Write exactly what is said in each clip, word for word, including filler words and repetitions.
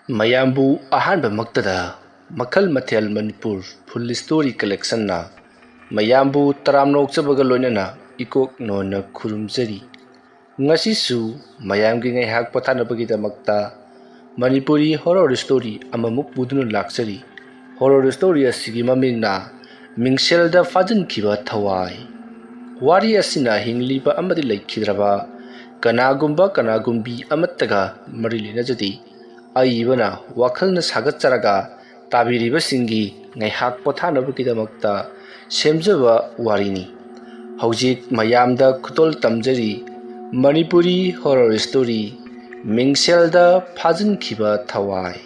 ꯃꯌꯥꯝꯕꯨ ꯑꯍꯥꯟꯕꯃꯛꯇꯗ ꯃꯈꯜ ꯃꯊꯦꯜ ꯃꯅꯤꯄꯨꯔ ꯐꯨꯜ ꯁ꯭ꯇꯣꯔꯤ ꯀꯂꯦꯛꯁꯟꯅ ꯃꯌꯥꯝꯕꯨ ꯇꯔꯥꯝꯅ ꯑꯣꯛꯆꯕꯒ ꯂꯣꯏꯅꯅ ꯏꯀꯣꯛ ꯅꯣꯟꯅ ꯈꯨꯔꯨꯝꯖꯔꯤ꯫ ꯉꯁꯤꯁꯨ ꯃꯌꯥꯝꯒꯤ ꯉꯥꯏꯍꯥꯛ ꯄꯣꯊꯥꯅꯕꯒꯤꯗꯃꯛꯇ ꯃꯅꯤꯄꯨꯔꯤ ꯍꯣꯔꯣꯔ ꯁ꯭ꯇꯣꯔꯤ ꯑꯃꯃꯨꯛ ꯄꯨꯗꯨꯅ ꯂꯥꯛꯆꯔꯤ꯫ ꯍꯣꯔꯣꯔ ꯁ꯭ꯇꯣꯔꯤ ꯑꯁꯤꯒꯤ ꯃꯃꯤꯡꯅ ꯃꯤꯡꯁꯦꯜꯗ ꯐꯥꯖꯤꯟꯈꯤꯕ ꯊꯋꯥꯏ꯫ ꯋꯥꯔꯤ ꯑꯁꯤꯅ ꯍꯤꯡꯂꯤꯕ ꯑꯃꯗꯤ ꯂꯩꯈꯤꯗ꯭ꯔꯕ ꯀꯅꯥꯒꯨꯝꯕ ꯀꯅꯥꯒꯨꯝꯕꯤ ꯑꯃꯠꯇꯒ ꯃꯔꯤ ꯂꯩꯅꯖꯗꯦ꯫ ꯑꯏꯕꯅ ꯋꯥꯈꯜꯅ ꯁꯥꯒꯠꯆꯔꯒ ꯇꯥꯕꯤꯔꯤꯕꯁꯤꯡꯒꯤ ꯉꯥꯏꯍꯥꯛ ꯄꯣꯊꯥꯅꯕꯒꯤꯗꯃꯛꯇ ꯁꯦꯝꯖꯕ ꯋꯥꯔꯤꯅꯤ꯫ ꯍꯧꯖꯤꯛ ꯃꯌꯥꯝꯗ ꯈꯨꯗꯣꯜ ꯇꯝꯖꯔꯤ ꯃꯅꯤꯄꯨꯔꯤ ꯍꯣꯔꯣꯔ ꯁ꯭ꯇꯣꯔꯤ, ꯃꯤꯡꯁꯦꯜꯗ ꯐꯥꯖꯤꯟꯈꯤꯕ ꯊꯋꯥꯏ꯫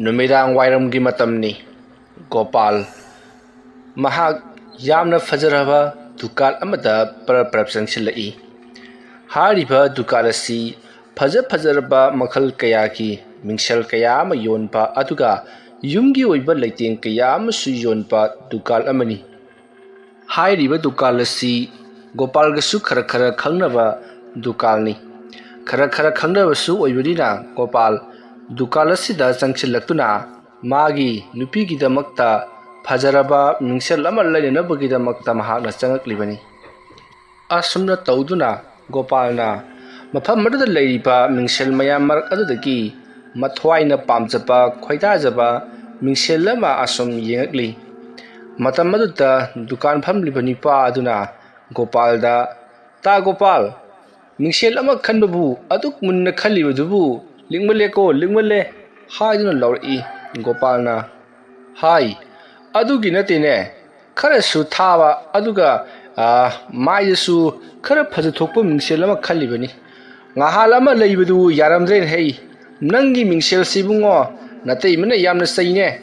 ꯅꯨꯃꯤꯗꯥꯡ ꯋꯥꯏꯔꯝꯒꯤ ꯃꯇꯝꯅꯤ꯫ ꯒꯣꯄꯥꯜ ꯃꯍꯥꯛ ꯌꯥꯝꯅ ꯐꯖꯔꯕ ꯗꯨꯀꯥꯟ ꯑꯃꯗ ꯄꯔꯞ ꯄꯔꯞ ꯆꯪꯁꯤꯜꯂꯛꯏ꯫ ꯍꯥꯏꯔꯤꯕ ꯗꯨꯀꯥꯟ ꯑꯁꯤ ꯐꯖ ꯐꯖꯔꯕ ꯃꯈꯜ ꯀꯌꯥꯒꯤ ꯃꯤꯡꯁꯦꯜ ꯀꯌꯥ ꯑꯃ ꯌꯣꯟꯕ, ꯑꯗꯨꯒ ꯌꯨꯝꯒꯤ ꯑꯣꯏꯕ ꯂꯩꯇꯦꯡ ꯀꯌꯥ ꯑꯃꯁꯨ ꯌꯣꯟꯕ ꯗꯨꯀꯥꯟ ꯑꯃꯅꯤ꯫ ꯍꯥꯏꯔꯤꯕ ꯗꯨꯀꯥꯟ ꯑꯁꯤ ꯒꯣꯄꯥꯜꯒꯁꯨ ꯈꯔ ꯈꯔ ꯈꯪꯅꯕ ꯗꯨꯀꯥꯟꯅꯤ꯫ ꯈꯔ ꯈꯔ ꯈꯪꯅꯕꯁꯨ ꯑꯣꯏꯕꯅꯤꯅ ꯒꯣꯄꯥꯜ ꯗꯨꯀꯥꯟ ꯑꯁꯤꯗ ꯆꯪꯁꯤꯜꯂꯛꯇꯨꯅ ꯃꯥꯒꯤ ꯅꯨꯄꯤꯒꯤꯗꯃꯛꯇ ꯐꯖꯔꯕ ꯃꯤꯡꯁꯦꯜ ꯑꯃ ꯂꯩꯅꯅꯕꯒꯤꯗꯃꯛꯇ ꯃꯍꯥꯛꯅ ꯆꯪꯉꯛꯂꯤꯕꯅꯤ꯫ ꯑꯁꯨꯝꯅ ꯇꯧꯗꯨꯅ ꯒꯣꯄꯥꯜꯅ ꯃꯐꯝ ꯑꯗꯨꯗ ꯂꯩꯔꯤꯕ ꯃꯤꯡꯁꯦꯜ ꯃꯌꯥꯝ ꯃꯔꯛ ꯑꯗꯨꯗꯒꯤ ꯃꯊ꯭ꯋꯥꯏꯅ ꯄꯥꯝꯖꯕ, ꯈꯣꯏꯗꯥꯖꯕ ꯃꯤꯡꯁꯦꯜ ꯑꯃ ꯑꯁꯨꯝ ꯌꯦꯡꯉꯛꯂꯤ꯫ ꯃꯇꯝ ꯑꯗꯨꯗ ꯗꯨꯀꯥꯟ ꯐꯝꯂꯤꯕ ꯅꯨꯄꯥ ꯑꯗꯨꯅ ꯒꯣꯄꯥꯜꯗ, "ꯇꯥ ꯒꯣꯄꯥꯜ, ꯃꯤꯡꯁꯦꯜ ꯑꯃ ꯈꯟꯕꯕꯨ ꯑꯗꯨꯛ ꯃꯨꯟꯅ ꯈꯜꯂꯤꯕꯗꯨꯕꯨ ꯂꯤꯛꯃꯜꯂꯦꯀꯣ, ꯂꯤꯛꯃꯜꯂꯦ" ꯍꯥꯏꯗꯨꯅ ꯂꯥꯎꯔꯛꯏ꯫ ꯒꯣꯄꯥꯜꯅ, "ꯍꯥꯏ, ꯑꯗꯨꯒꯤ ꯅꯠꯇꯦꯅꯦ, ꯈꯔꯁꯨ ꯊꯥꯕ, ꯑꯗꯨꯒ, ꯑ, ꯃꯥꯏꯗꯁꯨ ꯈꯔ ꯐꯖꯊꯣꯛꯄ ꯃꯤꯡꯁꯦꯜ ꯑꯃ ꯈꯜꯂꯤꯕꯅꯤ꯫ ꯉꯍꯥꯟ ꯑꯃ ꯂꯩꯕꯗꯨ ꯌꯥꯔꯝꯗ꯭ꯔꯦꯅꯦ ꯍꯩ꯫ ꯅꯪꯒꯤ ꯃꯤꯡꯁꯦꯜꯁꯤ ꯏꯕꯨꯡꯉꯣ, ꯅꯇꯩꯃꯅ ꯌꯥꯝꯅ ꯆꯩꯅꯦ꯫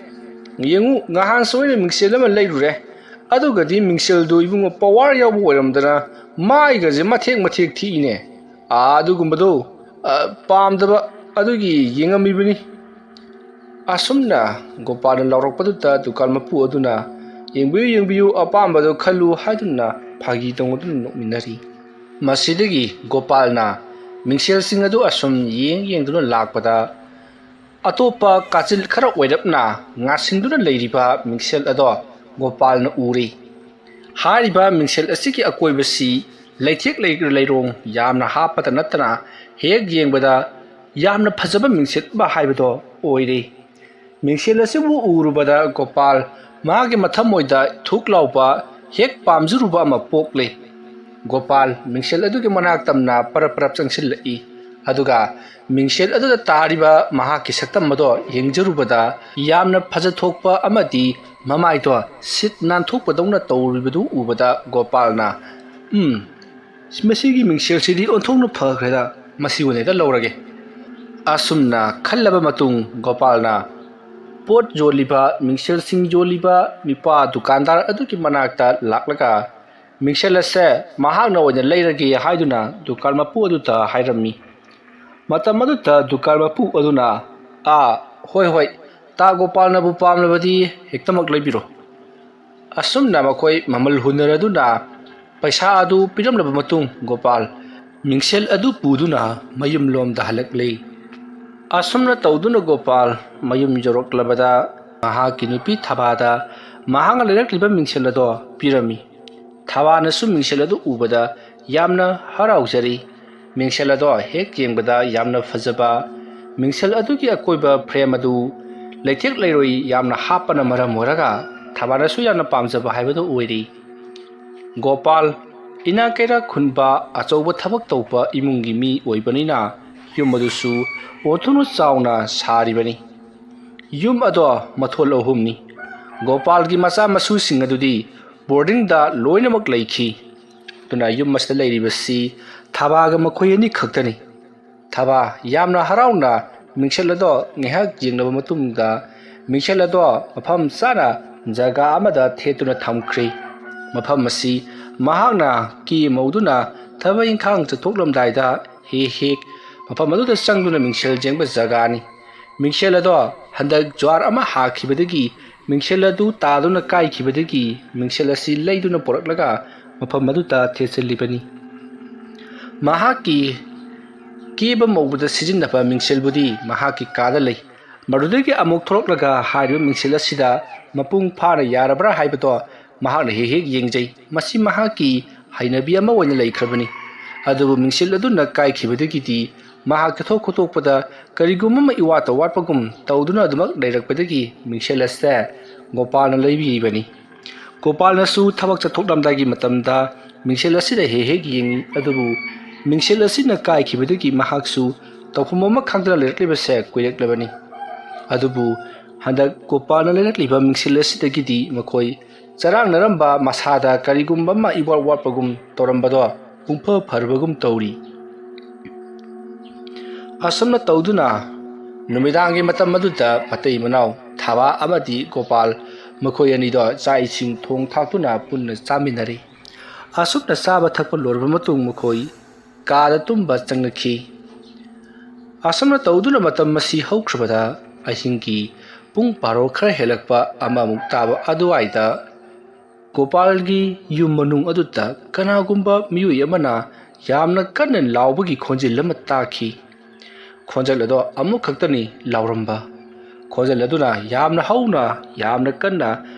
ꯌꯦꯡꯉꯨ, ꯉꯍꯥꯟꯁꯨ ꯑꯩꯅ ꯃꯤꯡꯁꯦꯜ ꯑꯃ ꯂꯩꯔꯨꯔꯦ, ꯑꯗꯨꯒꯗꯤ ꯃꯤꯡꯁꯦꯜꯗꯨ ꯏꯕꯨꯡꯉꯣ ꯄꯋꯥꯔ ꯌꯥꯎꯕ ꯑꯣꯏꯔꯝꯗꯅ ꯃꯥꯏꯒꯁꯦ ꯃꯊꯦꯛ ꯃꯊꯦꯛ ꯊꯤꯛꯏꯅꯦ꯫ ꯑꯥ, ꯑꯗꯨꯒꯨꯝꯕꯗꯣ, ꯑ, ꯄꯥꯝꯗꯕ ꯑꯗꯨꯒꯤ ꯌꯦꯡꯉꯝꯃꯤꯕꯅꯤ"꯫ ꯑꯁꯨꯝꯅ ꯒꯣꯄꯥꯜꯅ ꯂꯥꯎꯔꯛꯄꯗꯨꯗ ꯗꯨꯀꯥꯟ ꯃꯄꯨ ꯑꯗꯨꯅ, "ꯌꯦꯡꯕꯤꯌꯨ, ꯌꯦꯡꯕꯤꯌꯨ, ꯑꯄꯥꯝꯕꯗꯨ ꯈꯜꯂꯨ" ꯍꯥꯏꯗꯨꯅ ꯐꯥꯒꯤ ꯇꯧꯅꯗꯨꯅ ꯅꯣꯛꯃꯤꯟꯅꯔꯤ꯫ ꯃꯁꯤꯗꯒꯤ ꯒꯣꯄꯥꯜꯅ ꯃꯤꯡꯁꯦꯜꯁꯤꯡ ꯑꯗꯨ ꯑꯁꯨꯝ ꯌꯦꯡ ꯌꯦꯡꯗꯨꯅ ꯂꯥꯛꯄꯗ, ꯑꯇꯣꯞꯄ ꯀꯥꯆꯤꯜ ꯈꯔ ꯑꯣꯏꯔꯞꯅ ꯉꯥꯁꯤꯡꯗꯨꯅ ꯂꯩꯔꯤꯕ ꯃꯤꯡꯁꯦꯜ ꯑꯗꯣ ꯒꯣꯄꯥꯜꯅ ꯎꯔꯦ꯫ ꯍꯥꯏꯔꯤꯕ ꯃꯤꯡꯁꯦꯜ ꯑꯁꯤꯒꯤ ꯑꯀꯣꯏꯕꯁꯤ ꯂꯩꯊꯦꯛ ꯂꯩ-, ꯂꯩꯔꯣꯡ ꯌꯥꯝꯅ ꯍꯥꯞꯄꯇ ꯅꯠꯇꯅ ꯍꯦꯛ ꯌꯦꯡꯕꯗ ꯌꯥꯝꯅ ꯐꯖꯕ ꯃꯤꯡꯁꯦꯜ ꯑꯃ ꯍꯥꯏꯕꯗꯣ ꯑꯣꯏꯔꯦ꯫ ꯃꯤꯡꯁꯦꯜ ꯑꯁꯤꯕꯨ ꯎꯔꯨꯕꯗ ꯒꯣꯄꯥꯜ ꯃꯥꯒꯤ ꯃꯊꯃꯣꯏꯗ ꯊꯨꯛ ꯂꯥꯎꯕ ꯍꯦꯛ ꯄꯥꯝꯖꯔꯨꯕ ꯑꯃ ꯄꯣꯛꯂꯦ꯫ ꯒꯣꯄꯥꯜ ꯃꯤꯡꯁꯦꯜ ꯑꯗꯨꯒꯤ ꯃꯅꯥꯛ ꯇꯝꯅ ꯄꯔꯞ ꯄꯔꯞ ꯆꯪꯁꯤꯜꯂꯛꯏ꯫ ꯑꯗꯨꯒ ꯃꯤꯡꯁꯦꯜ ꯑꯗꯨꯗ ꯇꯥꯔꯤꯕ ꯃꯍꯥꯛꯀꯤ ꯁꯛꯇꯝ ꯑꯗꯣ ꯌꯦꯡꯖꯔꯨꯕꯗ ꯌꯥꯝꯅ ꯐꯖꯊꯣꯛꯄ ꯑꯃꯗꯤ ꯃꯃꯥꯏꯗꯣ ꯁꯤꯠ ꯅꯥꯟꯊꯣꯛꯄꯗꯧꯅ ꯇꯧꯔꯤꯕꯗꯨ ꯎꯕꯗ ꯒꯣꯄꯥꯜꯅ, "ꯎꯝ, ꯃꯁꯤꯒꯤ ꯃꯤꯡꯁꯦꯜꯁꯤꯗꯤ ꯑꯣꯟꯊꯣꯛꯅ ꯐꯈ꯭ꯔꯦꯗ, ꯃꯁꯤ ꯑꯣꯏꯅ ꯍꯦꯛꯇ ꯂꯧꯔꯒꯦ"꯫ ꯑꯁꯨꯝꯅ ꯈꯜꯂꯕ ꯃꯇꯨꯡ ꯒꯣꯄꯥꯜꯅ ꯄꯣꯠ ꯌꯣꯜꯂꯤꯕ, ꯃꯤꯡꯁꯦꯜꯁꯤꯡ ꯌꯣꯜꯂꯤꯕ ꯅꯨꯄꯥ ꯗꯨꯀꯥꯟꯗꯥꯔ ꯑꯗꯨꯒꯤ ꯃꯅꯥꯛꯇ ꯂꯥꯛꯂꯒ ꯃꯤꯡꯁꯦꯜ ꯑꯁꯦ ꯃꯍꯥꯛꯅ ꯑꯣꯏꯅ ꯂꯩꯔꯒꯦ ꯍꯥꯏꯗꯨꯅ ꯗꯨꯀꯥꯟ ꯃꯄꯨ ꯑꯗꯨꯗ ꯍꯥꯏꯔꯝꯃꯤ꯫ ꯃꯇꯝ ꯑꯗꯨꯗ ꯗꯨꯀꯥꯟ ꯃꯄꯨ ꯑꯗꯨꯅ, "ꯑꯥ, ꯍꯣꯏ, ꯍꯣꯏ, ꯇꯥ ꯒꯣꯄꯥꯜꯅꯕꯨ ꯄꯥꯝꯂꯕꯗꯤ ꯍꯦꯛꯇꯃꯛ ꯂꯩꯕꯤꯔꯣ"꯫ ꯑꯁꯨꯝꯅ ꯃꯈꯣꯏ ꯃꯃꯜ ꯍꯨꯟꯅꯔꯗꯨꯅ ꯄꯩꯁꯥ ꯑꯗꯨ ꯄꯤꯔꯝꯂꯕ ꯃꯇꯨꯡ ꯒꯣꯄꯥꯜ ꯃꯤꯡꯁꯦꯜ ꯑꯗꯨ ꯄꯨꯗꯨꯅ ꯃꯌꯨꯝꯂꯣꯝꯗ ꯍꯜꯂꯛꯂꯦ꯫ ꯑꯁꯨꯝꯅ ꯇꯧꯗꯨꯅ ꯒꯣꯄꯥꯜ ꯃꯌꯨꯝ ꯌꯧꯔꯛꯂꯕꯗ ꯃꯍꯥꯛꯀꯤ ꯅꯨꯄꯤ ꯊꯕꯥꯗ ꯃꯍꯥꯛꯅ ꯂꯩꯔꯛꯂꯤꯕ ꯃꯤꯡꯁꯦꯜ ꯑꯗꯣ ꯄꯤꯔꯝꯃꯤ꯫ ꯊꯕꯥꯅꯁꯨ ꯃꯤꯡꯁꯦꯜ ꯑꯗꯨ ꯎꯕꯗ ꯌꯥꯝꯅ ꯍꯔꯥꯎꯖꯔꯤ꯫ ꯃꯤꯡꯁꯦꯜ ꯑꯗꯣ ꯍꯦꯛ ꯌꯦꯡꯕꯗ ꯌꯥꯝꯅ ꯐꯖꯕ, ꯃꯤꯡꯁꯦꯜ ꯑꯗꯨꯒꯤ ꯑꯀꯣꯏꯕ ꯐ꯭ꯔꯦꯝ ꯑꯗꯨ ꯂꯩꯊꯦꯛ ꯂꯩꯔꯣꯏ ꯌꯥꯝꯅ ꯍꯥꯞꯄꯅ ꯃꯔꯝ ꯑꯣꯏꯔꯒ ꯊꯕꯥꯅꯁꯨ ꯌꯥꯝꯅ ꯄꯥꯝꯖꯕ ꯍꯥꯏꯕꯗꯨ ꯑꯣꯏꯔꯤ꯫ ꯒꯣꯄꯥꯜ ꯏꯅꯥꯛ ꯀꯩꯔꯥꯛ ꯈꯨꯟꯕ ꯑꯆꯧꯕ ꯊꯕꯛ ꯇꯧꯕ ꯏꯃꯨꯡꯒꯤ ꯃꯤ ꯑꯣꯏꯕꯅꯤꯅ ꯌꯨꯝ ꯑꯗꯨꯁꯨ ꯑꯣꯟꯊꯣꯛꯅ ꯆꯥꯎꯅ ꯁꯥꯔꯤꯕꯅꯤ꯫ ꯌꯨꯝ ꯑꯗꯣ ꯃꯊꯣꯜ ꯑꯍꯨꯝꯅꯤ꯫ ꯒꯣꯄꯥꯜꯒꯤ ꯃꯆꯥ ꯃꯁꯨꯁꯤꯡ ꯑꯗꯨꯗꯤ ꯕꯣꯔꯗꯤꯡꯗ ꯂꯣꯏꯅꯃꯛ ꯂꯩꯈꯤ꯫ ꯑꯗꯨꯅ ꯌꯨꯝ ꯑꯁꯤꯗ ꯂꯩꯔꯤꯕꯁꯤ ꯊꯕꯥꯒ ꯃꯈꯣꯏ ꯑꯅꯤ ꯈꯛꯇꯅꯤ꯫ ꯊꯕꯥ ꯌꯥꯝꯅ ꯍꯔꯥꯎꯅ ꯃꯤꯡꯁꯦꯜ ꯑꯗꯣ ꯉꯥꯏꯍꯥꯛ ꯌꯦꯡꯂꯕ ꯃꯇꯨꯡꯗ ꯃꯤꯡꯁꯦꯜ ꯑꯗꯣ ꯃꯐꯝ ꯆꯥꯅ ꯖꯒꯥ ꯑꯃꯗ ꯊꯦꯠꯇꯨꯅ ꯊꯝꯈ꯭ꯔꯦ꯫ ꯃꯐꯝ ꯑꯁꯤ ꯃꯍꯥꯛꯅ ꯀꯦ ꯃꯧꯗꯨꯅ ꯊꯕꯛ ꯏꯪꯈꯥꯡ ꯆꯠꯊꯣꯛꯂꯝꯗꯥꯏꯗ ꯍꯦꯛ ꯍꯦꯛ ꯃꯐꯝ ꯑꯗꯨꯗ ꯆꯪꯗꯨꯅ ꯃꯤꯡꯁꯦꯜ ꯌꯦꯡꯕ ꯖꯒꯥꯅꯤ꯫ ꯃꯤꯡꯁꯦꯜ ꯑꯗꯣ ꯍꯟꯗꯛ ꯖ꯭ꯋꯥꯔ ꯑꯃ ꯍꯥꯈꯤꯕꯗꯒꯤ ꯃꯤꯡꯁꯦꯜ ꯑꯗꯨ ꯇꯥꯗꯨꯅ ꯀꯥꯏꯈꯤꯕꯗꯒꯤ ꯃꯤꯡꯁꯦꯜ ꯑꯁꯤ ꯂꯩꯗꯨꯅ ꯄꯨꯔꯛꯂꯒ ꯃꯐꯝ ꯑꯗꯨꯗ ꯊꯦꯠꯆꯜꯂꯤꯕꯅꯤ꯫ ꯃꯍꯥꯛꯀꯤ ꯀꯦꯕ ꯃꯧꯕꯗ ꯁꯤꯖꯤꯟꯅꯕ ꯃꯤꯡꯁꯦꯜꯕꯨꯗꯤ ꯃꯍꯥꯛꯀꯤ ꯀꯥꯗ ꯂꯩ꯫ ꯃꯗꯨꯗꯒꯤ ꯑꯃꯨꯛ ꯊꯣꯛꯂꯛꯂꯒ ꯍꯥꯏꯔꯤꯕ ꯃꯤꯡꯁꯦꯜ ꯑꯁꯤꯗ ꯃꯄꯨꯡ ꯐꯥꯅ ꯌꯥꯔꯕ꯭ꯔꯥ ꯍꯥꯏꯕꯗꯣ ꯃꯍꯥꯛꯅ ꯍꯦꯛ ꯍꯦꯛ ꯌꯦꯡꯖꯩ꯫ ꯃꯁꯤ ꯃꯍꯥꯛꯀꯤ ꯍꯩꯅꯕꯤ ꯑꯃ ꯑꯣꯏꯅ ꯂꯩꯈ꯭ꯔꯕꯅꯤ꯫ ꯑꯗꯨꯕꯨ ꯃꯤꯡꯁꯦꯜ ꯑꯗꯨꯅ ꯀꯥꯏꯈꯤꯕꯗꯒꯤꯗꯤ ꯃꯍꯥꯛ ꯆꯠꯊꯣꯛ ꯈꯣꯠꯇꯣꯛꯄꯗ ꯀꯔꯤꯒꯨꯝꯕ ꯑꯃ ꯏꯋꯥꯠꯇ ꯋꯥꯠꯄꯒꯨꯝ ꯇꯧꯗꯨꯅ ꯑꯗꯨꯃꯛ ꯂꯩꯔꯛꯄꯗꯒꯤ ꯃꯤꯡꯁꯦꯜ ꯑꯁꯦ ꯒꯣꯄꯥꯜꯅ ꯂꯩꯕꯤꯔꯤꯕꯅꯤ꯫ ꯒꯣꯄꯥꯜꯅꯁꯨ ꯊꯕꯛ ꯆꯠꯊꯣꯛꯂꯝꯗꯥꯏꯒꯤ ꯃꯇꯝꯗ ꯃꯤꯡꯁꯦꯜ ꯑꯁꯤꯗ ꯍꯦꯛ ꯍꯦꯛ ꯌꯦꯡꯏ꯫ ꯑꯗꯨꯕꯨ ꯃꯤꯡꯁꯦꯜ ꯑꯁꯤꯅ ꯀꯥꯏꯈꯤꯕꯗꯒꯤ ꯃꯍꯥꯛꯁꯨ ꯇꯧꯐꯝ ꯑꯃ ꯈꯪꯗꯅ ꯂꯩꯔꯛꯂꯤꯕꯁꯦ ꯀꯨꯏꯔꯛꯂꯕꯅꯤ꯫ ꯑꯗꯨꯕꯨ ꯍꯟꯗꯛ ꯒꯣꯄꯥꯜꯅ ꯂꯩꯔꯛꯂꯤꯕ ꯃꯤꯡꯁꯦꯜ ꯑꯁꯤꯗꯒꯤꯗꯤ ꯃꯈꯣꯏ ꯆꯔꯥꯡꯅꯔꯝꯕ ꯃꯁꯥꯗ ꯀꯔꯤꯒꯨꯝꯕ ꯑꯃ ꯏꯋꯥꯠ ꯋꯥꯠꯄꯒꯨꯝ ꯇꯧꯔꯝꯕꯗꯣ ꯄꯨꯡꯐ ꯐꯔꯕꯒꯨꯝ ꯇꯧꯔꯤ꯫ ꯑꯁꯨꯝꯅ ꯇꯧꯗꯨꯅ ꯅꯨꯃꯤꯗꯥꯡꯒꯤ ꯃꯇꯝ ꯑꯗꯨꯗ ꯃꯇꯩ ꯃꯅꯥꯎ ꯊꯥꯕꯥ ꯑꯃꯗꯤ ꯒꯣꯄꯥꯜ ꯃꯈꯣꯏ ꯑꯅꯤꯗꯣ ꯆꯥꯛ ꯏꯁꯤꯡ ꯊꯣꯡ ꯊꯥꯛꯇꯨꯅ ꯄꯨꯟꯅ ꯆꯥꯃꯤꯟꯅꯔꯤ꯫ ꯑꯁꯨꯝꯅ ꯆꯥꯕ ꯊꯛꯄ ꯂꯣꯏꯔꯕ ꯃꯇꯨꯡ ꯃꯈꯣꯏ ꯀꯥꯗ ꯇꯨꯝꯕ ꯆꯪꯂꯛꯈꯤ꯫ ꯑꯁꯨꯝꯅ ꯇꯧꯗꯨꯅ ꯃꯇꯝ ꯑꯁꯤ ꯍꯧꯈ꯭ꯔꯕꯗ ꯑꯍꯤꯡꯒꯤ ꯄꯨꯡ ꯕꯥꯔꯣ ꯈꯔ ꯍꯦꯜꯂꯛꯄ ꯑꯃꯃꯨꯛ ꯇꯥꯕ ꯑꯗꯨꯋꯥꯏꯗ ꯒꯣꯄꯥꯜꯒꯤ ꯌꯨꯝ ꯃꯅꯨꯡ ꯑꯗꯨꯗ ꯀꯅꯥꯒꯨꯝꯕ ꯃꯤꯑꯣꯏ ꯑꯃꯅ ꯌꯥꯝꯅ ꯀꯟꯅ ꯂꯥꯎꯕꯒꯤ ꯈꯣꯟꯖꯦꯜ ꯑꯃ ꯇꯥꯈꯤ꯫ ꯈꯣꯟꯖꯦꯜ ꯑꯗꯣ ꯑꯃꯨꯛ ꯈꯛꯇꯅꯤ ꯂꯥꯎꯔꯝꯕ꯫ ꯈꯣꯟꯖꯦꯜ ꯑꯗꯨꯅ ꯌꯥꯝꯅ ꯍꯧꯅ, ꯌꯥꯝꯅ ꯀꯟꯅ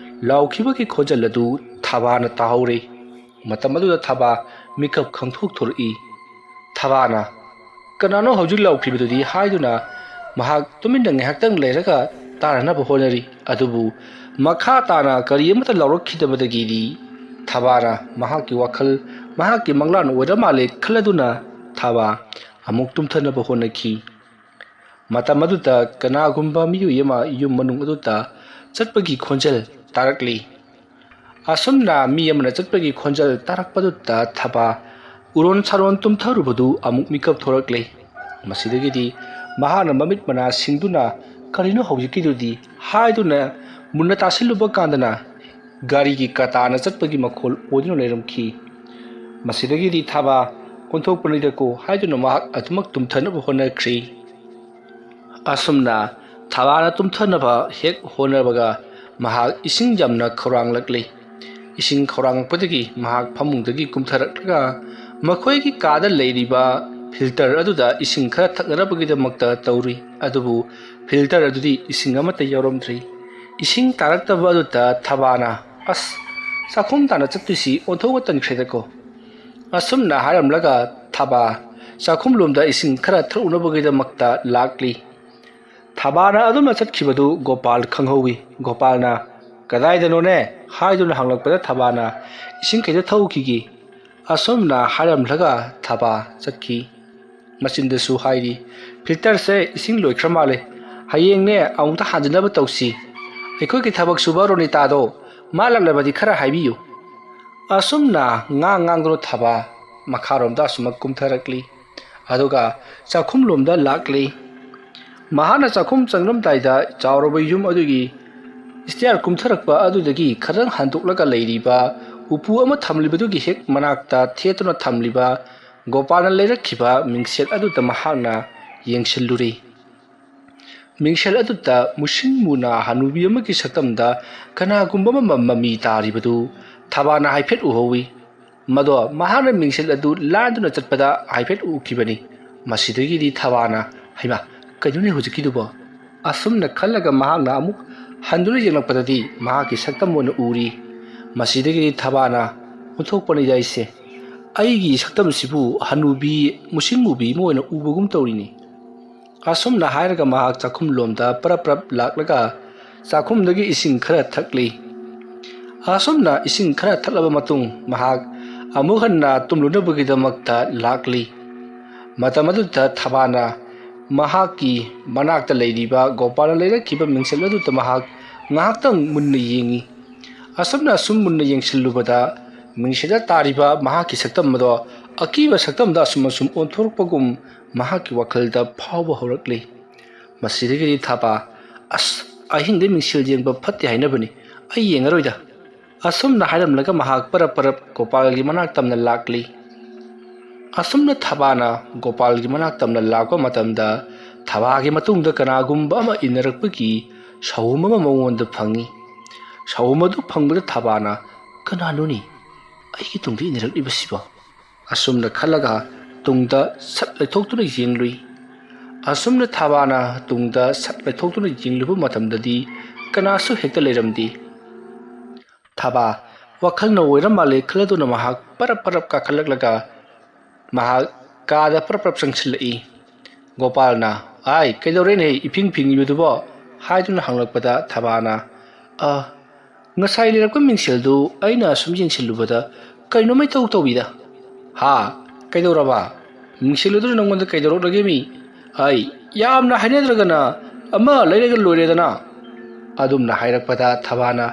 ꯂꯥꯎꯈꯤꯕꯒꯤ ꯈꯣꯟꯖꯦꯜ ꯑꯗꯨ ꯊꯥꯕꯥꯅ ꯇꯥꯍꯧꯔꯦ꯫ ꯃꯇꯝ ꯑꯗꯨꯗ ꯊꯥꯕꯥ ꯃꯤꯀꯞ ꯈꯪꯊꯣꯛ ꯊꯣꯔꯛꯏ꯫ ꯊꯥꯕꯥꯅ, "ꯀꯅꯥꯅꯣ ꯍꯧꯖꯤꯛ ꯂꯥꯎꯈꯤꯕꯗꯨꯗꯤ?" ꯍꯥꯏꯗꯨꯅ ꯃꯍꯥꯛ ꯇꯨꯃꯤꯟꯅ ꯉꯥꯏꯍꯥꯛꯇꯪ ꯂꯩꯔꯒ ꯇꯥꯅꯅꯕ ꯍꯣꯠꯅꯔꯤ꯫ ꯑꯗꯨꯕꯨ ꯃꯈꯥ ꯇꯥꯅ ꯀꯔꯤ ꯑꯃꯠꯇ ꯂꯥꯎꯔꯛꯈꯤꯗꯕꯗꯒꯤꯗꯤ ꯊꯥꯕꯥꯅ ꯃꯍꯥꯛꯀꯤ ꯋꯥꯈꯜ, ꯃꯍꯥꯛꯀꯤ ꯃꯪꯂꯥꯟ ꯑꯣꯏꯔ ꯃꯥꯜꯂꯦ ꯈꯜꯂꯗꯨꯅ ꯊꯥꯕꯥ ꯑꯃꯨꯛ ꯇꯨꯝꯊꯅꯕ ꯍꯣꯠꯅꯈꯤ꯫ ꯃꯇꯝ ꯑꯗꯨꯗ ꯀꯅꯥꯒꯨꯝꯕ ꯃꯤꯑꯣꯏ ꯑꯃ ꯌꯨꯝ ꯃꯅꯨꯡ ꯑꯗꯨꯗ ꯆꯠꯄꯒꯤ ꯈꯣꯟꯖꯦꯜ ꯇꯥꯔꯛꯂꯤ꯫ ꯑꯁꯨꯝꯅ ꯃꯤ ꯑꯃꯅ ꯆꯠꯄꯒꯤ ꯈꯣꯟꯖꯦꯜ ꯇꯥꯔꯛꯄꯗꯨꯗ ꯊꯥꯕꯥ ꯎꯔꯣꯟ ꯁꯥꯔꯣꯟ ꯇꯨꯝꯊꯔꯨꯕꯗꯨ ꯑꯃꯨꯛ ꯃꯤꯀꯞ ꯊꯣꯔꯛꯂꯦ꯫ ꯃꯁꯤꯗꯒꯤꯗꯤ ꯃꯍꯥꯛꯅ ꯃꯃꯤꯠ ꯃꯅꯥ ꯁꯤꯡꯗꯨꯅ, "ꯀꯔꯤꯅꯣ ꯍꯧꯖꯤꯛꯀꯤꯗꯨꯗꯤ?" ꯍꯥꯏꯗꯨꯅ ꯃꯨꯟꯅ ꯇꯥꯁꯤꯜꯂꯨꯕ ꯀꯥꯟꯗꯅ ꯒꯥꯔꯤꯒꯤ ꯀꯇꯥꯅ ꯆꯠꯄꯒꯤ ꯃꯈꯣꯜ ꯑꯣꯏꯗꯨꯅ ꯂꯩꯔꯝꯈꯤ꯫ ꯃꯁꯤꯗꯒꯤꯗꯤ ꯊꯥꯕꯥ, "ꯑꯣꯟꯊꯣꯛꯄꯅꯤꯗꯀꯣ" ꯍꯥꯏꯗꯨꯅ ꯃꯍꯥꯛ ꯑꯗꯨꯃꯛ ꯇꯨꯝꯊꯅꯕ ꯍꯣꯠꯅꯈ꯭ꯔꯤ꯫ ꯑꯁꯨꯝꯅ ꯊꯥꯕꯥꯅ ꯇꯨꯝꯊꯅꯕ ꯍꯦꯛ ꯍꯣꯠꯅꯕꯒ ꯃꯍꯥꯛ ꯏꯁꯤꯡ ꯌꯥꯝꯅ ꯈꯧꯔꯥꯡꯂꯛꯂꯤ꯫ ꯏꯁꯤꯡ ꯈꯧꯔꯥꯡꯂꯛꯄꯗꯒꯤ ꯃꯍꯥꯛ ꯐꯃꯨꯡꯗꯒꯤ ꯀꯨꯝꯊꯔꯛꯂꯒ ꯃꯈꯣꯏꯒꯤ ꯀꯥꯗ ꯂꯩꯔꯤꯕ ꯐꯤꯜꯇꯔ ꯑꯗꯨꯗ ꯏꯁꯤꯡ ꯈꯔ ꯊꯛꯅꯅꯕꯒꯤꯗꯃꯛꯇ ꯇꯧꯔꯨꯏ꯫ ꯑꯗꯨꯕꯨ ꯐꯤꯜꯇꯔ ꯑꯗꯨꯗꯤ ꯏꯁꯤꯡ ꯑꯃꯠꯇ ꯌꯥꯎꯔꯝꯗ꯭ꯔꯤ꯫ ꯏꯁꯤꯡ ꯇꯥꯔꯛꯇꯕ ꯑꯗꯨꯗ ꯊꯕꯥꯅ, "ꯑꯁ, ꯆꯥꯛꯈꯨꯝ ꯇꯥꯅ ꯆꯠꯇꯣꯏꯁꯤ ꯑꯣꯟꯊꯣꯛꯅ ꯇꯟꯈ꯭ꯔꯦꯗꯀꯣ"꯫ ꯑꯁꯨꯝꯅ ꯍꯥꯏꯔꯝꯂꯒ ꯊꯕꯥ ꯆꯥꯛꯈꯨꯝꯂꯣꯝꯗ ꯏꯁꯤꯡ ꯈꯔ ꯊꯛꯎꯅꯕꯒꯤꯗꯃꯛꯇ ꯂꯥꯛꯂꯤ꯫ ꯊꯕꯥꯅ ꯑꯗꯨꯝꯅ ꯆꯠꯈꯤꯕꯗꯨ ꯒꯣꯄꯥꯜ ꯈꯪꯍꯧꯏ꯫ ꯒꯣꯄꯥꯜꯅ, "ꯀꯗꯥꯏꯗꯅꯣꯅꯦ?" ꯍꯥꯏꯗꯨꯅ ꯍꯪꯂꯛꯄꯗ ꯊꯕꯥꯅ, "ꯏꯁꯤꯡ ꯀꯩꯗ ꯊꯛꯎꯈꯤꯒꯦ"꯫ ꯑꯁꯨꯝꯅ ꯍꯥꯏꯔꯝꯂꯒ ꯊꯕꯥ ꯆꯠꯈꯤ꯫ ꯃꯆꯤꯟꯗꯁꯨ ꯍꯥꯏꯔꯤ, "ꯐꯤꯜꯇꯔꯁꯦ ꯏꯁꯤꯡ ꯂꯣꯏꯈ꯭ꯔ ꯃꯥꯜꯂꯦ꯫ ꯍꯌꯦꯡꯅꯦ ꯑꯃꯨꯛꯇ ꯍꯥꯟꯖꯤꯟꯅꯕ ꯇꯧꯁꯤ꯫ ꯑꯩꯈꯣꯏꯒꯤ ꯊꯕꯛ ꯁꯨꯕ ꯔꯣꯅꯤꯇꯥꯗꯣ ꯃꯥ ꯂꯥꯛꯂꯕꯗꯤ ꯈꯔ ꯍꯥꯏꯕꯤꯌꯨ"꯫ ꯑꯁꯨꯝꯅ ꯉꯥꯡ ꯉꯥꯡꯗꯨꯅ ꯊꯕꯥ ꯃꯈꯥꯔꯣꯝꯗ ꯑꯁꯨꯃꯛ ꯀꯨꯝꯊꯔꯛꯂꯤ꯫ ꯑꯗꯨꯒ ꯆꯥꯛꯈꯨꯝꯂꯣꯝꯗ ꯂꯥꯛꯂꯤ꯫ ꯃꯍꯥꯛꯅ ꯆꯥꯛꯈꯨꯝ ꯆꯪꯂꯝꯗꯥꯏꯗ ꯆꯥꯎꯔꯕ ꯌꯨꯝ ꯑꯗꯨꯒꯤ ꯁ꯭ꯇꯦꯌꯔ ꯀꯨꯝꯊꯔꯛꯄ ꯑꯗꯨꯗꯒꯤ ꯈꯔ ꯍꯟꯗꯣꯛꯂꯒ ꯂꯩꯔꯤꯕ ꯎꯄꯨ ꯑꯃ ꯊꯝꯂꯤꯕꯗꯨꯒꯤ ꯍꯦꯛ ꯃꯅꯥꯛꯇ ꯊꯦꯠꯇꯨꯅ ꯊꯝꯂꯤꯕ ꯒꯣꯄꯥꯜꯅ ꯂꯩꯔꯛꯈꯤꯕ ꯃꯤꯡꯁꯦꯜ ꯑꯗꯨꯗ ꯃꯍꯥꯛꯅ ꯌꯦꯡꯁꯤꯜꯂꯨꯔꯦ꯫ ꯃꯤꯡꯁꯦꯜ ꯑꯗꯨꯗ ꯃꯨꯁꯤꯟ ꯃꯨꯅ ꯍꯅꯨꯕꯤ ꯑꯃꯒꯤ ꯁꯛꯇꯝꯗ ꯀꯅꯥꯒꯨꯝꯕ ꯑꯃ ꯃꯃꯤ ꯇꯥꯔꯤꯕꯗꯨ ꯊꯕꯥꯅ ꯍꯥꯏꯐꯦꯠ ꯎꯍꯧꯏ꯫ ꯃꯗꯣ ꯃꯍꯥꯛꯅ ꯃꯤꯡꯁꯦꯜ ꯑꯗꯨ ꯂꯥꯟꯗꯨꯅ ꯆꯠꯄꯗ ꯍꯥꯏꯐꯦꯠ ꯎꯈꯤꯕꯅꯤ꯫ ꯃꯁꯤꯗꯒꯤꯗꯤ ꯊꯕꯥꯅ, "ꯍꯩꯃꯥ, ꯀꯩꯅꯣꯅꯦ ꯍꯧꯖꯤꯛꯀꯤꯗꯨꯕꯣ?" ꯑꯁꯨꯝꯅ ꯈꯜꯂꯒ ꯃꯍꯥꯛꯅ ꯑꯃꯨꯛ ꯍꯟꯗꯨꯅ ꯌꯦꯡꯂꯛꯄꯗꯗꯤ ꯃꯍꯥꯛꯀꯤ ꯁꯛꯇꯝ ꯑꯣꯏꯅ ꯎꯔꯤ꯫ ꯃꯁꯤꯗꯒꯤꯗꯤ ꯊꯕꯥꯅ, "ꯑꯣꯟꯊꯣꯛꯄꯅꯤꯗ ꯑꯩꯁꯦ꯫ ꯑꯩꯒꯤ ꯁꯛꯇꯝꯁꯤꯕꯨ ꯍꯅꯨꯕꯤ ꯃꯨꯁꯤꯟ ꯃꯨꯕꯤ ꯑꯃ ꯑꯣꯏꯅ ꯎꯕꯒꯨꯝ ꯇꯧꯔꯤꯅꯤ"꯫ ꯑꯁꯨꯝꯅ ꯍꯥꯏꯔꯒ ꯃꯍꯥꯛ ꯆꯥꯛꯈꯨꯝꯂꯣꯝꯗ ꯄꯔꯞ ꯄꯔꯞ ꯂꯥꯛꯂꯒ ꯆꯥꯛꯈꯨꯝꯗꯒꯤ ꯏꯁꯤꯡ ꯈꯔ ꯊꯛꯂꯤ꯫ ꯑꯁꯨꯝꯅ ꯏꯁꯤꯡ ꯈꯔ ꯊꯛꯂꯕ ꯃꯇꯨꯡ ꯃꯍꯥꯛ ꯑꯃꯨꯛ ꯍꯟꯅ ꯇꯨꯝꯂꯨꯅꯕꯒꯤꯗꯃꯛꯇ ꯂꯥꯛꯂꯤ꯫ ꯃꯇꯝ ꯑꯗꯨꯗ ꯊꯕꯥꯅ ꯃꯍꯥꯛꯀꯤ ꯃꯅꯥꯛꯇ ꯂꯩꯔꯤꯕ ꯒꯣꯄꯥꯜꯅ ꯂꯩꯔꯛꯈꯤꯕ ꯃꯤꯡꯁꯦꯜ ꯑꯗꯨꯗ ꯃꯍꯥꯛ ꯉꯥꯏꯍꯥꯛꯇꯪ ꯃꯨꯟꯅ ꯌꯦꯡꯉꯤ꯫ ꯑꯁꯨꯝꯅ ꯑꯁꯨꯝ ꯃꯨꯟꯅ ꯌꯦꯡꯁꯤꯜꯂꯨꯕꯗ ꯃꯤꯡꯁꯦꯜꯗ ꯇꯥꯔꯤꯕ ꯃꯍꯥꯛꯀꯤ ꯁꯛꯇꯝ ꯑꯗꯣ ꯑꯀꯤꯕ ꯁꯛꯇꯝꯗ ꯑꯁꯨꯝ ꯑꯁꯨꯝ ꯑꯣꯟꯊꯣꯔꯛꯄꯒꯨꯝ ꯃꯍꯥꯛꯀꯤ ꯋꯥꯈꯜꯗ ꯐꯥꯎꯕ ꯍꯧꯔꯛꯂꯤ꯫ ꯃꯁꯤꯗꯒꯤꯗꯤ ꯊꯕꯥ, "ꯑꯁ, ꯑꯍꯤꯡꯗ ꯃꯤꯡꯁꯦꯜ ꯌꯦꯡꯕ ꯐꯠꯇꯦ ꯍꯥꯏꯅꯕꯅꯤ, ꯑꯩ ꯌꯦꯡꯉꯔꯣꯏꯗ"꯫ ꯑꯁꯨꯝꯅ ꯍꯥꯏꯔꯝꯂꯒ ꯃꯍꯥꯛ ꯄꯔꯞ ꯄꯔꯞ ꯒꯣꯄꯥꯜꯒꯤ ꯃꯅꯥꯛ ꯇꯝꯅ ꯂꯥꯛꯂꯤ꯫ ꯑꯁꯨꯝꯅ ꯊꯕꯥꯅ ꯒꯣꯄꯥꯜꯒꯤ ꯃꯅꯥꯛ ꯇꯝꯅ ꯂꯥꯛꯄ ꯃꯇꯝꯗ ꯊꯕꯥꯒꯤ ꯃꯇꯨꯡꯗ ꯀꯅꯥꯒꯨꯝꯕ ꯑꯃ ꯏꯟꯅꯔꯛꯄꯒꯤ ꯁꯥꯎꯍꯨꯝ ꯑꯃ ꯃꯉꯣꯟꯗ ꯐꯪꯏ꯫ ꯁꯥꯎꯍꯨꯝ ꯑꯗꯨ ꯐꯪꯕꯗ ꯊꯕꯥꯅ, "ꯀꯅꯥꯅꯣꯅꯤ ꯑꯩꯒꯤ ꯇꯨꯡꯗ ꯏꯟꯅꯔꯛꯂꯤꯕꯁꯤꯕꯣ?" ꯑꯁꯨꯝꯅ ꯈꯜꯂꯒ ꯇꯨꯡꯗ ꯁꯠ ꯂꯩꯊꯣꯛꯇꯨꯅ ꯌꯦꯡꯂꯨꯏ꯫ ꯑꯁꯨꯝꯅ ꯊꯥꯕꯥꯅ ꯇꯨꯡꯗ ꯁꯠ ꯂꯩꯊꯣꯛꯇꯨꯅ ꯌꯦꯡꯂꯨꯕ ꯃꯇꯝꯗꯗꯤ ꯀꯅꯥꯁꯨ ꯍꯦꯛꯇ ꯂꯩꯔꯝꯗꯦ꯫ ꯊꯥꯕꯥ ꯋꯥꯈꯜꯅ ꯑꯣꯏꯔ ꯃꯥꯜꯂꯦ ꯈꯜꯂꯗꯨꯅ ꯃꯍꯥꯛ ꯄꯔꯞ ꯄꯔꯞ ꯀꯥꯈꯠꯂꯛꯂꯒ ꯃꯍꯥꯛ ꯀꯥꯗ ꯄꯔꯞ ꯄꯔꯞ ꯆꯪꯁꯤꯜꯂꯛꯏ꯫ ꯒꯣꯄꯥꯜꯅ, "ꯑꯥꯏ, ꯀꯩꯗꯧꯔꯦꯅꯦ ꯏꯐꯤꯡ ꯐꯤꯡꯉꯤꯕꯗꯨꯕꯣ?" ꯍꯥꯏꯗꯨꯅ ꯍꯪꯂꯛꯄꯗ ꯊꯥꯕꯥꯅ, "ꯑ, ꯉꯁꯥꯏ ꯂꯩꯔꯛꯄ ꯃꯤꯡꯁꯦꯜꯗꯨ ꯑꯩꯅ ꯑꯁꯨꯝ ꯌꯦꯡꯁꯤꯜꯂꯨꯕꯗ ꯀꯩꯅꯣꯝꯃ ꯏꯇꯧ ꯇꯧꯏꯗ꯫" "ꯍꯥ? ꯀꯩꯗꯧꯔꯕ? ꯃꯤꯡꯁꯦꯜ ꯑꯗꯨꯅ ꯅꯪꯉꯣꯟꯗ ꯀꯩꯗꯧꯔꯛꯂꯒꯦ ꯃꯤ? ꯑꯩ ꯌꯥꯝꯅ ꯍꯥꯏꯅꯗ꯭ꯔꯒꯅ ꯑꯃ ꯂꯩꯔꯒ ꯂꯣꯏꯔꯦꯗꯅ꯫" ꯑꯗꯨꯝꯅ ꯍꯥꯏꯔꯛꯄꯗ ꯊꯥꯕꯥꯅ,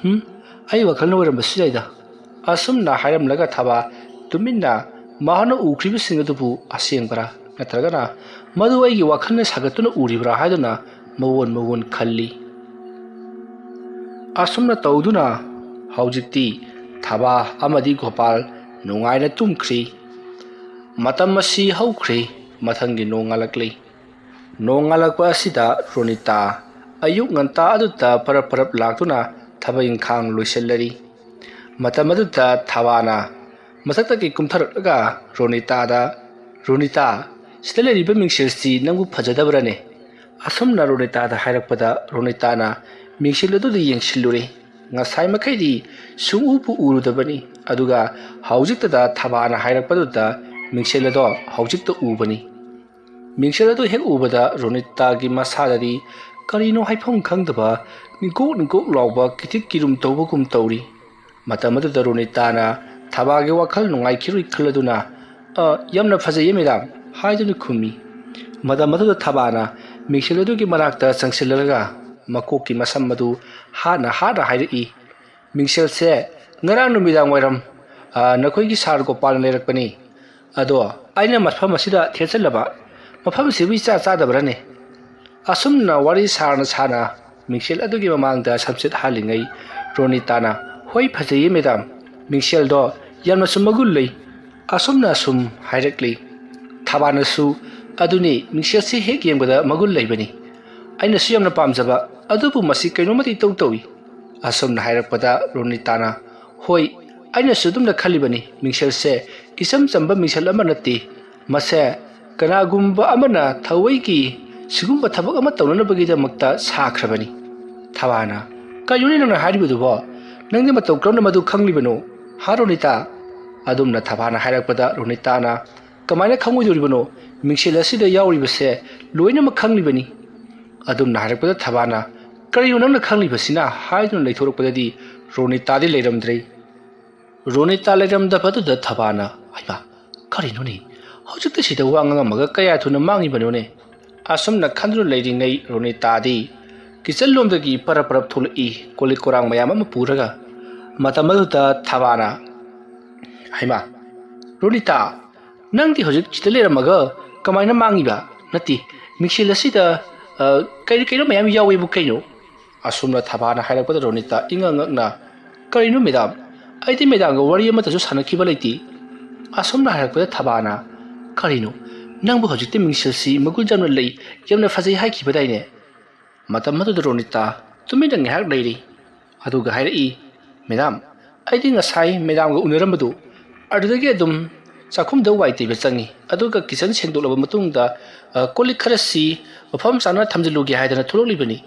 "ꯍꯨꯝ, ꯑꯩ ꯋꯥꯈꯜꯅ ꯑꯣꯏꯔꯝꯕꯁꯨ ꯌꯥꯏꯗ꯫" ꯑꯁꯨꯝꯅ ꯍꯥꯏꯔꯝꯂꯒ ꯊꯥꯕꯥ ꯇꯨꯃꯤꯟꯅ ꯃꯍꯥꯛꯅ ꯎꯈ꯭ꯔꯤꯕꯁꯤꯡ ꯑꯗꯨꯕꯨ ꯑꯁꯦꯡꯕ꯭ꯔꯥ ꯅꯠꯇ꯭ꯔꯒꯅ ꯃꯗꯨ ꯑꯩꯒꯤ ꯋꯥꯈꯜꯅ ꯁꯥꯒꯠꯇꯨꯅ ꯎꯔꯤꯕ꯭ꯔꯥ ꯍꯥꯏꯗꯨꯅ ꯃꯋꯣꯟ ꯃꯋꯣꯟ ꯈꯜꯂꯤ꯫ ꯑꯁꯨꯝꯅ ꯇꯧꯗꯨꯅ ꯍꯧꯖꯤꯛꯇꯤ ꯊꯥꯕꯥ ꯑꯃꯗꯤ ꯒꯣꯄꯥꯜ ꯅꯨꯡꯉꯥꯏꯅ ꯇꯨꯝꯈ꯭ꯔꯤ꯫ ꯃꯇꯝ ꯑꯁꯤ ꯍꯧꯈ꯭ꯔꯦ꯫ ꯃꯊꯪꯒꯤ ꯅꯣꯡꯉꯥꯜꯂꯛꯂꯤ꯫ ꯅꯣꯡꯉꯥꯜꯂꯛꯄ ꯑꯁꯤꯗ ꯔꯣꯅꯤꯇꯥ ꯑꯌꯨꯛ ꯉꯟꯇꯥ ꯑꯗꯨꯗ ꯄꯔꯞ ꯄꯔꯞ ꯂꯥꯛꯇꯨꯅ ꯊꯕꯛ ꯏꯪꯈꯥꯡ ꯂꯣꯏꯁꯤꯜꯂꯔꯤ꯫ ꯃꯇꯝ ꯑꯗꯨꯗ ꯊꯥꯕꯥꯅ ꯃꯊꯛꯇꯒꯤ ꯀꯨꯝꯊꯔꯛꯂꯒ ꯔꯣꯅꯤꯇꯥꯗ, "ꯔꯣꯅꯤꯇꯥ, ꯁꯤꯗ ꯂꯩꯔꯤꯕ ꯃꯤꯡꯁꯦꯜꯁꯤ ꯅꯪꯕꯨ ꯐꯖꯗꯕ꯭ꯔꯅꯦ?" ꯑꯁꯨꯝꯅ ꯔꯣꯅꯤꯇꯥꯗ ꯍꯥꯏꯔꯛꯄꯗ ꯔꯣꯅꯤꯇꯥꯅ ꯃꯤꯡꯁꯦꯜ ꯑꯗꯨꯗ ꯌꯦꯡꯁꯤꯜꯂꯨꯔꯦ꯫ ꯉꯁꯥꯏ ꯃꯈꯩꯗꯤ ꯁꯨꯡꯎꯕꯨ ꯎꯔꯨꯗꯕꯅꯤ, ꯑꯗꯨꯒ ꯍꯧꯖꯤꯛꯇꯗ ꯊꯥꯕꯥꯅ ꯍꯥꯏꯔꯛꯄꯗꯨꯗ ꯃꯤꯡꯁꯦꯜ ꯑꯗꯣ ꯍꯧꯖꯤꯛꯇ ꯎꯕꯅꯤ꯫ ꯃꯤꯡꯁꯦꯜ ꯑꯗꯨ ꯍꯦꯛ ꯎꯕꯗ ꯔꯣꯅꯤꯇꯥꯒꯤ ꯃꯁꯥꯗꯗꯤ ꯀꯔꯤꯅꯣ ꯍꯥꯏꯐꯝ ꯈꯪꯗꯕ ꯅꯤꯡꯀꯣꯛ ꯅꯤꯡꯀꯣꯛ ꯂꯥꯎꯕ ꯀꯤꯊꯤꯛ ꯀꯤꯔꯨꯝ ꯇꯧꯕꯒꯨꯝ ꯇꯧꯔꯤ꯫ ꯃꯇꯝ ꯑꯗꯨꯗ ꯔꯣꯅꯤꯇꯥꯅ ꯊꯥꯕꯥꯒꯤ ꯋꯥꯈꯜ ꯅꯨꯡꯉꯥꯏꯈꯤꯔꯣꯏ ꯈꯜꯂꯗꯨꯅ, "ꯑ, ꯌꯥꯝꯅ ꯐꯖꯩꯌꯦ ꯃꯦꯗꯥꯝ" ꯍꯥꯏꯗꯨꯅ ꯈꯨꯝꯃꯤ꯫ ꯃꯇꯝ ꯑꯗꯨꯗ ꯊꯥꯕꯥꯅ ꯃꯤꯡꯁꯦꯜ ꯑꯗꯨꯒꯤ ꯃꯅꯥꯛꯇ ꯆꯪꯁꯤꯜꯂꯒ ꯃꯀꯣꯛꯀꯤ ꯃꯁꯝ ꯑꯗꯨ ꯍꯥꯠꯅ ꯍꯥꯠꯅ ꯍꯥꯏꯔꯛꯏ, "ꯃꯤꯡꯁꯦꯜꯁꯦ ꯉꯔꯥꯡ ꯅꯨꯃꯤꯗꯥꯡ ꯋꯥꯏꯔꯝ, ꯑ, ꯅꯈꯣꯏꯒꯤ ꯁꯥꯔ ꯒꯣꯄꯥꯜꯅ ꯂꯩꯔꯛꯄꯅꯤ꯫ ꯑꯗꯣ ꯑꯩꯅ ꯃꯐꯝ ꯑꯁꯤꯗ ꯊꯦꯠꯆꯜꯂꯕ, ꯃꯐꯝꯁꯤꯕꯨ ꯏꯆꯥ ꯆꯥꯗꯕ꯭ꯔꯅꯦ?" ꯑꯁꯨꯝꯅ ꯋꯥꯔꯤ ꯁꯥꯅ ꯁꯥꯅ ꯃꯤꯡꯁꯦꯜ ꯑꯗꯨꯒꯤ ꯃꯃꯥꯡꯗ ꯁꯝꯆꯦꯠ ꯍꯥꯜꯂꯤꯉꯩ ꯔꯣꯅꯤꯇꯥꯅ, "ꯍꯣꯏ, ꯐꯖꯩꯌꯦ ꯃꯦꯗꯥꯝ, ꯃꯤꯡꯁꯦꯜꯗꯣ ꯌꯥꯝꯅꯁꯨ ꯃꯒꯨꯟ ꯂꯩ", ꯑꯁꯨꯝꯅ ꯑꯁꯨꯝ ꯍꯥꯏꯔꯛꯂꯤ꯫ ꯊꯥꯕꯥꯅꯁꯨ, "ꯑꯗꯨꯅꯤ, ꯃꯤꯡꯁꯦꯜꯁꯤ ꯍꯦꯛ ꯌꯦꯡꯕꯗ ꯃꯒꯨꯟ ꯂꯩꯕꯅꯤ꯫ ꯑꯩꯅꯁꯨ ꯌꯥꯝꯅ ꯄꯥꯝꯖꯕ, ꯑꯗꯨꯕꯨ ꯃꯁꯤ ꯀꯩꯅꯣꯝꯃꯗꯤ ꯏꯇꯧ ꯇꯧꯏ", ꯑꯁꯨꯝꯅ ꯍꯥꯏꯔꯛꯄꯗ ꯔꯣꯅꯤꯇꯥꯅ, "ꯍꯣꯏ, ꯑꯩꯅꯁꯨ ꯑꯗꯨꯝꯅ ꯈꯜꯂꯤꯕꯅꯤ, ꯃꯤꯡꯁꯦꯜꯁꯦ ꯏꯆꯝ ꯆꯝꯕ ꯃꯤꯡꯁꯦꯜ ꯑꯃ ꯅꯠꯇꯦ꯫ ꯃꯁꯦ ꯀꯅꯥꯒꯨꯝꯕ ꯑꯃꯅ ꯊꯑꯣꯏꯒꯤ ꯁꯤꯒꯨꯝꯕ ꯊꯕꯛ ꯑꯃ ꯇꯧꯅꯅꯕꯒꯤꯗꯃꯛꯇ ꯁꯥꯈ꯭ꯔꯕꯅꯤ꯫ ꯊꯕꯥꯅ, "ꯀꯔꯤꯅꯣꯅꯦ ꯅꯪꯅ ꯍꯥꯏꯔꯤꯕꯗꯨꯕꯣ? ꯅꯪꯗꯤ ꯃꯇꯧ ꯀꯔꯝꯅ ꯃꯗꯨ ꯈꯪꯂꯤꯕꯅꯣ, ꯍꯥ ꯔꯣꯅꯤꯇꯥ?" ꯑꯗꯨꯝꯅ ꯊꯕꯥꯅ ꯍꯥꯏꯔꯛꯄꯗ ꯔꯣꯅꯤꯇꯥꯅ, "ꯀꯃꯥꯏꯅ ꯈꯪꯉꯣꯏꯗꯣꯔꯤꯕꯅꯣ? ꯃꯤꯡꯁꯦꯜ ꯑꯁꯤꯗ ꯌꯥꯎꯔꯤꯕꯁꯦ ꯂꯣꯏꯅꯃꯛ ꯈꯪꯂꯤꯕꯅꯤ꯫" ꯑꯗꯨꯝꯅ ꯍꯥꯏꯔꯛꯄꯗ ꯊꯕꯥꯅ, "ꯀꯔꯤꯅꯣ ꯅꯪꯅ ꯈꯪꯂꯤꯕꯁꯤꯅ?" ꯍꯥꯏꯗꯨꯅ ꯂꯩꯊꯣꯔꯛꯄꯗꯗꯤ ꯔꯣꯅꯤꯇꯥꯗꯤ ꯂꯩꯔꯝꯗ꯭ꯔꯦ꯫ ꯔꯣꯅꯤꯇꯥ ꯂꯩꯔꯝꯗꯕꯗꯨꯗ ꯊꯕꯥꯅ, "ꯍꯩꯃꯥ, ꯀꯔꯤꯅꯣꯅꯦ? ꯍꯧꯖꯤꯛꯇ ꯁꯤꯗ ꯋꯥ ꯉꯥꯡꯉꯝꯃꯒ ꯀꯌꯥ ꯊꯨꯅ ꯃꯥꯡꯉꯤꯕꯅꯣꯅꯦ?" ꯑꯁꯨꯝꯅ ꯈꯟꯗꯨꯅ ꯂꯩꯔꯤꯉꯩ ꯔꯣꯅꯤꯇꯥꯗꯤ ꯀꯤꯆꯟ ꯂꯣꯝꯗꯒꯤ ꯄꯔꯞ ꯄꯔꯞ ꯊꯣꯛꯂꯛꯏ꯫ ꯀꯣꯜ ꯂꯤꯛ ꯀꯣꯔꯥꯡ ꯃꯌꯥꯝ ꯑꯃ ꯄꯨꯔꯒ꯫ ꯃꯇꯝ ꯑꯗꯨꯗ ꯊꯕꯥꯅ, "ꯍꯩꯃꯥ, ꯔꯣꯅꯤꯇꯥ, ꯅꯪꯗꯤ ꯍꯧꯖꯤꯛ ꯁꯤꯗ ꯂꯩꯔꯝꯃꯒ ꯀꯃꯥꯏꯅ ꯃꯥꯡꯉꯤꯕ? ꯅꯠꯇꯦ, ꯃꯤꯡꯁꯦꯜ ꯑꯁꯤꯗ, ꯑ, ꯀꯔꯤ ꯀꯩꯅꯣ ꯃꯌꯥꯝ ꯌꯥꯎꯋꯦꯕꯨ ꯀꯩꯅꯣ?" ꯑꯁꯨꯝꯅ ꯊꯕꯥꯅ ꯍꯥꯏꯔꯛꯄꯗ ꯔꯣꯅꯤꯇꯥ ꯏꯉꯛ ꯉꯛꯅ, "ꯀꯔꯤꯅꯣ ꯃꯦꯗꯥꯝ? ꯑꯩꯗꯤ ꯃꯦꯗꯥꯝꯒ ꯋꯥꯔꯤ ꯑꯃꯠꯇꯁꯨ ꯁꯥꯟꯅꯈꯤꯕ ꯂꯩꯇꯦ꯫" ꯑꯁꯨꯝꯅ ꯍꯥꯏꯔꯛꯄꯗ ꯊꯕꯥꯅ, "ꯀꯔꯤꯅꯣ? ꯅꯪꯕꯨ ꯍꯧꯖꯤꯛꯇꯤ ꯃꯤꯡꯁꯦꯜꯁꯤ ꯃꯒꯨꯟ ꯌꯥꯝꯅ ꯂꯩ, ꯌꯥꯝꯅ ꯐꯖꯩ ꯍꯥꯏꯈꯤꯕꯗꯥꯏꯅꯦ?" ꯃꯇꯝ ꯑꯗꯨꯗ ꯔꯣꯅꯤꯇꯥ ꯇꯨꯃꯤꯟꯅ ꯉꯥꯏꯍꯥꯛ ꯂꯩꯔꯤ꯫ ꯑꯗꯨꯒ ꯍꯥꯏꯔꯛꯏ, "ꯃꯦꯗꯥꯝ, ꯑꯩꯗꯤ ꯉꯁꯥꯏ ꯃꯦꯗꯥꯝꯒ ꯎꯅꯔꯝꯕꯗꯨ ꯑꯗꯨꯗꯒꯤ ꯑꯗꯨꯝ ꯆꯥꯛꯈꯨꯝꯗ ꯋꯥꯏ ꯇꯩꯕ ꯆꯪꯉꯤ꯫ ꯑꯗꯨꯒ ꯀꯤꯆꯟ ꯁꯦꯡꯗꯣꯛꯂꯕ ꯃꯇꯨꯡꯗ, ꯑ, ꯀꯣꯜ ꯂꯤꯛ ꯈꯔꯁꯤ ꯃꯐꯝ ꯆꯥꯅ ꯊꯝꯖꯤꯜꯂꯨꯒꯦ ꯍꯥꯏꯗꯅ ꯊꯣꯛꯂꯛꯂꯤꯕꯅꯤ꯫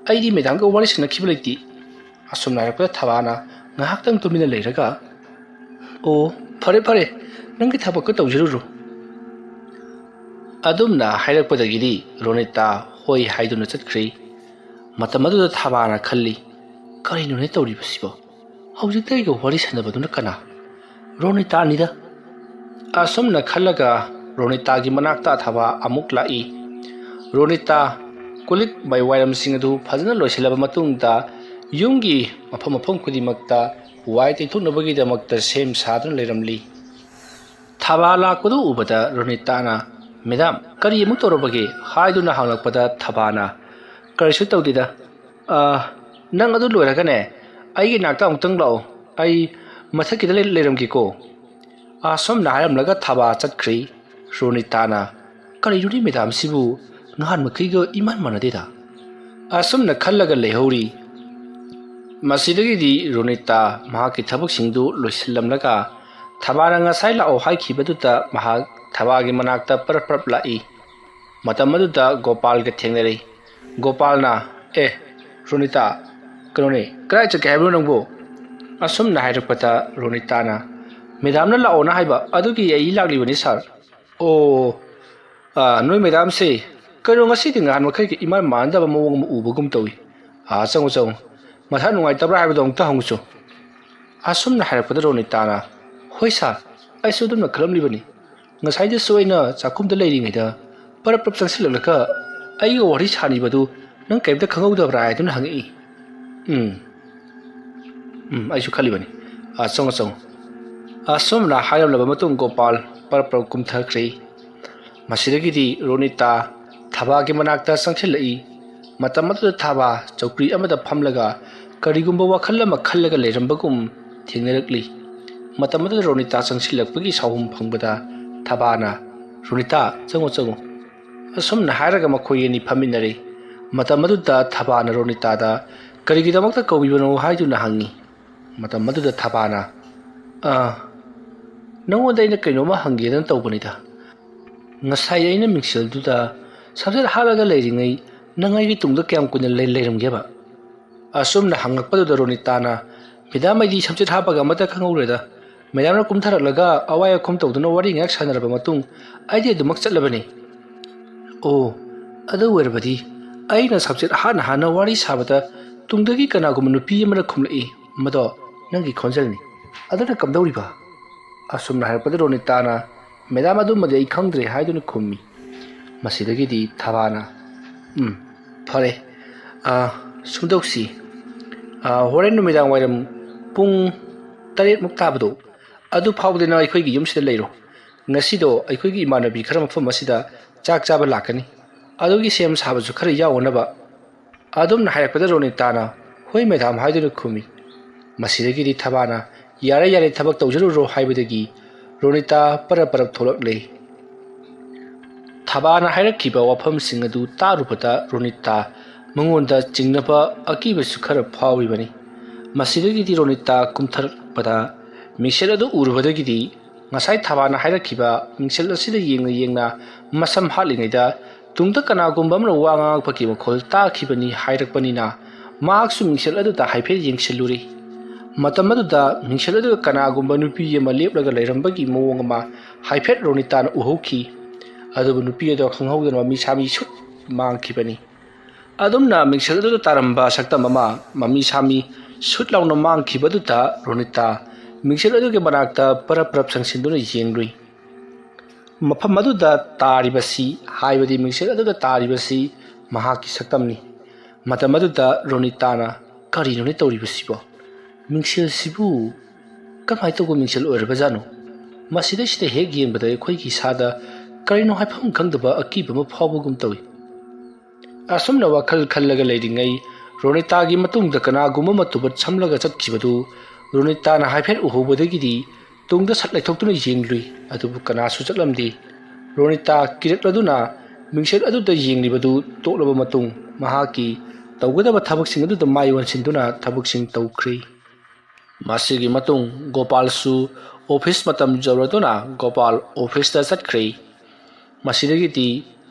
ꯑꯩꯗꯤ ꯃꯦꯗꯥꯝꯒ ꯋꯥꯔꯤ ꯁꯥꯟꯅꯈꯤꯕ ꯂꯩꯇꯦ꯫" ꯑꯁꯨꯝꯅ ꯍꯥꯏꯔꯛꯄꯗ ꯊꯕꯥꯅ ꯉꯥꯏꯍꯥꯛꯇꯪ ꯇꯨꯃꯤꯟꯅ ꯂꯩꯔꯒ, "ꯑꯣ, ꯐꯔꯦ ꯐꯔꯦ, ꯅꯪꯒꯤ ꯊꯕꯛꯇꯣ ꯇꯧꯖꯔꯨꯔꯣ꯫" ꯑꯗꯨꯝꯅ ꯍꯥꯏꯔꯛꯄꯗꯒꯤꯗꯤ ꯔꯣꯅꯤꯇꯥ ꯍꯣꯏ ꯍꯥꯏꯗꯨꯅ ꯆꯠꯈ꯭ꯔꯦ꯫ ꯃꯇꯝ ꯑꯗꯨꯗ ꯊꯕꯥꯅ ꯈꯜꯂꯤ, "ꯀꯔꯤꯅꯣꯅꯦ ꯇꯧꯔꯤꯕꯁꯤꯕꯣ? ꯍꯧꯖꯤꯛꯇ ꯑꯩꯒ ꯋꯥꯔꯤ ꯁꯥꯟꯅꯕꯗꯨꯅ ꯀꯅꯥ? ꯔꯣꯅꯤꯇꯥꯅꯤꯗ꯫" ꯑꯁꯨꯝꯅ ꯈꯜꯂꯒ ꯔꯣꯅꯤꯇꯥꯒꯤ ꯃꯅꯥꯛꯇ ꯊꯕꯥ ꯑꯃꯨꯛ ꯂꯥꯛꯏ꯫ ꯔꯣꯅꯤꯇꯥ ꯀꯣꯜ ꯂꯤꯛ ꯃꯩ ꯋꯥꯏꯔꯝꯁꯤꯡ ꯑꯗꯨ ꯐꯖꯅ ꯂꯣꯏꯁꯤꯜꯂꯕ ꯃꯇꯨꯡꯗ ꯌꯨꯝꯒꯤ ꯃꯐꯝ ꯃꯐꯝ ꯈꯨꯗꯤꯡꯃꯛꯇ ꯋꯥꯏ ꯇꯩꯊꯣꯛꯅꯕꯒꯤꯗꯃꯛꯇ ꯁꯦꯝ ꯁꯥꯗꯨꯅ ꯂꯩꯔꯝꯂꯤ꯫ ꯊꯕꯥ ꯂꯥꯛꯄꯗꯨ ꯎꯕꯗ ꯔꯣꯅꯤꯇꯥꯅ, "ꯃꯦꯗꯥꯝ, ꯀꯔꯤ ꯑꯃꯨꯛ ꯇꯧꯔꯕꯒꯦ?" ꯍꯥꯏꯗꯨꯅ ꯍꯪꯂꯛꯄꯗ ꯊꯕꯥꯅ, "ꯀꯔꯤꯁꯨ ꯇꯧꯗꯦꯗ꯫ ꯑ, ꯅꯪ ꯑꯗꯨ ꯂꯣꯏꯔꯒꯅꯦ, ꯑꯩꯒꯤ ꯅꯥꯛꯇ ꯑꯃꯨꯛꯇꯪ ꯂꯥꯛꯑꯣ꯫ ꯑꯩ ꯃꯊꯛꯀꯤꯗ ꯂꯩ-, ꯂꯩꯔꯝꯒꯦꯀꯣ꯫" ꯑꯁꯨꯝꯅ ꯍꯥꯏꯔꯝꯂꯒ ꯊꯕꯥ ꯆꯠꯈ꯭ꯔꯤ꯫ ꯔꯣꯅꯤꯇꯥꯅ, "ꯀꯔꯤꯅꯣꯅꯦ ꯃꯦꯗꯥꯝꯁꯤꯕꯨ ꯅꯍꯥꯟ ꯃꯈꯩꯒ ꯏꯃꯥꯟ ꯃꯥꯟꯅꯗꯦꯗ?" ꯑꯁꯨꯝꯅ ꯈꯜꯂꯒ ꯂꯩꯍꯧꯔꯤ꯫ ꯃꯁꯤꯗꯒꯤꯗꯤ ꯔꯣꯅꯤꯇꯥ ꯃꯍꯥꯛꯀꯤ ꯊꯕꯛꯁꯤꯡꯗꯨ ꯂꯣꯏꯁꯤꯜꯂꯝꯂꯒ ꯊꯕꯥꯅ ꯉꯁꯥꯏ ꯂꯥꯛꯑꯣ ꯍꯥꯏꯈꯤꯕꯗꯨꯗ ꯃꯍꯥꯛ ꯊꯕꯥꯒꯤ ꯃꯅꯥꯛꯇ ꯄꯔꯞ ꯄꯔꯞ ꯂꯥꯛꯏ꯫ ꯃꯇꯝ ꯑꯗꯨꯗ ꯒꯣꯄꯥꯜꯒ ꯊꯦꯡꯅꯔꯤ꯫ ꯒꯣꯄꯥꯜꯅ, "ꯑꯦ, ꯔꯣꯅꯤꯇꯥ, ꯀꯩꯅꯣꯅꯦ, ꯀꯗꯥꯏ ꯆꯠꯀꯦ ꯍꯥꯏꯕꯅꯣ ꯅꯪꯕꯨ?" ꯑꯁꯨꯝꯅ ꯍꯥꯏꯔꯛꯄꯗ ꯔꯣꯅꯤꯇꯥꯅ, "ꯃꯦꯗꯥꯝꯅ ꯂꯥꯛꯑꯣꯅ ꯍꯥꯏꯕ, ꯑꯗꯨꯒꯤ ꯑꯩ ꯂꯥꯛꯂꯤꯕꯅꯤ ꯁꯥꯔ꯫" "ꯑꯣ, ꯑꯥ, ꯅꯣꯏ ꯃꯦꯗꯥꯝꯁꯦ ꯀꯩꯅꯣ ꯉꯁꯤꯗꯤ ꯅꯍꯥꯟ ꯃꯈꯩꯒ ꯏꯃꯥꯟ ꯃꯥꯟꯅꯗꯕ ꯃꯑꯣꯡ ꯑꯃ ꯎꯕꯒꯨꯝ ꯇꯧꯏ꯫ ꯑꯥ, ꯆꯪꯉꯨ, ꯆꯪꯉꯨ꯫ ꯃꯁꯥ ꯅꯨꯡꯉꯥꯏꯇꯕ꯭ꯔꯥ ꯍꯥꯏꯕꯗꯣ ꯑꯃꯨꯛꯇ ꯍꯪꯉꯨꯆꯣ꯫" ꯑꯁꯨꯝꯅ ꯍꯥꯏꯔꯛꯄꯗ ꯔꯣꯅꯤꯇꯥꯅ, "ꯍꯣꯏ ꯁꯥꯔ, ꯑꯩꯁꯨ ꯑꯗꯨꯝꯅ ꯈꯜꯂꯝꯂꯤꯕꯅꯤ꯫ ꯉꯁꯥꯏꯗꯁꯨ ꯑꯩꯅ ꯆꯥꯛꯈꯨꯝꯗ ꯂꯩꯔꯤꯉꯩꯗ ꯄꯔꯞ ꯄꯔꯞ ꯆꯪꯁꯤꯜꯂꯛꯂꯒ ꯑꯩꯒ ꯋꯥꯔꯤ ꯁꯥꯅꯤꯕꯗꯨ ꯅꯪ ꯀꯔꯤꯝꯇ ꯈꯪꯍꯧꯗꯕ꯭ꯔꯥ?" ꯍꯥꯏꯗꯨꯅ ꯍꯪꯉꯛꯏ꯫ "ꯎꯝ, ꯎꯝ, ꯑꯩꯁꯨ ꯈꯜꯂꯤꯕꯅꯤ꯫ ꯑꯥ, ꯆꯪꯉꯣ, ꯆꯪꯉꯣ꯫" ꯑꯁꯨꯝꯅ ꯍꯥꯏꯔꯝꯂꯕ ꯃꯇꯨꯡ ꯒꯣꯄꯥꯜ ꯄꯔꯞ ꯄꯔꯞ ꯀꯨꯝꯊꯈ꯭ꯔꯦ꯫ ꯃꯁꯤꯗꯒꯤꯗꯤ ꯔꯣꯅꯤꯇꯥ ꯊꯕꯥꯒꯤ ꯃꯅꯥꯛꯇ ꯆꯪꯁꯤꯜꯂꯛꯏ꯫ ꯃꯇꯝ ꯑꯗꯨꯗ ꯊꯕꯥ ꯆꯧꯀ꯭ꯔꯤ ꯑꯃꯗ ꯐꯝꯂꯒ ꯀꯔꯤꯒꯨꯝꯕ ꯋꯥꯈꯜ ꯑꯃ ꯈꯜꯂꯒ ꯂꯩꯔꯝꯕꯒꯨꯝ ꯊꯦꯡꯅꯔꯛꯂꯤ꯫ ꯃꯇꯝ ꯑꯗꯨꯗ ꯔꯣꯅꯤꯇꯥ ꯆꯪꯁꯤꯜꯂꯛꯄꯒꯤ ꯁꯥꯎꯍꯨꯝ ꯐꯪꯕꯗ ꯊꯕꯥꯅ, "ꯔꯣꯅꯤꯇꯥ, ꯆꯪꯉꯨ, ꯆꯪꯉꯨ꯫" ꯑꯁꯨꯝꯅ ꯍꯥꯏꯔꯒ ꯃꯈꯣꯏ ꯑꯅꯤ ꯐꯝꯃꯤꯟꯅꯔꯦ꯫ ꯃꯇꯝ ꯑꯗꯨꯗ ꯊꯕꯥꯅ ꯔꯣꯅꯤꯇꯥꯗ ꯀꯔꯤꯒꯤꯗꯃꯛꯇ ꯀꯧꯕꯤꯕꯅꯣ ꯍꯥꯏꯗꯨꯅ ꯍꯪꯉꯤ꯫ ꯃꯇꯝ ꯑꯗꯨꯗ ꯊꯕꯥꯅ, "ꯑꯥ, ꯅꯉꯣꯟꯗ ꯑꯩꯅ ꯀꯩꯅꯣꯝꯃ ꯍꯪꯒꯦꯗꯅ ꯇꯧꯕꯅꯤꯗ꯫ ꯉꯁꯥꯏ ꯑꯩꯅ ꯃꯤꯡꯁꯦꯜꯗꯨꯗ ꯁꯝꯆꯦꯠ ꯍꯥꯠꯂꯒ ꯂꯩꯔꯤꯉꯩ ꯅꯪ ꯑꯩꯒꯤ ꯇꯨꯡꯗ ꯀꯌꯥꯝ ꯀꯨꯏꯅ ꯂꯩ-, ꯂꯩꯔꯝꯒꯦꯕ?" ꯑꯁꯨꯝꯅ ꯍꯪꯉꯛꯄꯗꯨꯗ ꯔꯣꯅꯤꯇꯥꯅ, "ꯃꯦꯗꯥꯝ, ꯑꯩꯗꯤ ꯁꯝꯆꯦꯠ ꯍꯥꯞꯄꯒ ꯑꯃꯠꯇ ꯈꯪꯍꯧꯔꯦꯗ꯫ ꯃꯦꯗꯥꯝꯅ ꯀꯨꯝꯊꯔꯛꯂꯒ ꯑꯋꯥꯏ ꯑꯈꯨꯝ ꯇꯧꯗꯨꯅ ꯋꯥꯔꯤ ꯉꯥꯏꯍꯥꯛ ꯁꯥꯟꯅꯔꯕ ꯃꯇꯨꯡ ꯑꯩꯗꯤ ꯑꯗꯨꯃꯛ ꯆꯠꯂꯕꯅꯤ꯫" "ꯑꯣ, ꯑꯗꯨ ꯑꯣꯏꯔꯕꯗꯤ ꯑꯩꯅ ꯁꯝꯆꯦꯠ ꯍꯥꯠꯅ ꯍꯥꯠꯅ ꯋꯥꯔꯤ ꯁꯥꯕꯗ ꯇꯨꯡꯗꯒꯤ ꯀꯅꯥꯒꯨꯝꯕ ꯅꯨꯄꯤ ꯑꯃꯅ ꯈꯨꯝꯂꯛꯏ, ꯃꯗꯣ ꯅꯪꯒꯤ ꯈꯣꯟꯖꯦꯜꯅꯤ꯫ ꯑꯗꯨꯅ ꯀꯝꯗꯧꯔꯤꯕ?" ꯑꯁꯨꯝꯅ ꯍꯥꯏꯔꯛꯄꯗ ꯔꯣꯅꯤꯇꯥꯅ, "ꯃꯦꯗꯥꯝ, ꯑꯗꯨꯃꯗꯤ ꯑꯩ ꯈꯪꯗ꯭ꯔꯦ" ꯍꯥꯏꯗꯨꯅ ꯈꯨꯝꯃꯤ꯫ ꯃꯁꯤꯗꯒꯤꯗꯤ ꯊꯕꯥꯅ, "ꯎꯝ, ꯐꯔꯦ꯫ ꯑꯥ, ꯁꯨꯝꯗꯧꯁꯤ꯫ ꯑꯥ, ꯍꯣꯔꯦꯟ ꯅꯨꯃꯤꯗꯥꯡ ꯋꯥꯏꯔꯝ ꯄꯨꯡ ꯇꯔꯦꯠꯃꯨꯛ ꯇꯥꯕꯗꯣ, ꯑꯗꯨ ꯐꯥꯎꯕꯗꯤ ꯅꯪ ꯑꯩꯈꯣꯏꯒꯤ ꯌꯨꯝꯁꯤꯗ ꯂꯩꯔꯣ꯫ ꯉꯁꯤꯗꯣ ꯑꯩꯈꯣꯏꯒꯤ ꯏꯃꯥꯟꯅꯕꯤ ꯈꯔ ꯃꯐꯝ ꯑꯁꯤꯗ ꯆꯥꯛ ꯆꯥꯕ ꯂꯥꯛꯀꯅꯤ꯫ ꯑꯗꯨꯒꯤ ꯁꯦꯝ ꯁꯥꯕꯁꯨ ꯈꯔ ꯌꯥꯎꯅꯅꯕ꯫" ꯑꯗꯨꯝꯅ ꯍꯥꯏꯔꯛꯄꯗ ꯔꯣꯅꯤꯇꯥꯅ, "ꯍꯣꯏ ꯃꯦꯗꯥꯝ" ꯍꯥꯏꯗꯨꯅ ꯈꯨꯝꯃꯤ꯫ ꯃꯁꯤꯗꯒꯤꯗꯤ ꯊꯕꯥꯅ, "ꯌꯥꯔꯦ, ꯌꯥꯔꯦ, ꯊꯕꯛ ꯇꯧꯖꯔꯨꯔꯣ" ꯍꯥꯏꯕꯗꯒꯤ ꯔꯣꯅꯤꯇꯥ ꯄꯔꯞ ꯄꯔꯞ ꯊꯣꯛꯂꯛꯂꯦ꯫ ꯊꯕꯥꯅ ꯍꯥꯏꯔꯛꯈꯤꯕ ꯋꯥꯐꯝꯁꯤꯡ ꯑꯗꯨ ꯇꯥꯔꯨꯕꯗ ꯔꯣꯅꯤꯇꯥ ꯃꯉꯣꯟꯗ ꯆꯤꯡꯅꯕ ꯑꯀꯤꯕꯁꯨ ꯈꯔ ꯐꯥꯎꯔꯤꯕꯅꯤ꯫ ꯃꯁꯤꯗꯒꯤꯗꯤ ꯔꯣꯅꯤꯇꯥ ꯀꯨꯝꯊꯔꯛꯄꯗ ꯃꯤꯡꯁꯦꯜ ꯑꯗꯨ ꯎꯔꯨꯕꯗꯒꯤꯗꯤ ꯉꯁꯥꯏ ꯊꯕꯥꯅ ꯍꯥꯏꯔꯛꯈꯤꯕ ꯃꯤꯡꯁꯦꯜ ꯑꯁꯤꯗ ꯌꯦꯡꯅ ꯌꯦꯡꯅ ꯃꯁꯝ ꯍꯥꯠꯂꯤꯉꯩꯗ ꯇꯨꯡꯗ ꯀꯅꯥꯒꯨꯝꯕ ꯑꯃꯅ ꯋꯥ ꯉꯥꯡꯉꯛꯄꯒꯤ ꯃꯈꯣꯜ ꯇꯥꯈꯤꯕꯅꯤ ꯍꯥꯏꯔꯛꯄꯅꯤꯅ ꯃꯍꯥꯛꯁꯨ ꯃꯤꯡꯁꯦꯜ ꯑꯗꯨꯗ ꯍꯥꯏꯐꯦꯠ ꯌꯦꯡꯁꯤꯜꯂꯨꯔꯦ꯫ ꯃꯇꯝ ꯑꯗꯨꯗ ꯃꯤꯡꯁꯦꯜ ꯑꯗꯨꯗ ꯀꯅꯥꯒꯨꯝꯕ ꯅꯨꯄꯤ ꯑꯃ ꯂꯦꯞꯂꯒ ꯂꯩꯔꯝꯕꯒꯤ ꯃꯑꯣꯡ ꯑꯃ ꯍꯥꯏꯐꯦꯠ ꯔꯣꯅꯤꯇꯥꯅ ꯎꯍꯧꯈꯤ꯫ ꯑꯗꯨꯕꯨ ꯅꯨꯄꯤ ꯑꯗꯨ ꯈꯪꯍꯧꯗꯅ ꯃꯃꯤ ꯁꯥꯃꯤ ꯁꯨꯠ ꯃꯥꯡꯈꯤꯕꯅꯤ꯫ ꯑꯗꯨꯝꯅ ꯃꯤꯡꯁꯦꯜ ꯑꯗꯨꯗ ꯇꯥꯔꯝꯕ ꯁꯛꯇꯝ ꯑꯃ ꯃꯃꯤ ꯁꯥꯃꯤ ꯁꯨꯠ ꯂꯥꯎꯅ ꯃꯥꯡꯈꯤꯕꯗꯨꯗ ꯔꯣꯅꯤꯇꯥ ꯃꯤꯡꯁꯦꯜ ꯑꯗꯨꯒꯤ ꯃꯅꯥꯛꯇ ꯄꯔꯞ ꯄꯔꯞ ꯆꯪꯁꯤꯟꯗꯨꯅ ꯌꯦꯡꯂꯨꯏ꯫ ꯃꯐꯝ ꯑꯗꯨꯗ ꯇꯥꯔꯤꯕꯁꯤ, ꯍꯥꯏꯕꯗꯤ ꯃꯤꯡꯁꯦꯜ ꯑꯗꯨꯗ ꯇꯥꯔꯤꯕꯁꯤ ꯃꯍꯥꯛꯀꯤ ꯁꯛꯇꯝꯅꯤ꯫ ꯃꯇꯝ ꯑꯗꯨꯗ ꯔꯣꯅꯤꯇꯥꯅ, "ꯀꯔꯤꯅꯣꯅꯦ ꯇꯧꯔꯤꯕꯁꯤꯕꯣ? ꯃꯤꯡꯁꯦꯜꯁꯤꯕꯨ ꯀꯃꯥꯏꯅ ꯇꯧꯕ ꯃꯤꯡꯁꯦꯜ ꯑꯣꯏꯔꯕꯖꯥꯠꯅꯣ? ꯃꯁꯤꯗꯩꯁꯤꯗ ꯍꯦꯛ ꯌꯦꯡꯕꯗ ꯑꯩꯈꯣꯏꯒꯤ ꯏꯁꯥꯗ ꯀꯔꯤꯅꯣ ꯍꯥꯏꯐꯝ ꯈꯪꯗꯕ ꯑꯀꯤꯕ ꯑꯃ ꯐꯥꯎꯕꯒꯨꯝ ꯇꯧꯏ"꯫ ꯑꯁꯨꯝꯅ ꯋꯥꯈꯜ ꯈꯜꯂꯒ ꯂꯩꯔꯤꯉꯩ ꯔꯣꯅꯤꯇꯥꯒꯤ ꯃꯇꯨꯡꯗ ꯀꯅꯥꯒꯨꯝꯕ ꯑꯃ ꯇꯨꯕꯠ ꯁꯝꯂꯒ ꯆꯠꯈꯤꯕꯗꯨ ꯔꯣꯅꯤꯇꯥꯅ ꯍꯥꯏꯐꯦꯠ ꯎꯍꯧꯕꯗꯒꯤꯗꯤ ꯇꯨꯡꯗ ꯁꯠ ꯂꯩꯊꯣꯛꯇꯨꯅ ꯌꯦꯡꯂꯨꯏ, ꯑꯗꯨꯕꯨ ꯀꯅꯥꯁꯨ ꯆꯠꯂꯝꯗꯦ꯫ ꯔꯣꯅꯤꯇꯥ ꯀꯤꯔꯛꯂꯗꯨꯅ ꯃꯤꯡꯁꯦꯜ ꯑꯗꯨꯗ ꯌꯦꯡꯂꯤꯕꯗꯨ ꯇꯣꯛꯂꯕ ꯃꯇꯨꯡ ꯃꯍꯥꯛꯀꯤ ꯇꯧꯒꯗꯕ ꯊꯕꯛꯁꯤꯡ ꯑꯗꯨꯗ ꯃꯥꯏ ꯑꯣꯟꯁꯤꯟꯗꯨꯅ ꯊꯕꯛꯁꯤꯡ ꯇꯧꯈ꯭ꯔꯦ꯫ ꯃꯁꯤꯒꯤ ꯃꯇꯨꯡ ꯒꯣꯄꯥꯜꯁꯨ ꯑꯣꯐꯤꯁ ꯃꯇꯝ ꯌꯧꯔꯗꯨꯅ ꯒꯣꯄꯥꯜ ꯑꯣꯐꯤꯁꯇ ꯆꯠꯈ꯭ꯔꯦ꯫ ꯃꯁꯤꯗꯒꯤꯗꯤ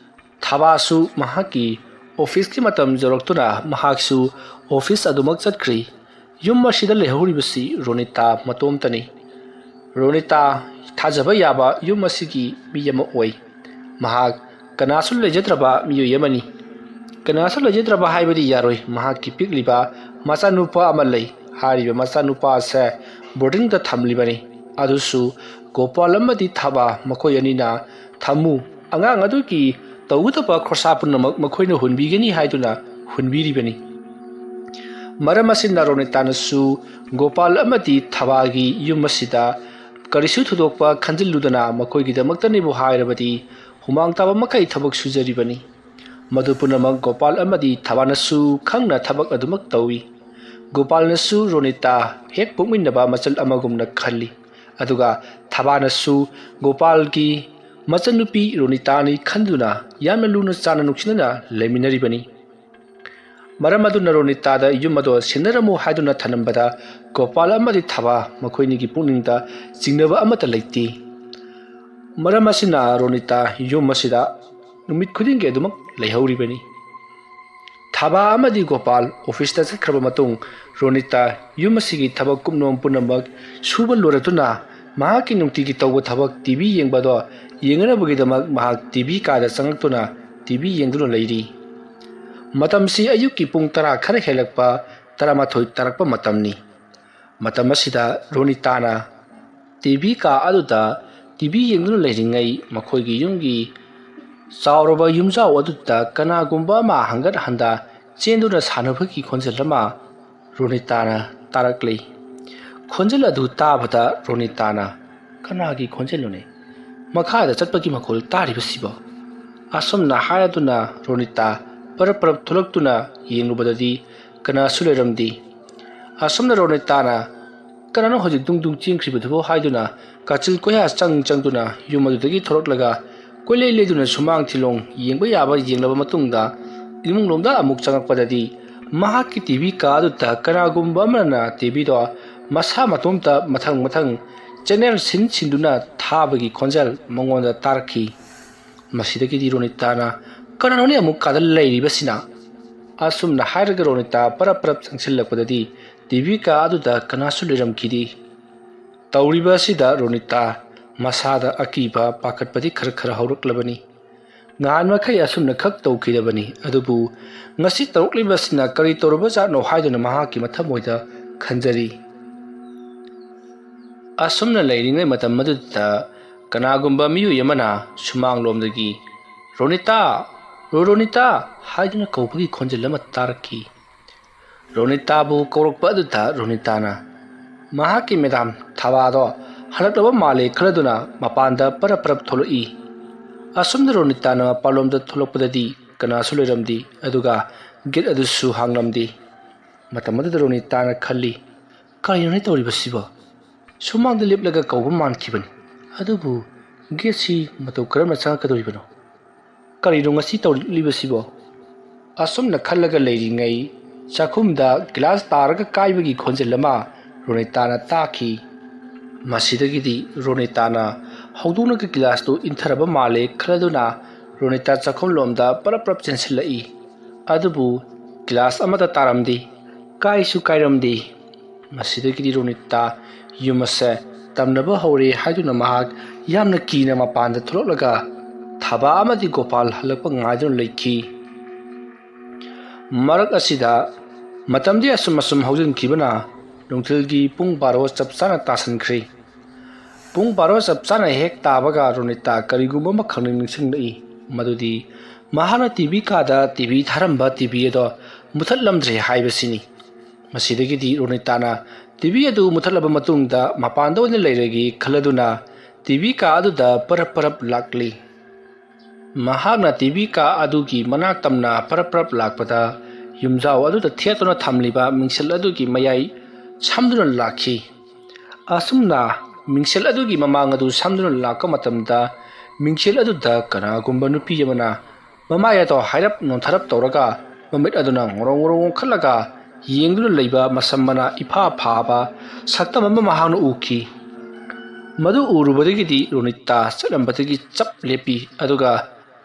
ꯊꯕꯥꯁꯨ ꯃꯍꯥꯛꯀꯤ ꯑꯣꯐꯤꯁꯀꯤ ꯃꯇꯝ ꯌꯧꯔꯛꯇꯨꯅ ꯃꯍꯥꯛꯁꯨ ꯑꯣꯐꯤꯁ ꯑꯗꯨꯃꯛ ꯆꯠꯈ꯭ꯔꯦ꯫ ꯌꯨꯝ ꯑꯁꯤꯗ ꯂꯩꯍꯧꯔꯤꯕꯁꯤ ꯔꯣꯅꯤꯇꯥ ꯃꯇꯣꯝꯇꯅꯤ꯫ ꯔꯣꯅꯤꯇꯥ ꯊꯥꯖꯕ ꯌꯥꯕ ꯌꯨꯝ ꯑꯁꯤꯒꯤ ꯃꯤ ꯑꯃ ꯑꯣꯏ꯫ ꯃꯍꯥꯛ ꯀꯅꯥꯁꯨ ꯂꯩꯖꯗ꯭ꯔꯕ ꯃꯤꯑꯣꯏ ꯑꯃꯅꯤ꯫ ꯀꯅꯥꯁꯨ ꯂꯩꯖꯗ꯭ꯔꯕ ꯍꯥꯏꯕꯗꯤ ꯌꯥꯔꯣꯏ꯫ ꯃꯍꯥꯛꯀꯤ ꯄꯤꯛꯂꯤꯕ ꯃꯆꯥꯅꯨꯄꯥ ꯑꯃ ꯂꯩ꯫ ꯍꯥꯏꯔꯤꯕ ꯃꯆꯥꯅꯨꯄꯥ ꯑꯁꯦ ꯕꯣꯔꯗꯤꯡꯗ ꯊꯝꯂꯤꯕꯅꯤ꯫ ꯑꯗꯨꯁꯨ ꯒꯣꯄꯥꯜ ꯑꯃꯗꯤ ꯊꯕꯥ ꯃꯈꯣꯏ ꯑꯅꯤꯅ ꯊꯝꯃꯨ, ꯑꯉꯥꯡ ꯑꯗꯨꯒꯤ ꯇꯧꯒꯗꯕ ꯈꯣꯔꯁꯥ ꯄꯨꯝꯅꯃꯛ ꯃꯈꯣꯏꯅ ꯍꯨꯟꯕꯤꯒꯅꯤ ꯍꯥꯏꯗꯨꯅ ꯍꯨꯟꯕꯤꯔꯤꯕꯅꯤ꯫ ꯃꯔꯝ ꯑꯁꯤꯅ ꯔꯣꯅꯤꯇꯥꯅꯁꯨ ꯒꯣꯄꯥꯜ ꯑꯃꯗꯤ ꯊꯕꯥꯒꯤ ꯌꯨꯝ ꯑꯁꯤꯗ ꯀꯔꯤꯁꯨ ꯊꯣꯏꯗꯣꯛꯄ ꯈꯟꯖꯤꯜꯂꯨꯗꯅ ꯃꯈꯣꯏꯒꯤꯗꯃꯛꯇꯅꯤꯕꯨ ꯍꯥꯏꯔꯕꯗꯤ ꯍꯨꯃꯥꯡ ꯇꯥꯕ ꯃꯈꯩ ꯊꯕꯛ ꯁꯨꯖꯔꯤꯕꯅꯤ꯫ ꯃꯗꯨ ꯄꯨꯝꯅꯃꯛ ꯒꯣꯄꯥꯜ ꯑꯃꯗꯤ ꯊꯕꯥꯅꯁꯨ ꯈꯪꯅ ꯊꯕꯛ ꯑꯗꯨꯃꯛ ꯇꯧꯏ꯫ ꯒꯣꯄꯥꯜꯅꯁꯨ ꯔꯣꯅꯤꯇꯥ ꯍꯦꯛ ꯄꯣꯛꯃꯤꯟꯅꯕ ꯃꯆꯜ ꯑꯃꯒꯨꯝꯅ ꯈꯜꯂꯤ꯫ ꯑꯗꯨꯒ ꯊꯕꯥꯅꯁꯨ ꯒꯣꯄꯥꯜꯒꯤ ꯃꯆꯟꯅꯨꯄꯤ ꯔꯣꯅꯤꯇꯥꯅꯤ ꯈꯟꯗꯨꯅ ꯌꯥꯝꯅ ꯂꯨꯅ ꯆꯥꯟꯅ ꯅꯨꯡꯁꯤꯅꯅ ꯂꯩꯃꯤꯟꯅꯔꯤꯕꯅꯤ꯫ ꯃꯔꯝ ꯑꯗꯨꯅ ꯔꯣꯅꯤꯇꯥꯗ ꯌꯨꯝ ꯑꯗꯣ ꯁꯤꯟꯅꯔꯝꯃꯨ ꯍꯥꯏꯗꯨꯅ ꯊꯅꯝꯕꯗ ꯒꯣꯄꯥꯜ ꯑꯃꯗꯤ ꯊꯥꯕꯥ ꯃꯈꯣꯏꯅꯤꯒꯤ ꯄꯨꯛꯅꯤꯡꯗ ꯆꯤꯡꯅꯕ ꯑꯃꯠꯇ ꯂꯩꯇꯦ꯫ ꯃꯔꯝ ꯑꯁꯤꯅ ꯔꯣꯅꯤꯇꯥ ꯌꯨꯝ ꯑꯁꯤꯗ ꯅꯨꯃꯤꯠ ꯈꯨꯗꯤꯡꯒꯤ ꯑꯗꯨꯃꯛ ꯂꯩꯍꯧꯔꯤꯕꯅꯤ꯫ ꯊꯥꯕꯥ ꯑꯃꯗꯤ ꯒꯣꯄꯥꯜ ꯑꯣꯐꯤꯁꯇ ꯆꯠꯈ꯭ꯔꯕ ꯃꯇꯨꯡ, ꯔꯣꯅꯤꯇꯥ ꯌꯨꯝ ꯑꯁꯤꯒꯤ ꯊꯕꯛ ꯀꯨꯞꯅꯣꯝ ꯄꯨꯝꯅꯃꯛ ꯁꯨꯕ ꯂꯣꯏꯔꯛꯇꯨꯅ, ꯃꯍꯥꯛꯀꯤ ꯅꯨꯡꯇꯤꯒꯤ ꯇꯧꯕ ꯊꯕꯛ ꯇꯤ ꯚꯤ ꯌꯦꯡꯕꯗꯣ ꯌꯦꯡꯅꯅꯕꯒꯤꯗꯃꯛ ꯃꯍꯥꯛ ꯇꯤ ꯚꯤ ꯀꯥꯗ ꯆꯪꯂꯛꯇꯨꯅ ꯇꯤ ꯚꯤ ꯌꯦꯡꯗꯨꯅ ꯂꯩꯔꯤ꯫ ꯃꯇꯝꯁꯤ ꯑꯌꯨꯛꯀꯤ ꯄꯨꯡ ꯇꯔꯥ ꯈꯔ ꯍꯦꯜꯂꯛꯄ, ꯇꯔꯥꯃꯥꯊꯣꯏ ꯇꯥꯔꯛꯄ ꯃꯇꯝꯅꯤ꯫ ꯃꯇꯝ ꯑꯁꯤꯗ ꯔꯣꯅꯤꯇꯥꯅ ꯇꯤ ꯚꯤ ꯀꯥ ꯑꯗꯨꯗ ꯇꯤ ꯚꯤ ꯌꯦꯡꯗꯨꯅ ꯂꯩꯔꯤꯉꯩ, ꯃꯈꯣꯏꯒꯤ ꯌꯨꯝꯒꯤ ꯆꯥꯎꯔꯕ ꯌꯨꯝꯖꯥꯎ ꯑꯗꯨꯗ ꯀꯅꯥꯒꯨꯝꯕ ꯑꯃ ꯍꯪꯒꯠ ꯍꯟꯗ ꯆꯦꯟꯗꯨꯅ ꯁꯥꯟꯅꯕꯒꯤ ꯈꯣꯟꯖꯦꯜ ꯑꯃ ꯔꯣꯅꯤꯇꯥꯅ ꯇꯥꯔꯛꯂꯤ꯫ ꯈꯣꯟꯖꯦꯜ ꯑꯗꯨ ꯇꯥꯕꯗ ꯔꯣꯅꯤꯇꯥꯅ, "ꯀꯅꯥꯒꯤ ꯈꯣꯟꯖꯦꯜꯅꯣꯅꯦ? ꯃꯈꯥꯗ ꯆꯠꯄꯒꯤ ꯃꯈꯣꯜ ꯇꯥꯔꯤꯕꯁꯤꯕꯣ?" ꯑꯁꯨꯝꯅ ꯍꯥꯏꯔꯗꯨꯅ ꯔꯣꯅꯤꯇꯥ ꯄꯔꯞ ꯄꯔꯞ ꯊꯣꯛꯂꯛꯇꯨꯅ ꯌꯦꯡꯂꯨꯕꯗꯗꯤ ꯀꯅꯥꯁꯨ ꯂꯩꯔꯝꯗꯦ꯫ ꯑꯁꯨꯝꯅ ꯔꯣꯅꯤꯇꯥꯅ, "ꯀꯅꯥꯅꯣ ꯍꯧꯖꯤꯛ ꯗꯨꯡ ꯗꯨꯡ ꯆꯦꯟꯈ꯭ꯔꯤꯕꯗꯨꯕꯣ?" ꯍꯥꯏꯗꯨꯅ ꯀꯥꯆꯤꯜ ꯀꯣꯌꯥ ꯆꯪ ꯆꯪꯗꯨꯅ ꯌꯨꯝ ꯑꯗꯨꯗꯒꯤ ꯊꯣꯔꯛꯂꯒ ꯀꯣꯏꯂꯩ ꯂꯩꯗꯨꯅ ꯁꯨꯃꯥꯡ ꯊꯤꯂꯣꯡ ꯌꯦꯡꯕ ꯌꯥꯕ ꯌꯦꯡꯂꯕ ꯃꯇꯨꯡꯗ ꯏꯃꯨꯡꯂꯣꯝꯗ ꯑꯃꯨꯛ ꯆꯪꯂꯛꯄꯗꯗꯤ ꯃꯍꯥꯛꯀꯤ ꯇꯤ ꯚꯤ ꯀꯥ ꯑꯗꯨꯗ ꯀꯅꯥꯒꯨꯝꯕ ꯑꯃꯅ ꯇꯤ ꯚꯤꯗꯣ ꯃꯁꯥ ꯃꯇꯣꯝꯇ ꯃꯊꯪ ꯃꯊꯪ ꯆꯦꯅꯦꯜ ꯁꯤꯟ ꯁꯤꯟꯗꯨꯅ ꯊꯥꯕꯒꯤ ꯈꯣꯟꯖꯦꯜ ꯃꯉꯣꯟꯗ ꯇꯥꯔꯛꯈꯤ꯫ ꯃꯁꯤꯗꯒꯤꯗꯤ ꯔꯣꯅꯤꯇꯥꯅ, "ꯀꯅꯥꯅꯣꯅꯦ ꯑꯃꯨꯛ ꯀꯥꯗ ꯂꯩꯔꯤꯕꯁꯤꯅ?" ꯑꯁꯨꯝꯅ ꯍꯥꯏꯔꯒ ꯔꯣꯅꯤꯇꯥ ꯄꯔꯞ ꯄꯔꯞ ꯆꯪꯁꯤꯜꯂꯛꯄꯗꯗꯤ ꯇꯤ ꯚꯤ ꯀꯥ ꯑꯗꯨꯗ ꯀꯅꯥꯁꯨ ꯂꯩꯔꯝꯈꯤꯗꯦ꯫ ꯇꯧꯔꯤꯕ ꯑꯁꯤꯗ ꯔꯣꯅꯤꯇꯥ ꯃꯁꯥꯗ ꯑꯀꯤꯕ ꯄꯥꯈꯠꯄꯗꯤ ꯈꯔ ꯈꯔ ꯍꯧꯔꯛꯂꯕꯅꯤ꯫ ꯅꯍꯥꯟ ꯃꯈꯩ ꯑꯁꯨꯝꯅ ꯈꯛ ꯇꯧꯈꯤꯗꯕꯅꯤ, ꯑꯗꯨꯕꯨ ꯉꯁꯤ ꯇꯧꯔꯛꯂꯤꯕꯁꯤꯅ ꯀꯔꯤ ꯇꯧꯔꯕꯖꯥꯠꯅꯣ ꯍꯥꯏꯗꯨꯅ ꯃꯍꯥꯛꯀꯤ ꯃꯊꯃꯣꯏꯗ ꯈꯟꯖꯔꯤ꯫ ꯑꯁꯨꯝꯅ ꯂꯩꯔꯤꯉꯩ ꯃꯇꯝ ꯑꯗꯨꯗ ꯀꯅꯥꯒꯨꯝꯕ ꯃꯤꯑꯣꯏ ꯑꯃꯅ ꯁꯨꯃꯥꯡꯂꯣꯝꯗꯒꯤ, "ꯔꯣꯅꯤꯇꯥ! ꯔꯣ-, ꯔꯣꯅꯤꯇꯥ!" ꯍꯥꯏꯗꯨꯅ ꯀꯧꯕꯒꯤ ꯈꯣꯟꯖꯦꯜ ꯑꯃ ꯇꯥꯔꯛꯈꯤ꯫ ꯔꯣꯅꯤꯇꯥꯕꯨ ꯀꯧꯔꯛꯄ ꯑꯗꯨꯗ ꯔꯣꯅꯤꯇꯥꯅ ꯃꯍꯥꯛꯀꯤ ꯃꯦꯗꯥꯝ ꯊꯥꯕꯥꯗꯣ ꯍꯜꯂꯛꯂꯕ ꯃꯥꯜꯂꯦ ꯈꯜꯂꯗꯨꯅ ꯃꯄꯥꯟꯗ ꯄꯔꯞ ꯄꯔꯞ ꯊꯣꯛꯂꯛꯏ꯫ ꯑꯁꯨꯝꯅ ꯔꯣꯅꯤꯇꯥꯅ ꯃꯄꯥꯟꯂꯣꯝꯗ ꯊꯣꯛꯂꯛꯄꯗꯗꯤ ꯀꯅꯥꯁꯨ ꯂꯩꯔꯝꯗꯦ, ꯑꯗꯨꯒ ꯒꯦꯠ ꯑꯗꯨꯁꯨ ꯍꯥꯡꯂꯝꯗꯦ꯫ ꯃꯇꯝ ꯑꯗꯨꯗ ꯔꯣꯅꯤꯇꯥꯅ ꯈꯜꯂꯤ, "ꯀꯔꯤꯅꯣꯅꯦ ꯇꯧꯔꯤꯕꯁꯤꯕꯣ? ꯁꯨꯃꯥꯡꯗ ꯂꯦꯞꯂꯒ ꯀꯧꯕ ꯃꯥꯟꯈꯤꯕꯅꯤ, ꯑꯗꯨꯕꯨ ꯒꯦꯠꯁꯤ ꯃꯇꯧ ꯀꯔꯝꯅ ꯆꯪꯉꯛꯀꯗꯧꯔꯤꯕꯅꯣ? ꯀꯔꯤꯅꯣ ꯉꯁꯤ ꯇꯧꯔꯛꯂꯤꯕꯁꯤꯕꯣ?" ꯑꯁꯨꯝꯅ ꯈꯜꯂꯒ ꯂꯩꯔꯤꯉꯩ, ꯆꯥꯛꯈꯨꯝꯗ ꯒꯤꯂꯥꯁ ꯇꯥꯔꯒ ꯀꯥꯏꯕꯒꯤ ꯈꯣꯟꯖꯦꯜ ꯑꯃ ꯔꯣꯅꯤꯇꯥꯅ ꯇꯥꯈꯤ꯫ ꯃꯁꯤꯗꯒꯤꯗꯤ ꯔꯣꯅꯤꯇꯥꯅ ꯍꯧꯗꯣꯡꯅꯒ ꯒꯤꯂꯥꯁꯇꯨ ꯏꯟꯊꯔꯕ ꯃꯥꯜꯂꯦ ꯈꯜꯂꯗꯨꯅ ꯔꯣꯅꯤꯇꯥ ꯆꯥꯛꯈꯨꯝꯂꯣꯝꯗ ꯄꯔꯞ ꯄꯔꯞ ꯆꯦꯟꯁꯤꯜꯂꯛꯏ꯫ ꯑꯗꯨꯕꯨ ꯒꯤꯂꯥꯁ ꯑꯃꯠꯇ ꯇꯥꯔꯝꯗꯦ, ꯀꯥꯏꯁꯨ ꯀꯥꯏꯔꯝꯗꯦ꯫ ꯃꯁꯤꯗꯒꯤꯗꯤ ꯔꯣꯅꯤꯇꯥ ꯌꯨꯝ ꯑꯁꯦ ꯇꯝꯅꯕ ꯍꯧꯔꯦ ꯍꯥꯏꯗꯨꯅ ꯃꯍꯥꯛ ꯌꯥꯝꯅ ꯀꯤꯅ ꯃꯄꯥꯟꯗ ꯊꯣꯛꯂꯛꯂꯒ ꯊꯕꯥ ꯑꯃꯗꯤ ꯒꯣꯄꯥꯜ ꯍꯜꯂꯛꯄ ꯉꯥꯏꯗꯨꯅ ꯂꯩꯈꯤ꯫ ꯃꯔꯛ ꯑꯁꯤꯗ ꯃꯇꯝꯗꯤ ꯑꯁꯨꯝ ꯑꯁꯨꯝ ꯍꯧꯖꯤꯟꯈꯤꯕꯅ ꯅꯨꯡꯊꯤꯜꯒꯤ ꯄꯨꯡ ꯕꯥꯔꯣ ꯆꯞ ꯆꯥꯅ ꯇꯥꯁꯟꯈ꯭ꯔꯦ꯫ ꯄꯨꯡ ꯕꯥꯔꯣ ꯆꯞ ꯆꯥꯅ ꯍꯦꯛ ꯇꯥꯕꯒ ꯔꯣꯅꯤꯇꯥ ꯀꯔꯤꯒꯨꯝꯕ ꯑꯃꯈꯛꯅ ꯅꯤꯡꯁꯤꯡꯂꯛꯏ, ꯃꯗꯨꯗꯤ ꯃꯍꯥꯛꯅ ꯇꯤ ꯚꯤ ꯀꯥꯗ ꯇꯤ ꯚꯤ ꯊꯥꯔꯝꯕ ꯇꯤ ꯚꯤ ꯑꯗꯣ ꯃꯨꯊꯠꯂꯝꯗ꯭ꯔꯦ ꯍꯥꯏꯕꯁꯤꯅꯤ꯫ ꯃꯁꯤꯗꯒꯤꯗꯤ ꯔꯣꯅꯤꯇꯥꯅ ꯇꯤ ꯚꯤ ꯑꯗꯨ ꯃꯨꯊꯠꯂꯕ ꯃꯇꯨꯡꯗ ꯃꯄꯥꯟꯗ ꯑꯣꯏꯅ ꯂꯩꯔꯒꯦ ꯈꯜꯂꯗꯨꯅ ꯇꯤ ꯚꯤ ꯀꯥ ꯑꯗꯨꯗ ꯄꯔꯞ ꯄꯔꯞ ꯂꯥꯛꯂꯤ꯫ ꯃꯍꯥꯛꯅ ꯇꯤ ꯚꯤ ꯀꯥ ꯑꯗꯨꯒꯤ ꯃꯅꯥꯛ ꯇꯝꯅ ꯄꯔꯞ ꯄꯔꯞ ꯂꯥꯛꯄꯗ ꯌꯨꯝꯖꯥꯎ ꯑꯗꯨꯗ ꯊꯦꯠꯇꯨꯅ ꯊꯝꯂꯤꯕ ꯃꯤꯡꯁꯦꯜ ꯑꯗꯨꯒꯤ ꯃꯌꯥꯏ ꯁꯝꯗꯨꯅ ꯂꯥꯛꯈꯤ꯫ ꯑꯁꯨꯝꯅ ꯃꯤꯡꯁꯦꯜ ꯑꯗꯨꯒꯤ ꯃꯃꯥꯡ ꯑꯗꯨ ꯁꯝꯗꯨꯅ ꯂꯥꯛꯄ ꯃꯇꯝꯗ ꯃꯤꯡꯁꯦꯜ ꯑꯗꯨꯗ ꯀꯅꯥꯒꯨꯝꯕ ꯅꯨꯄꯤ ꯑꯃꯅ ꯃꯃꯥꯏ ꯑꯗꯣ ꯍꯥꯏꯔꯞ ꯅꯣꯟꯊꯔꯞ ꯇꯧꯔꯒ ꯃꯃꯤꯠ ꯑꯗꯨꯅ ꯉꯣꯔꯣꯡ ꯉꯣꯔꯣꯡ ꯑꯣꯟꯈꯠꯂꯒ ꯌꯦꯡꯗꯨꯅ ꯂꯩꯕ ꯃꯁꯝ ꯃꯅꯥ ꯏꯐꯥ ꯐꯥꯕ ꯁꯛꯇꯝ ꯑꯃ ꯃꯍꯥꯛꯅ ꯎꯈꯤ꯫ ꯃꯗꯨ ꯎꯔꯨꯕꯗꯒꯤꯗꯤ ꯔꯣꯅꯤꯇꯥ ꯆꯠꯂꯝꯕꯗꯒꯤ ꯆꯞ ꯂꯦꯞꯄꯤ, ꯑꯗꯨꯒ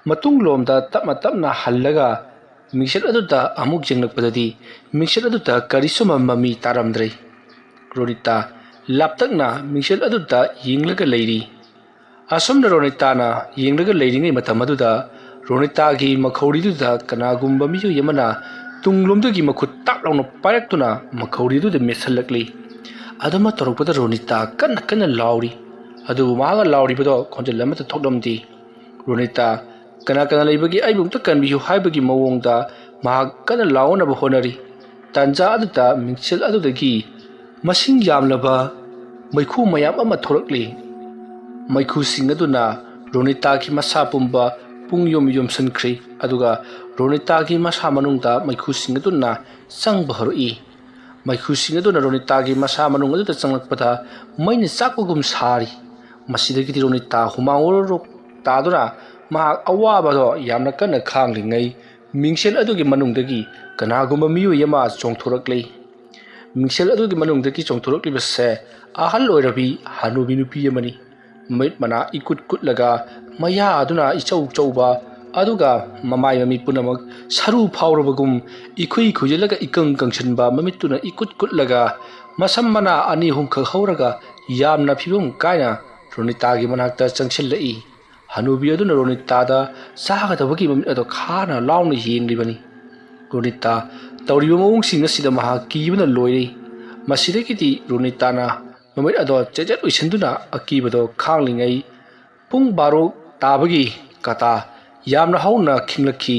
ꯃꯇꯨꯡꯂꯣꯝꯗ ꯇꯞꯅ ꯇꯞꯅ ꯍꯜꯂꯒ ꯃꯤꯡꯁꯦꯜ ꯑꯗꯨꯗ ꯑꯃꯨꯛ ꯌꯦꯡꯂꯛꯄꯗꯗꯤ ꯃꯤꯡꯁꯦꯜ ꯑꯗꯨꯗ ꯀꯔꯤꯁꯨ ꯃꯃꯤ ꯇꯥꯔꯝꯗ꯭ꯔꯦ꯫ ꯔꯣꯅꯤꯇꯥ ꯂꯥꯞꯇꯛꯅ ꯃꯤꯡꯁꯦꯜ ꯑꯗꯨꯗ ꯌꯦꯡꯂꯒ ꯂꯩꯔꯤ꯫ ꯑꯁꯨꯝꯅ ꯔꯣꯅꯤꯇꯥꯅ ꯌꯦꯡꯂꯒ ꯂꯩꯔꯤꯉꯩ ꯃꯇꯝ ꯑꯗꯨꯗ ꯔꯣꯅꯤꯇꯥꯒꯤ ꯃꯈꯧꯔꯤꯗꯨꯗ ꯀꯅꯥꯒꯨꯝꯕ ꯃꯤꯑꯣꯏ ꯑꯃꯅ ꯇꯨꯡꯂꯣꯝꯗꯒꯤ ꯃꯈꯨꯠ ꯇꯥꯛ ꯂꯥꯎꯅ ꯄꯥꯏꯔꯛꯇꯨꯅ ꯃꯈꯧꯔꯤꯗꯨꯗ ꯃꯦꯠꯁꯤꯜꯂꯛꯂꯤ꯫ ꯑꯗꯨꯃ ꯇꯧꯔꯛꯄꯗ ꯔꯣꯅꯤꯇꯥ ꯀꯟꯅ ꯀꯟꯅ ꯂꯥꯎꯔꯤ꯫ ꯑꯗꯨꯕꯨ ꯃꯍꯥꯛꯅ ꯂꯥꯎꯔꯤꯕꯗꯣ ꯈꯣꯟꯖꯦꯜ ꯑꯃꯠꯇ ꯊꯣꯛꯂꯝꯗꯦ꯫ ꯔꯣꯅꯤꯇꯥ, "ꯀꯅꯥ ꯀꯅꯥ ꯂꯩꯕꯒꯦ, ꯑꯩꯕꯨ ꯑꯝꯇ ꯀꯟꯕꯤꯌꯨ" ꯍꯥꯏꯕꯒꯤ ꯃꯑꯣꯡꯗ ꯃꯍꯥꯛ ꯀꯟꯅ ꯂꯥꯎꯅꯕ ꯍꯣꯠꯅꯔꯤ꯫ ꯇꯥꯟꯖꯥ ꯑꯗꯨꯗ ꯃꯤꯡꯁꯦꯜ ꯑꯗꯨꯗꯒꯤ ꯃꯁꯤꯡ ꯌꯥꯝꯂꯕ ꯃꯩꯈꯨ ꯃꯌꯥꯝ ꯑꯃ ꯊꯣꯔꯛꯂꯤ꯫ ꯃꯩꯈꯨꯁꯤꯡ ꯑꯗꯨꯅ ꯔꯣꯅꯤꯇꯥꯒꯤ ꯃꯁꯥ ꯄꯨꯝꯕ ꯄꯨꯡ ꯌꯣꯝ ꯌꯣꯝꯁꯤꯟꯈ꯭ꯔꯦ, ꯑꯗꯨꯒ ꯔꯣꯅꯤꯇꯥꯒꯤ ꯃꯁꯥ ꯃꯅꯨꯡꯗ ꯃꯩꯈꯨꯁꯤꯡ ꯑꯗꯨꯅ ꯆꯪꯕ ꯍꯧꯔꯛꯏ꯫ ꯃꯩꯈꯨꯁꯤꯡ ꯑꯗꯨꯅ ꯔꯣꯅꯤꯇꯥꯒꯤ ꯃꯁꯥ ꯃꯅꯨꯡ ꯑꯗꯨꯗ ꯆꯪꯂꯛꯄꯗ ꯃꯩꯅ ꯆꯥꯛꯄꯒꯨꯝ ꯁꯥꯔꯤ꯫ ꯃꯁꯤꯗꯒꯤꯗꯤ ꯔꯣꯅꯤꯇꯥ ꯍꯨꯃꯥꯡ ꯑꯣꯔꯣ ꯇꯥꯗꯨꯅ ꯃꯍꯥꯛ ꯑꯋꯥꯕꯗꯣ ꯌꯥꯝꯅ ꯀꯟꯅ ꯈꯥꯡꯂꯤꯉꯩ ꯃꯤꯡꯁꯦꯜ ꯑꯗꯨꯒꯤ ꯃꯅꯨꯡꯗꯒꯤ ꯀꯅꯥꯒꯨꯝꯕ ꯃꯤꯑꯣꯏ ꯑꯃ ꯆꯣꯡꯊꯣꯔꯛꯂꯦ꯫ ꯃꯤꯡꯁꯦꯜ ꯑꯗꯨꯒꯤ ꯃꯅꯨꯡꯗꯒꯤ ꯆꯣꯡꯊꯣꯔꯛꯂꯤꯕꯁꯦ ꯑꯍꯜ ꯑꯣꯏꯔꯕꯤ ꯍꯅꯨꯕꯤ ꯅꯨꯄꯤ ꯑꯃꯅꯤ꯫ ꯃꯃꯤꯠ ꯃꯅꯥ ꯏꯀꯨꯠ ꯀꯨꯠꯂꯒ, ꯃꯌꯥ ꯑꯗꯨꯅ ꯏꯆꯧ ꯆꯧꯕ, ꯑꯗꯨꯒ ꯃꯃꯥꯏ ꯃꯃꯤꯠ ꯄꯨꯝꯅꯃꯛ ꯁꯔꯨ ꯐꯥꯎꯔꯕꯒꯨꯝ ꯏꯈꯨꯏ ꯈꯨꯏꯖꯤꯜꯂꯒ ꯏꯀꯪ ꯀꯪꯁꯤꯟꯕ, ꯃꯃꯤꯠꯇꯨꯅ ꯏꯀꯨꯠ ꯀꯨꯠꯂꯒ, ꯃꯁꯝ ꯃꯅꯥ ꯑꯅꯤ ꯑꯍꯨꯝꯈꯛ ꯍꯧꯔꯒ ꯌꯥꯝꯅ ꯐꯤꯕꯝ ꯀꯥꯏꯅ ꯔꯣꯅꯤꯇꯥꯒꯤ ꯃꯅꯥꯛꯇ ꯆꯪꯁꯤꯜꯂꯛꯏ꯫ ꯍꯅꯨꯕꯤ ꯑꯗꯨꯅ ꯔꯣꯅꯤꯇꯥꯗ ꯆꯥꯒꯗꯕꯒꯤ ꯃꯃꯤꯠ ꯑꯗꯣ ꯈꯥꯅ ꯂꯥꯎꯅ ꯌꯦꯡꯂꯤꯕꯅꯤ꯫ ꯔꯣꯅꯤꯇꯥ ꯇꯧꯔꯤꯕ ꯃꯑꯣꯡꯁꯤꯡ ꯑꯁꯤꯗ ꯃꯍꯥꯛ ꯀꯤꯕꯅ ꯂꯣꯏꯔꯦ꯫ ꯃꯁꯤꯗꯒꯤꯗꯤ ꯔꯣꯅꯤꯇꯥꯅ ꯃꯃꯤꯠ ꯑꯗꯣ ꯆꯦꯠꯆꯦꯠ ꯎꯏꯁꯤꯟꯗꯨꯅ ꯑꯀꯤꯕꯗꯣ ꯈꯥꯡꯂꯤꯉꯩ ꯄꯨꯡ ꯕꯥꯔꯣ ꯇꯥꯕꯒꯤ ꯀꯇꯥ ꯌꯥꯝꯅ ꯍꯧꯅ ꯈꯤꯡꯂꯛꯈꯤ꯫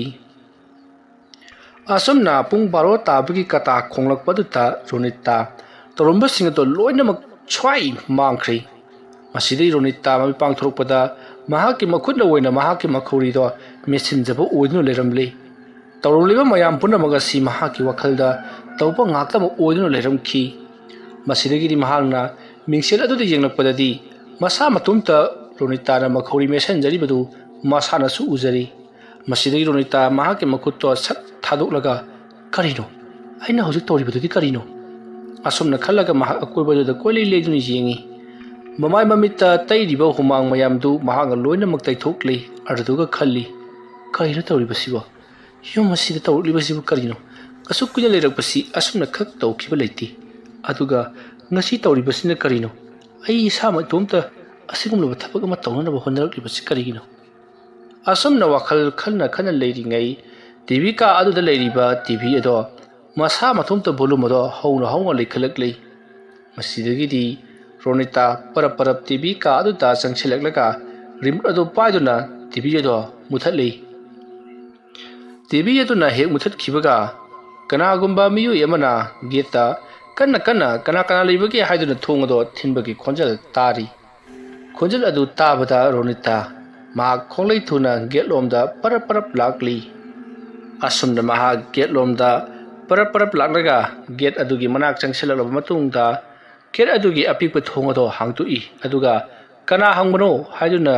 ꯑꯁꯨꯝꯅ ꯄꯨꯡ ꯕꯥꯔꯣ ꯇꯥꯕꯒꯤ ꯀꯇꯥ ꯈꯣꯡꯂꯛꯄꯗꯨꯗ ꯔꯣꯅꯤꯇꯥ ꯇꯧꯔꯝꯕꯁꯤꯡ ꯑꯗꯨ ꯂꯣꯏꯅꯃꯛ ꯁ꯭ꯋꯥꯏ ꯃꯥꯡꯈ꯭ꯔꯦ꯫ ꯃꯁꯤꯗꯩ ꯔꯣꯅꯤꯇꯥ ꯃꯃꯤꯠ ꯄꯥꯡꯊꯣꯔꯛꯄꯗ ꯃꯍꯥꯛꯀꯤ ꯃꯈꯨꯠꯅ ꯑꯣꯏꯅ ꯃꯍꯥꯛꯀꯤ ꯃꯈꯧꯔꯤꯗꯣ ꯃꯦꯠꯁꯤꯟꯖꯕ ꯑꯣꯏꯗꯨꯅ ꯂꯩꯔꯝꯂꯦ꯫ ꯇꯧꯔꯝꯂꯤꯕ ꯃꯌꯥꯝ ꯄꯨꯝꯅꯃꯛ ꯑꯁꯤ ꯃꯍꯥꯛꯀꯤ ꯋꯥꯈꯜꯗ ꯇꯧꯕ ꯉꯥꯛꯇꯃꯛ ꯑꯣꯏꯗꯨꯅ ꯂꯩꯔꯝꯈꯤ꯫ ꯃꯁꯤꯗꯒꯤꯗꯤ ꯃꯍꯥꯛꯅ ꯃꯤꯡꯁꯦꯜ ꯑꯗꯨꯗ ꯌꯦꯡꯂꯛꯄꯗꯗꯤ ꯃꯁꯥ ꯃꯇꯣꯝꯇ ꯔꯣꯅꯤꯇꯥꯅ ꯃꯈꯧꯔꯤ ꯃꯦꯠꯁꯤꯟꯖꯔꯤꯕꯗꯨ ꯃꯁꯥꯅꯁꯨ ꯎꯖꯔꯤ꯫ ꯃꯁꯤꯗꯒꯤ ꯔꯣꯅꯤꯇꯥ ꯃꯍꯥꯛꯀꯤ ꯃꯈꯨꯠꯇꯣ ꯁꯠ ꯊꯥꯗꯣꯛꯂꯒ, "ꯀꯔꯤꯅꯣ? ꯑꯩꯅ ꯍꯧꯖꯤꯛ ꯇꯧꯔꯤꯕꯗꯨꯗꯤ ꯀꯔꯤꯅꯣ?" ꯑꯁꯨꯝꯅ ꯈꯜꯂꯒ ꯃꯍꯥꯛ ꯑꯀꯣꯏꯕꯗꯨꯗ ꯀꯣꯏꯂꯩ ꯂꯩꯗꯨꯅ ꯌꯦꯡꯉꯤ꯫ ꯃꯃꯥꯏ ꯃꯃꯤꯠꯇ ꯇꯩꯔꯤꯕ ꯍꯨꯃꯥꯡ ꯃꯌꯥꯝꯗꯨ ꯃꯍꯥꯛꯅ ꯂꯣꯏꯅꯃꯛ ꯇꯩꯊꯣꯛꯂꯤ꯫ ꯑꯗꯨꯗꯨꯒ ꯈꯜꯂꯤ, "ꯀꯔꯤꯅꯣ ꯇꯧꯔꯤꯕꯁꯤꯕꯣ? ꯌꯨꯝ ꯑꯁꯤꯗ ꯇꯧꯔꯛꯂꯤꯕꯁꯤꯕꯨ ꯀꯔꯤꯅꯣ? ꯑꯁꯨꯛ ꯀꯨꯏꯅ ꯂꯩꯔꯛꯄꯁꯤ ꯑꯁꯨꯝꯅ ꯈꯛ ꯇꯧꯈꯤꯕ ꯂꯩꯇꯦ꯫ ꯑꯗꯨꯒ ꯉꯁꯤ ꯇꯧꯔꯤꯕꯁꯤꯅ ꯀꯔꯤꯅꯣ? ꯑꯩ ꯏꯁꯥꯃꯛ ꯏꯇꯣꯝꯇ ꯑꯁꯤꯒꯨꯝꯂꯕ ꯊꯕꯛ ꯑꯃ ꯇꯧꯅꯅꯕ ꯍꯣꯠꯅꯔꯛꯂꯤꯕꯁꯤ ꯀꯔꯤꯒꯤꯅꯣ?" ꯑꯁꯨꯝꯅ ꯋꯥꯈꯜ ꯈꯟꯅ ꯈꯟꯅ ꯂꯩꯔꯤꯉꯩ ꯇꯤ ꯚꯤ ꯀꯥ ꯑꯗꯨꯗ ꯂꯩꯔꯤꯕ ꯇꯤ ꯚꯤ ꯑꯗꯣ ꯃꯁꯥ ꯃꯇꯣꯝꯇ ꯚꯣꯂꯨꯝ ꯑꯗꯣ ꯍꯧꯅ ꯍꯧꯅ ꯂꯩꯈꯠꯂꯛꯂꯤ꯫ ꯃꯁꯤꯗꯒꯤꯗꯤ ꯔꯣꯅꯤꯇꯥ ꯄꯔꯞ ꯄꯔꯞ ꯇꯤ ꯚꯤ ꯀꯥ ꯑꯗꯨꯗ ꯆꯪꯁꯤꯜꯂꯛꯂꯒ ꯔꯤꯃꯣꯠ ꯑꯗꯨ ꯄꯥꯏꯗꯨꯅ ꯇꯤ ꯚꯤ ꯑꯗꯣ ꯃꯨꯊꯠꯂꯤ꯫ ꯇꯤ ꯚꯤ ꯑꯗꯨꯅ ꯍꯦꯛ ꯃꯨꯊꯠꯈꯤꯕꯒ ꯀꯅꯥꯒꯨꯝꯕ ꯃꯤꯑꯣꯏ ꯑꯃꯅ ꯒꯦꯠꯇ ꯀꯟꯅ ꯀꯟꯅ "ꯀꯅꯥ ꯀꯅꯥ ꯂꯩꯕꯒꯦ?" ꯍꯥꯏꯗꯨꯅ ꯊꯣꯡ ꯑꯗꯣ ꯊꯤꯟꯕꯒꯤ ꯈꯣꯟꯖꯦꯜ ꯇꯥꯔꯤ꯫ ꯈꯣꯟꯖꯦꯜ ꯑꯗꯨ ꯇꯥꯕꯗ ꯔꯣꯅꯤꯇꯥ ꯃꯍꯥꯛ ꯈꯣꯡꯂꯩ ꯊꯨꯅ ꯒꯦꯠ ꯂꯣꯝꯗ ꯄꯔꯞ ꯄꯔꯞ ꯂꯥꯛꯂꯤ꯫ ꯑꯁꯨꯝꯅ ꯃꯍꯥꯛ ꯒꯦꯠ ꯂꯣꯝꯗ ꯄꯔꯞ ꯄꯔꯞ ꯂꯥꯛꯂꯒ ꯒꯦꯠ ꯑꯗꯨꯒꯤ ꯃꯅꯥꯛ ꯆꯪꯁꯤꯜꯂꯛꯂꯕ ꯃꯇꯨꯡꯗ ꯒꯦꯠ ꯑꯗꯨꯒꯤ ꯑꯄꯤꯛꯄ ꯊꯣꯡ ꯑꯗꯣ ꯍꯥꯡꯗꯣꯛꯏ꯫ ꯑꯗꯨꯒ "ꯀꯅꯥ ꯍꯪꯕꯅꯣ?" ꯍꯥꯏꯗꯨꯅ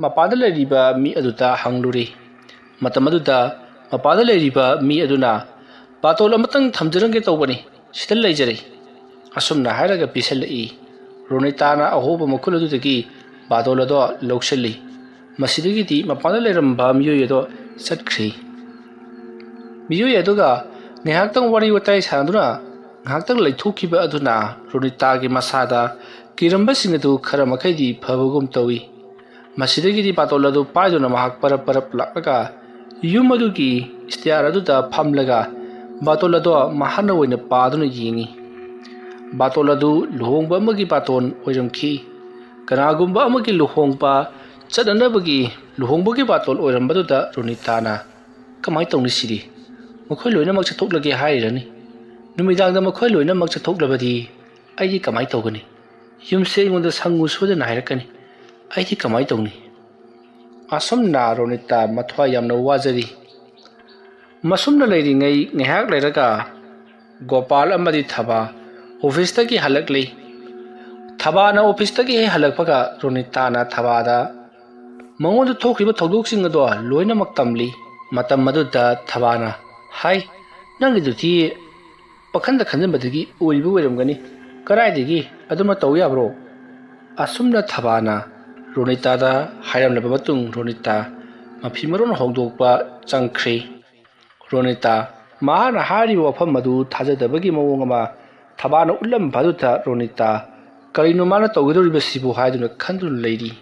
ꯃꯄꯥꯟꯗ ꯂꯩꯔꯤꯕ ꯃꯤ ꯑꯗꯨꯗ ꯍꯪꯂꯨꯔꯤ꯫ ꯃꯇꯝ ꯑꯗꯨꯗ ꯃꯄꯥꯟꯗ ꯂꯩꯔꯤꯕ ꯃꯤ ꯑꯗꯨꯅ "ꯕꯥꯇꯣꯜ ꯑꯃꯇꯪ ꯊꯝꯖꯔꯝꯒꯦ ꯇꯧꯕꯅꯤ, ꯁꯤꯗ ꯂꯩꯖꯔꯦ" ꯑꯁꯨꯝꯅ ꯍꯥꯏꯔꯒ ꯄꯤꯁꯜꯂꯛꯏ꯫ ꯔꯣꯅꯤꯇꯥꯅ ꯑꯍꯣꯕ ꯃꯈꯨꯜ ꯑꯗꯨꯗꯒꯤ ꯕꯥꯇꯣꯜ ꯑꯗꯣ ꯂꯧꯁꯤꯜꯂꯤ꯫ ꯃꯁꯤꯗꯒꯤꯗꯤ ꯃꯄꯥꯟꯗ ꯂꯩꯔꯝꯕ ꯃꯤꯑꯣꯏ ꯑꯗꯣ ꯆꯠꯈ꯭ꯔꯤ꯫ ꯃꯤꯑꯣꯏ ꯑꯗꯨꯒ ꯉꯥꯏꯍꯥꯛꯇꯪ ꯋꯥꯔꯤ ꯋꯥꯇꯥꯏ ꯁꯥꯟꯅꯗꯨꯅ ꯉꯥꯏꯍꯥꯛꯇꯪ ꯂꯩꯊꯣꯛꯈꯤꯕ ꯑꯗꯨꯅ ꯔꯣꯅꯤꯇꯥꯒꯤ ꯃꯁꯥꯗ ꯀꯤꯔꯝꯕꯁꯤꯡ ꯑꯗꯨ ꯈꯔ ꯃꯈꯩꯗꯤ ꯐꯕꯒꯨꯝ ꯇꯧꯏ꯫ ꯃꯁꯤꯗꯒꯤꯗꯤ ꯕꯥꯇꯣꯜ ꯑꯗꯨ ꯄꯥꯏꯗꯨꯅ ꯃꯍꯥꯛ ꯄꯔꯞ ꯄꯔꯞ ꯂꯥꯛꯂꯒ ꯌꯨꯝ ꯑꯗꯨꯒꯤ ꯁ꯭ꯇꯦꯌꯥꯔ ꯑꯗꯨꯗ ꯐꯝꯂꯒ ꯕꯥꯇꯣꯜ ꯑꯗꯣ ꯃꯍꯥꯛꯅ ꯑꯣꯏꯅ ꯄꯥꯗꯨꯅ ꯌꯦꯡꯏ꯫ ꯕꯥꯇꯣꯜ ꯑꯗꯨ ꯂꯨꯍꯣꯡꯕ ꯑꯃꯒꯤ ꯕꯥꯇꯣꯟ ꯑꯣꯏꯔꯝꯈꯤ꯫ ꯀꯅꯥꯒꯨꯝꯕ ꯑꯃꯒꯤ ꯂꯨꯍꯣꯡꯕ ꯆꯠꯅꯅꯕꯒꯤ ꯂꯨꯍꯣꯡꯕꯒꯤ ꯕꯥꯇꯣꯟ ꯑꯣꯏꯔꯝꯕꯗꯨꯗ ꯔꯣꯅꯤꯇꯥꯅ, "ꯀꯃꯥꯏꯅ ꯇꯧꯅꯤ ꯁꯤꯗꯤ? ꯃꯈꯣꯏ ꯂꯣꯏꯅꯃꯛ ꯆꯠꯊꯣꯛꯂꯒꯦ ꯍꯥꯏꯔꯤꯔꯅꯤ? ꯅꯨꯃꯤꯗꯥꯡꯗ ꯃꯈꯣꯏ ꯂꯣꯏꯅꯃꯛ ꯆꯠꯊꯣꯛꯂꯕꯗꯤ ꯑꯩꯗꯤ ꯀꯃꯥꯏꯅ ꯇꯧꯒꯅꯤ? ꯌꯨꯝꯁꯦ ꯑꯩꯉꯣꯟꯗ ꯁꯪꯉꯨ ꯁꯣꯏꯗꯅ ꯍꯥꯏꯔꯛꯀꯅꯤ꯫ ꯑꯩꯗꯤ ꯀꯃꯥꯏꯅ ꯇꯧꯅꯤ?" ꯑꯁꯨꯝꯅ ꯔꯣꯅꯤꯇꯥ ꯃꯊ꯭ꯋꯥꯏ ꯌꯥꯝꯅ ꯋꯥꯖꯔꯤ꯫ ꯃꯁꯨꯝꯅ ꯂꯩꯔꯤꯉꯩ ꯉꯥꯏꯍꯥꯛ ꯂꯩꯔꯒ ꯒꯣꯄꯥꯜ ꯑꯃꯗꯤ ꯊꯕꯥ ꯑꯣꯐꯤꯁꯇꯒꯤ ꯍꯜꯂꯛꯂꯤ꯫ ꯊꯕꯥꯅ ꯑꯣꯐꯤꯁꯇꯒꯤ ꯍꯦꯛ ꯍꯜꯂꯛꯄꯒ ꯔꯣꯅꯤꯇꯥꯅ ꯊꯕꯥꯗ ꯃꯉꯣꯟꯗ ꯊꯣꯛꯈ꯭ꯔꯤꯕ ꯊꯧꯗꯣꯛꯁꯤꯡ ꯑꯗꯣ ꯂꯣꯏꯅꯃꯛ ꯇꯝꯂꯤ꯫ ꯃꯇꯝ ꯑꯗꯨꯗ ꯊꯕꯥꯅ, "ꯍꯥꯏ, ꯅꯪꯒꯤꯗꯨꯗꯤ ꯄꯥꯈꯟꯗ ꯈꯟꯖꯟꯕꯗꯒꯤ ꯑꯣꯏꯔꯤꯕ ꯑꯣꯏꯔꯝꯒꯅꯤ꯫ ꯀꯗꯥꯏꯗꯒꯤ ꯑꯗꯨꯃ ꯇꯧ ꯌꯥꯕ꯭ꯔꯣ?" ꯑꯁꯨꯝꯅ ꯊꯕꯥꯅ ꯔꯣꯅꯤꯇꯥꯗ ꯍꯥꯏꯔꯝꯂꯕ ꯃꯇꯨꯡ ꯔꯣꯅꯤꯇꯥ ꯃꯐꯤ ꯃꯔꯣꯟ ꯍꯣꯡꯗꯣꯛꯄ ꯆꯪꯈ꯭ꯔꯤ꯫ ꯔꯣꯅꯤꯇꯥ ꯃꯍꯥꯛꯅ ꯍꯥꯏꯔꯤꯕ ꯋꯥꯐꯝ ꯑꯗꯨ ꯊꯥꯖꯗꯕꯒꯤ ꯃꯑꯣꯡ ꯑꯃ ꯊꯕꯥꯅ ꯎꯠꯂꯝꯕ ꯑꯗꯨꯗ ꯔꯣꯅꯤꯇꯥ, "ꯀꯔꯤꯅꯣ ꯃꯥꯅ ꯇꯧꯒꯗꯧꯔꯤꯕꯁꯤꯕꯨ?" ꯍꯥꯏꯗꯨꯅ ꯈꯟꯗꯨꯅ ꯂꯩꯔꯤ꯫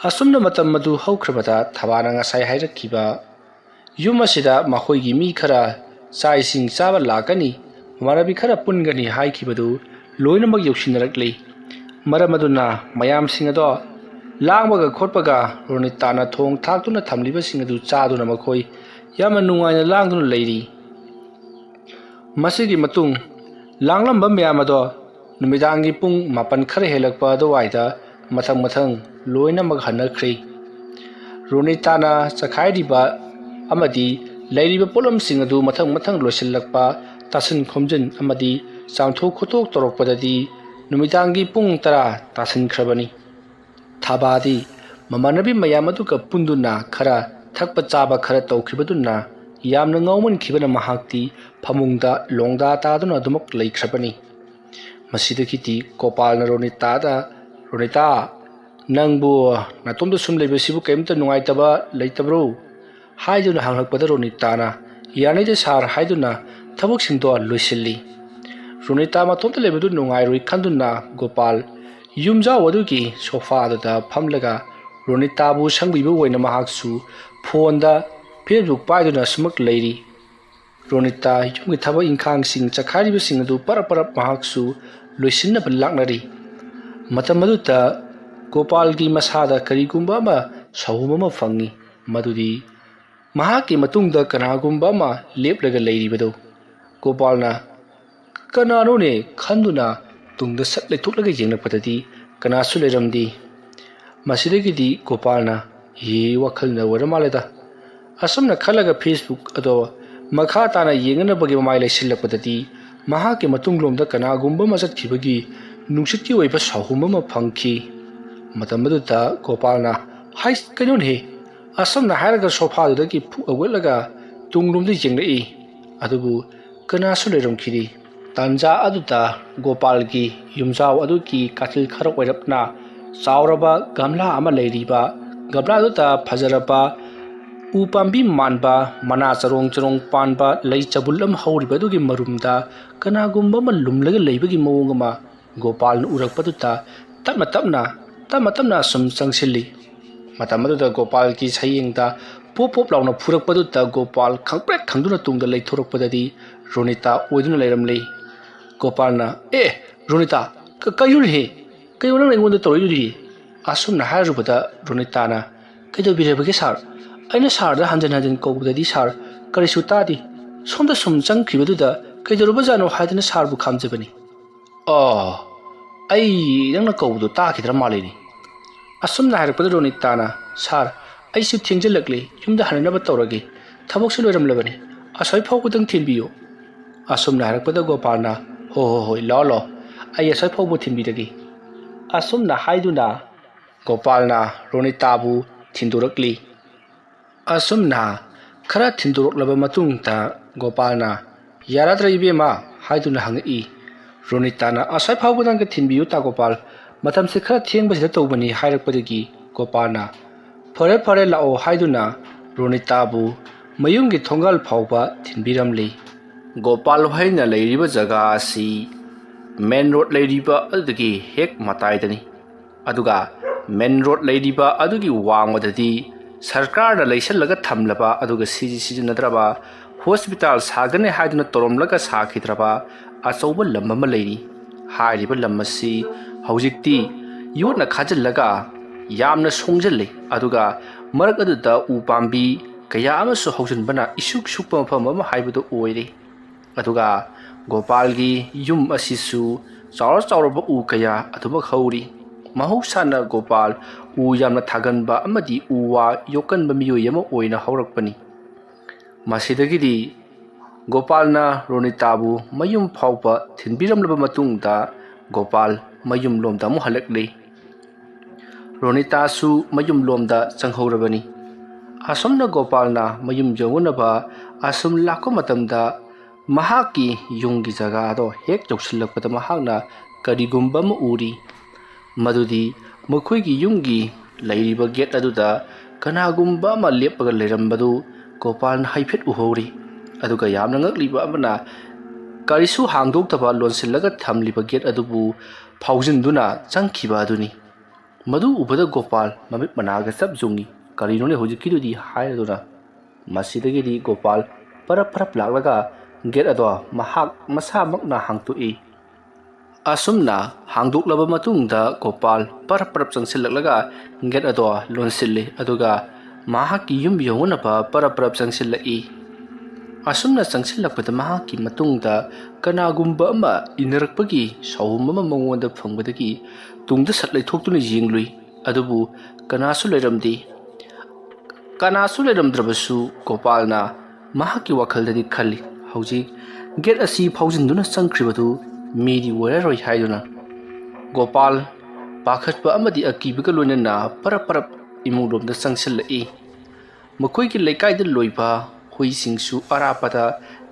ꯑꯁꯨꯝꯅ ꯃꯇꯝ ꯑꯗꯨ ꯍꯧꯈ꯭ꯔꯕꯗ ꯊꯕꯥꯅ ꯉꯁꯥꯏ ꯍꯥꯏꯔꯛꯈꯤꯕ ꯌꯨꯝ ꯑꯁꯤꯗ ꯃꯈꯣꯏꯒꯤ ꯃꯤ ꯈꯔ ꯆꯥꯛ ꯏꯁꯤꯡ ꯆꯥꯕ ꯂꯥꯛꯀꯅꯤ, ꯃꯃꯥꯟꯅꯕꯤ ꯈꯔ ꯄꯨꯟꯒꯅꯤ ꯍꯥꯏꯈꯤꯕꯗꯨ ꯂꯣꯏꯅꯃꯛ ꯌꯧꯁꯤꯟꯅꯔꯛꯂꯤ꯫ ꯃꯔꯝ ꯑꯗꯨꯅ ꯃꯌꯥꯝꯁꯤꯡ ꯑꯗꯣ ꯂꯥꯡꯕꯒ ꯈꯣꯠꯄꯒ ꯔꯣꯅꯤꯇꯥꯅ ꯊꯣꯡ ꯊꯥꯛꯇꯨꯅ ꯊꯝꯂꯤꯕꯁꯤꯡ ꯑꯗꯨ ꯆꯥꯗꯨꯅ ꯃꯈꯣꯏ ꯌꯥꯝꯅ ꯅꯨꯡꯉꯥꯏꯅ ꯂꯥꯡꯗꯨꯅ ꯂꯩꯔꯤ꯫ ꯃꯁꯤꯒꯤ ꯃꯇꯨꯡ ꯂꯥꯡꯂꯝꯕ ꯃꯌꯥꯝ ꯑꯗꯣ ꯅꯨꯃꯤꯗꯥꯡꯒꯤ ꯄꯨꯡ ꯃꯥꯄꯟ ꯈꯔ ꯍꯦꯜꯂꯛꯄ ꯑꯗꯨꯋꯥꯏꯗ ꯃꯊꯪ ꯃꯊꯪ ꯂꯣꯏꯅꯃꯛ ꯍꯟꯅꯈ꯭ꯔꯦ꯫ ꯔꯣꯅꯤꯇꯥꯅ ꯆꯈꯥꯏꯔꯤꯕ ꯑꯃꯗꯤ ꯂꯩꯔꯤꯕ ꯄꯣꯠꯂꯝꯁꯤꯡ ꯑꯗꯨ ꯃꯊꯪ ꯃꯊꯪ ꯂꯣꯏꯁꯤꯜꯂꯛꯄ, ꯇꯥꯁꯤꯟ ꯈꯣꯝꯖꯤꯟ ꯑꯃꯗꯤ ꯆꯥꯝꯊꯣꯛ ꯈꯣꯠꯇꯣꯛ ꯇꯧꯔꯛꯄꯗꯗꯤ ꯅꯨꯃꯤꯗꯥꯡꯒꯤ ꯄꯨꯡ ꯇꯔꯥ ꯇꯥꯁꯤꯟꯈ꯭ꯔꯕꯅꯤ꯫ ꯊꯥꯕꯥꯗꯤ ꯃꯃꯥꯟꯅꯕꯤ ꯃꯌꯥꯝ ꯑꯗꯨꯒ ꯄꯨꯟꯗꯨꯅ ꯈꯔ ꯊꯛꯄ ꯆꯥꯕ ꯈꯔ ꯇꯧꯈꯤꯕꯗꯨꯅ ꯌꯥꯝꯅ ꯉꯥꯎꯃꯟꯈꯤꯕꯅ ꯃꯍꯥꯛꯇꯤ ꯐꯃꯨꯡꯗ ꯂꯣꯡꯗꯥ ꯇꯥꯗꯨꯅ ꯑꯗꯨꯃꯛ ꯂꯩꯈ꯭ꯔꯕꯅꯤ꯫ ꯃꯁꯤꯗꯒꯤꯗꯤ ꯒꯣꯄꯥꯜꯅ ꯔꯣꯅꯤꯇꯥꯗ, "ꯔꯣꯅꯤꯇꯥ, ꯅꯪꯕꯨ ꯅꯇꯣꯝꯇ ꯁꯨꯝ ꯂꯩꯕꯁꯤꯕꯨ ꯀꯔꯤꯝꯇ ꯅꯨꯡꯉꯥꯏꯇꯕ ꯂꯩꯇꯕ꯭ꯔꯣ?" ꯍꯥꯏꯗꯨꯅ ꯍꯪꯂꯛꯄꯗ ꯔꯣꯅꯤꯇꯥꯅ, "ꯌꯥꯅꯤꯗ ꯁꯥꯔ" ꯍꯥꯏꯗꯨꯅ ꯊꯕꯛꯁꯤꯡꯗꯣ ꯂꯣꯏꯁꯤꯜꯂꯤ꯫ ꯔꯣꯅꯤꯇꯥ ꯃꯇꯣꯝꯇ ꯂꯩꯕꯗꯨ ꯅꯨꯡꯉꯥꯏꯔꯣꯏ ꯈꯟꯗꯨꯅ ꯒꯣꯄꯥꯜ ꯌꯨꯝꯖꯥꯎ ꯑꯗꯨꯒꯤ ꯁꯣꯐꯥ ꯑꯗꯨꯗ ꯐꯝꯂꯒ ꯔꯣꯅꯤꯇꯥꯕꯨ ꯁꯪꯕꯤꯕ ꯑꯣꯏꯅ ꯃꯍꯥꯛꯁꯨ ꯐꯣꯟꯗ Facebook ꯄꯥꯏꯗꯨꯅ ꯁꯨꯃꯛ ꯂꯩꯔꯤ꯫ ꯔꯣꯅꯤꯇꯥ ꯌꯨꯝꯒꯤ ꯊꯕꯛ ꯏꯪꯈꯥꯡꯁꯤꯡ ꯆꯈꯥꯏꯔꯤꯕꯁꯤꯡ ꯑꯗꯨ ꯄꯔꯞ ꯄꯔꯞ ꯃꯍꯥꯛꯁꯨ ꯂꯣꯏꯁꯤꯟꯅꯕ ꯂꯥꯛꯅꯔꯤ꯫ ꯃꯇꯝ ꯑꯗꯨꯗ ꯒꯣꯄꯥꯜꯒꯤ ꯃꯁꯥꯗ ꯀꯔꯤꯒꯨꯝꯕ ꯑꯃ ꯁꯥꯎꯍꯨꯝ ꯑꯃ ꯐꯪꯏ, ꯃꯗꯨꯗꯤ ꯃꯍꯥꯛꯀꯤ ꯃꯇꯨꯡꯗ ꯀꯅꯥꯒꯨꯝꯕ ꯑꯃ ꯂꯦꯞꯂꯒ ꯂꯩꯔꯤꯕꯗꯨ꯫ ꯒꯣꯄꯥꯜꯅ "ꯀꯅꯥꯅꯣꯅꯦ?" ꯈꯟꯗꯨꯅ ꯇꯨꯡꯗ ꯁꯠ ꯂꯩꯊꯣꯛꯂꯒ ꯌꯦꯡꯂꯛꯄꯗꯗꯤ ꯀꯅꯥꯁꯨ ꯂꯩꯔꯝꯗꯦ꯫ ꯃꯁꯤꯗꯒꯤꯗꯤ ꯒꯣꯄꯥꯜꯅ, "ꯍꯤ, ꯋꯥꯈꯜꯅ ꯑꯣꯏꯔ ꯃꯥꯜꯂꯦꯗ" ꯑꯁꯨꯝꯅ ꯈꯜꯂꯒ Facebook ꯑꯗꯣ ꯃꯈꯥ ꯇꯥꯅ ꯌꯦꯡꯅꯅꯕꯒꯤ ꯃꯃꯥꯏ ꯂꯩꯁꯤꯜꯂꯛꯄꯗꯗꯤ ꯃꯍꯥꯛꯀꯤ ꯃꯇꯨꯡꯂꯣꯝꯗ ꯀꯅꯥꯒꯨꯝꯕ ꯑꯃ ꯆꯠꯈꯤꯕꯒꯤ ꯅꯨꯡꯁꯤꯠꯀꯤ ꯑꯣꯏꯕ ꯁꯥꯍꯨꯝ ꯑꯃ ꯐꯪꯈꯤ꯫ ꯃꯇꯝ ꯑꯗꯨꯗ ꯒꯣꯄꯥꯜꯅ, "ꯍꯥꯏ, ꯀꯩꯅꯣꯅꯦꯍꯦ?" ꯑꯁꯨꯝꯅ ꯍꯥꯏꯔꯒ ꯁꯣꯐꯥꯗꯨꯗꯒꯤ ꯐꯨꯛ ꯍꯧꯒꯠꯂꯒ ꯇꯨꯡꯂꯣꯝꯗ ꯌꯦꯡꯂꯛꯏ꯫ ꯑꯗꯨꯕꯨ ꯀꯅꯥꯁꯨ ꯂꯩꯔꯝꯈꯤꯗꯦ꯫ ꯇꯥꯟꯖꯥ ꯑꯗꯨꯗ ꯒꯣꯄꯥꯜꯒꯤ ꯌꯨꯝꯖꯥꯎ ꯑꯗꯨꯒꯤ ꯀꯥꯆꯤꯜ ꯈꯔ ꯑꯣꯏꯔꯞꯅ ꯆꯥꯎꯔꯕ ꯒꯝꯂꯥ ꯑꯃ ꯂꯩꯔꯤꯕ, ꯒꯝꯂꯥ ꯑꯗꯨꯗ ꯐꯖꯔꯕ ꯎ ꯄꯥꯝꯕꯤ ꯃꯥꯟꯕ, ꯃꯅꯥ ꯆꯔꯣꯡ ꯆꯔꯣꯡ ꯄꯥꯟꯕ ꯂꯩ ꯆꯕꯨꯜ ꯑꯃ ꯍꯧꯔꯤꯕ ꯑꯗꯨꯒꯤ ꯃꯔꯨꯝꯗ ꯀꯅꯥꯒꯨꯝꯕ ꯑꯃ ꯂꯨꯝꯂꯒ ꯂꯩꯕꯒꯤ ꯃꯑꯣꯡ ꯑꯃ ꯒꯣꯄꯥꯜꯅ ꯎꯔꯛꯄꯗꯨꯗ ꯇꯞꯅ ꯇꯞꯅ, ꯇꯞꯅ ꯇꯞꯅ ꯑꯁꯨꯝ ꯆꯪꯁꯤꯜꯂꯤ꯫ ꯃꯇꯝ ꯑꯗꯨꯗ ꯒꯣꯄꯥꯜꯒꯤ ꯁꯌꯦꯡꯗ ꯄꯣꯞ ꯄꯣꯞ ꯂꯥꯎꯅ ꯐꯨꯔꯛꯄꯗꯨꯗ ꯒꯣꯄꯥꯜ ꯈꯪꯄ꯭ꯔꯦꯛ ꯈꯪꯗꯨꯅ ꯇꯨꯡꯗ ꯂꯩꯊꯣꯔꯛꯄꯗꯗꯤ ꯔꯣꯅꯤꯇꯥ ꯑꯣꯏꯗꯨꯅ ꯂꯩꯔꯝꯂꯤ꯫ ꯒꯣꯄꯥꯜꯅ, "ꯑꯦ, ꯔꯣꯅꯤꯇꯥ, ꯀ-, ꯀꯩꯅꯣꯅꯦꯍꯦ? ꯀꯩꯅꯣ ꯅꯪꯅ ꯑꯩꯉꯣꯟꯗ ꯇꯧꯔꯛꯏꯗꯨꯗꯤ?" ꯑꯁꯨꯝꯅ ꯍꯥꯏꯔꯨꯕꯗ ꯔꯣꯅꯤꯇꯥꯅ, "ꯀꯩꯗꯧꯕꯤꯔꯕꯒꯦ ꯁꯥꯔ? ꯑꯩꯅ ꯁꯥꯔꯗ ꯍꯟꯖꯤꯟ ꯍꯟꯖꯤꯟ ꯀꯧꯕꯗꯗꯤ ꯁꯥꯔ ꯀꯔꯤꯁꯨ ꯇꯥꯗꯦ꯫ ꯁꯣꯝꯗ ꯁꯨꯝ ꯆꯪꯈꯤꯕꯗꯨꯗ ꯀꯩꯗꯧꯔꯕꯖꯥꯠꯅꯣ ꯍꯥꯏꯗꯅ ꯁꯥꯔꯕꯨ ꯈꯥꯝꯖꯕꯅꯤ꯫" "ꯑꯣ, ꯑꯩ ꯅꯪꯅ ꯀꯧꯕꯗꯣ ꯇꯥꯈꯤꯗ꯭ꯔ ꯃꯥꯜꯂꯤꯅꯦ꯫" ꯑꯁꯨꯝꯅ ꯍꯥꯏꯔꯛꯄꯗ ꯔꯣꯅꯤꯇꯥꯅ, "ꯁꯥꯔ, ꯑꯩꯁꯨ ꯊꯦꯡꯖꯤꯜꯂꯛꯂꯦ, ꯌꯨꯝꯗ ꯍꯟꯅꯅꯕ ꯇꯧꯔꯒꯦ꯫ ꯊꯕꯛꯁꯨ ꯂꯣꯏꯔꯝꯂꯕꯅꯤ꯫ ꯑꯁ꯭ꯋꯥꯏ ꯐꯥꯎꯕꯗꯪ ꯊꯤꯟꯕꯤꯌꯨ꯫" ꯑꯁꯨꯝꯅ ꯍꯥꯏꯔꯛꯄꯗ ꯒꯣꯄꯥꯜꯅ, "ꯍꯣ ꯍꯣ ꯍꯣꯏ, ꯂꯥꯛꯑꯣ ꯂꯥꯛꯑꯣ, ꯑꯩ ꯑꯁ꯭ꯋꯥꯏ ꯐꯥꯎꯕ ꯊꯤꯟꯕꯤꯔꯒꯦ꯫" ꯑꯁꯨꯝꯅ ꯍꯥꯏꯗꯨꯅ ꯒꯣꯄꯥꯜꯅ ꯔꯣꯅꯤꯇꯥꯕꯨ ꯊꯤꯟꯗꯣꯔꯛꯂꯤ꯫ ꯑꯁꯨꯝꯅ ꯈꯔ ꯊꯤꯟꯗꯣꯔꯛꯂꯕ ꯃꯇꯨꯡꯗ ꯒꯣꯄꯥꯜꯅ, "ꯌꯥꯔꯗ꯭ꯔ ꯏꯕꯦꯝꯃ?" ꯍꯥꯏꯗꯨꯅ ꯍꯪꯉꯛꯏ꯫ ꯔꯣꯅꯤꯇꯥꯅ, "ꯑꯁ꯭ꯋꯥꯏ ꯐꯥꯎꯕꯗꯪꯒ ꯊꯤꯟꯕꯤꯌꯨ ꯇꯥ ꯒꯣꯄꯥꯜ, ꯃꯇꯝꯁꯦ ꯈꯔ ꯊꯦꯡꯕꯁꯤꯗ ꯇꯧꯕꯅꯤ" ꯍꯥꯏꯔꯛꯄꯗꯒꯤ ꯒꯣꯄꯥꯜꯅ, "ꯐꯔꯦ ꯐꯔꯦ, ꯂꯥꯛꯑꯣ" ꯍꯥꯏꯗꯨꯅ ꯔꯣꯅꯤꯇꯥꯕꯨ ꯃꯌꯨꯝꯒꯤ ꯊꯣꯡꯒꯥꯜ ꯐꯥꯎꯕ ꯊꯤꯟꯕꯤꯔꯝꯂꯤ꯫ ꯒꯣꯄꯥꯜ ꯍꯣꯏꯅ ꯂꯩꯔꯤꯕ ꯖꯒꯥ ꯑꯁꯤ ꯃꯦꯟ ꯔꯣꯗ ꯂꯩꯔꯤꯕ ꯑꯗꯨꯗꯒꯤ ꯍꯦꯛ ꯃꯇꯥꯏꯗꯅꯤ꯫ ꯑꯗꯨꯒ ꯃꯦꯟ ꯔꯣꯗ ꯂꯩꯔꯤꯕ ꯑꯗꯨꯒꯤ ꯋꯥꯡꯃꯗꯗꯤ ꯁꯔꯀꯥꯔꯅ ꯂꯩꯁꯜꯂꯒ ꯊꯝꯂꯕ ꯑꯗꯨꯒ ꯁꯤꯖꯤ ꯁꯤꯖꯤꯟꯅꯗ꯭ꯔꯕ ꯍꯣꯁꯄꯤꯇꯥꯜ ꯁꯥꯒꯅꯤ ꯍꯥꯏꯗꯨꯅ ꯇꯧꯔꯝꯂꯒ ꯁꯥꯈꯤꯗ꯭ꯔꯕ ꯑꯆꯧꯕ ꯂꯝ ꯑꯃ ꯂꯩꯔꯤ꯫ ꯍꯥꯏꯔꯤꯕ ꯂꯝ ꯑꯁꯤ ꯍꯧꯖꯤꯛꯇꯤ ꯌꯣꯠꯅ ꯈꯥꯖꯤꯜꯂꯒ ꯌꯥꯝꯅ ꯁꯣꯡꯖꯜꯂꯤ꯫ ꯑꯗꯨꯒ ꯃꯔꯛ ꯑꯗꯨꯗ ꯎ ꯄꯥꯝꯕꯤ ꯀꯌꯥ ꯑꯃꯁꯨ ꯍꯧꯖꯤꯟꯕꯅ ꯏꯁꯨꯛ ꯁꯨꯛꯄ ꯃꯐꯝ ꯑꯃ ꯍꯥꯏꯕꯗꯨ ꯑꯣꯏꯔꯦ꯫ ꯑꯗꯨꯒ ꯒꯣꯄꯥꯜꯒꯤ ꯌꯨꯝ ꯑꯁꯤꯁꯨ ꯆꯥꯎꯔ ꯆꯥꯎꯔꯕ ꯎ ꯀꯌꯥ ꯑꯗꯨꯃꯛ ꯍꯧꯔꯤ꯫ ꯃꯍꯧꯁꯥꯅ ꯒꯣꯄꯥꯜ ꯎ ꯌꯥꯝꯅ ꯊꯥꯒꯟꯕ ꯑꯃꯗꯤ ꯎ ꯋꯥ ꯌꯣꯛꯀꯟꯕ ꯃꯤꯑꯣꯏ ꯑꯃ ꯑꯣꯏꯅ ꯍꯧꯔꯛꯄꯅꯤ꯫ ꯃꯁꯤꯗꯒꯤꯗꯤ ꯒꯣꯄꯥꯜꯅ ꯔꯣꯅꯤꯇꯥꯕꯨ ꯃꯌꯨꯝ ꯐꯥꯎꯕ ꯊꯤꯟꯕꯤꯔꯝꯂꯕ ꯃꯇꯨꯡꯗ ꯒꯣꯄꯥꯜ ꯃꯌꯨꯝꯂꯣꯝꯗ ꯑꯃꯨꯛ ꯍꯜꯂꯛꯂꯤ꯫ ꯔꯣꯅꯤꯇꯥꯁꯨ ꯃꯌꯨꯝꯂꯣꯝꯗ ꯆꯪꯍꯧꯔꯕꯅꯤ꯫ ꯑꯁꯨꯝꯅ ꯒꯣꯄꯥꯜꯅ ꯃꯌꯨꯝ ꯌꯧꯅꯅꯕ ꯑꯁꯨꯝ ꯂꯥꯛꯄ ꯃꯇꯝꯗ ꯃꯍꯥꯛꯀꯤ ꯌꯨꯝꯒꯤ ꯖꯒꯥꯗꯣ ꯍꯦꯛ ꯌꯧꯁꯤꯜꯂꯛꯄꯗ ꯃꯍꯥꯛꯅ ꯀꯔꯤꯒꯨꯝꯕ ꯑꯃ ꯎꯔꯤ꯫ ꯃꯗꯨꯗꯤ ꯃꯈꯣꯏꯒꯤ ꯌꯨꯝꯒꯤ ꯂꯩꯔꯤꯕ ꯒꯦꯠ ꯑꯗꯨꯗ ꯀꯅꯥꯒꯨꯝꯕ ꯑꯃ ꯂꯦꯞꯄꯒ ꯂꯩꯔꯝꯕꯗꯨ ꯒꯣꯄꯥꯜꯅ ꯍꯥꯏꯐꯦꯠ ꯎꯍꯧꯔꯤ꯫ ꯑꯗꯨꯒ ꯌꯥꯝꯅ ꯉꯛꯂꯤꯕ ꯑꯃꯅ, ꯀꯔꯤꯁꯨ ꯍꯥꯡꯗꯣꯛꯇꯕ ꯂꯣꯟꯁꯤꯜꯂꯒ ꯊꯝꯂꯤꯕ ꯒꯦꯠ ꯑꯗꯨꯕꯨ ꯐꯥꯎꯖꯤꯟꯗꯨꯅ ꯆꯪꯈꯤꯕ ꯑꯗꯨꯅꯤ꯫ ꯃꯗꯨ ꯎꯕꯗ ꯒꯣꯄꯥꯜ ꯃꯃꯤꯠ ꯃꯅꯥꯒ ꯆꯞ ꯌꯨꯡꯏ꯫ "ꯀꯔꯤꯅꯣꯅꯦ ꯍꯧꯖꯤꯛꯀꯤꯗꯨꯗꯤ?" ꯍꯥꯏꯔꯗꯨꯅ ꯃꯁꯤꯗꯒꯤꯗꯤ ꯒꯣꯄꯥꯜ ꯄꯔꯞ ꯄꯔꯞ ꯂꯥꯛꯂꯒ ꯒꯦꯠ ꯑꯗꯣ ꯃꯍꯥꯛ ꯃꯁꯥꯃꯛꯅ ꯍꯥꯡꯗꯣꯛꯏ꯫ ꯑꯁꯨꯝꯅ ꯍꯥꯡꯗꯣꯛꯂꯕ ꯃꯇꯨꯡꯗ ꯒꯣꯄꯥꯜ ꯄꯔꯞ ꯄꯔꯞ ꯆꯪꯁꯤꯜꯂꯛꯂꯒ ꯒꯦꯠ ꯑꯗꯣ ꯂꯣꯟꯁꯤꯜꯂꯤ, ꯑꯗꯨꯒ ꯃꯍꯥꯛꯀꯤ ꯌꯨꯝ ꯌꯧꯅꯅꯕ ꯄꯔꯞ ꯄꯔꯞ ꯆꯪꯁꯤꯜꯂꯛꯏ꯫ ꯑꯁꯨꯝꯅ ꯆꯪꯁꯤꯜꯂꯛꯄꯗ ꯃꯍꯥꯛꯀꯤ ꯃꯇꯨꯡꯗ ꯀꯅꯥꯒꯨꯝꯕ ꯑꯃ ꯏꯟꯅꯔꯛꯄꯒꯤ ꯁꯥꯎꯍꯨꯝ ꯑꯃ ꯃꯉꯣꯟꯗ ꯐꯪꯕꯗꯒꯤ ꯇꯨꯡꯗ ꯁꯠ ꯂꯩꯊꯣꯛꯇꯨꯅ ꯌꯦꯡꯂꯨꯏ꯫ ꯑꯗꯨꯕꯨ ꯀꯅꯥꯁꯨ ꯂꯩꯔꯝꯗꯦ꯫ ꯀꯅꯥꯁꯨ ꯂꯩꯔꯝꯗ꯭ꯔꯕꯁꯨ ꯒꯣꯄꯥꯜꯅ ꯃꯍꯥꯛꯀꯤ ꯋꯥꯈꯜꯗꯗꯤ ꯈꯜꯂꯤ, "ꯍꯧꯖꯤꯛ ꯒꯦꯠ ꯑꯁꯤ ꯐꯥꯎꯖꯤꯟꯗꯨꯅ ꯆꯪꯈ꯭ꯔꯤꯕꯗꯨ ꯃꯤꯗꯤ ꯑꯣꯏꯔꯔꯣꯏ" ꯍꯥꯏꯗꯨꯅ꯫ ꯒꯣꯄꯥꯜ ꯄꯥꯈꯠꯄ ꯑꯃꯗꯤ ꯑꯀꯤꯕꯒ ꯂꯣꯏꯅꯅ ꯄꯔꯞ ꯄꯔꯞ ꯏꯃꯨꯡꯂꯣꯝꯗ ꯆꯪꯁꯤꯜꯂꯛꯏ꯫ ꯃꯈꯣꯏꯒꯤ ꯂꯩꯀꯥꯏꯗ ꯂꯣꯏꯕ ꯍꯨꯏꯁꯤꯡꯁꯨ ꯑꯔꯥꯞꯄꯗ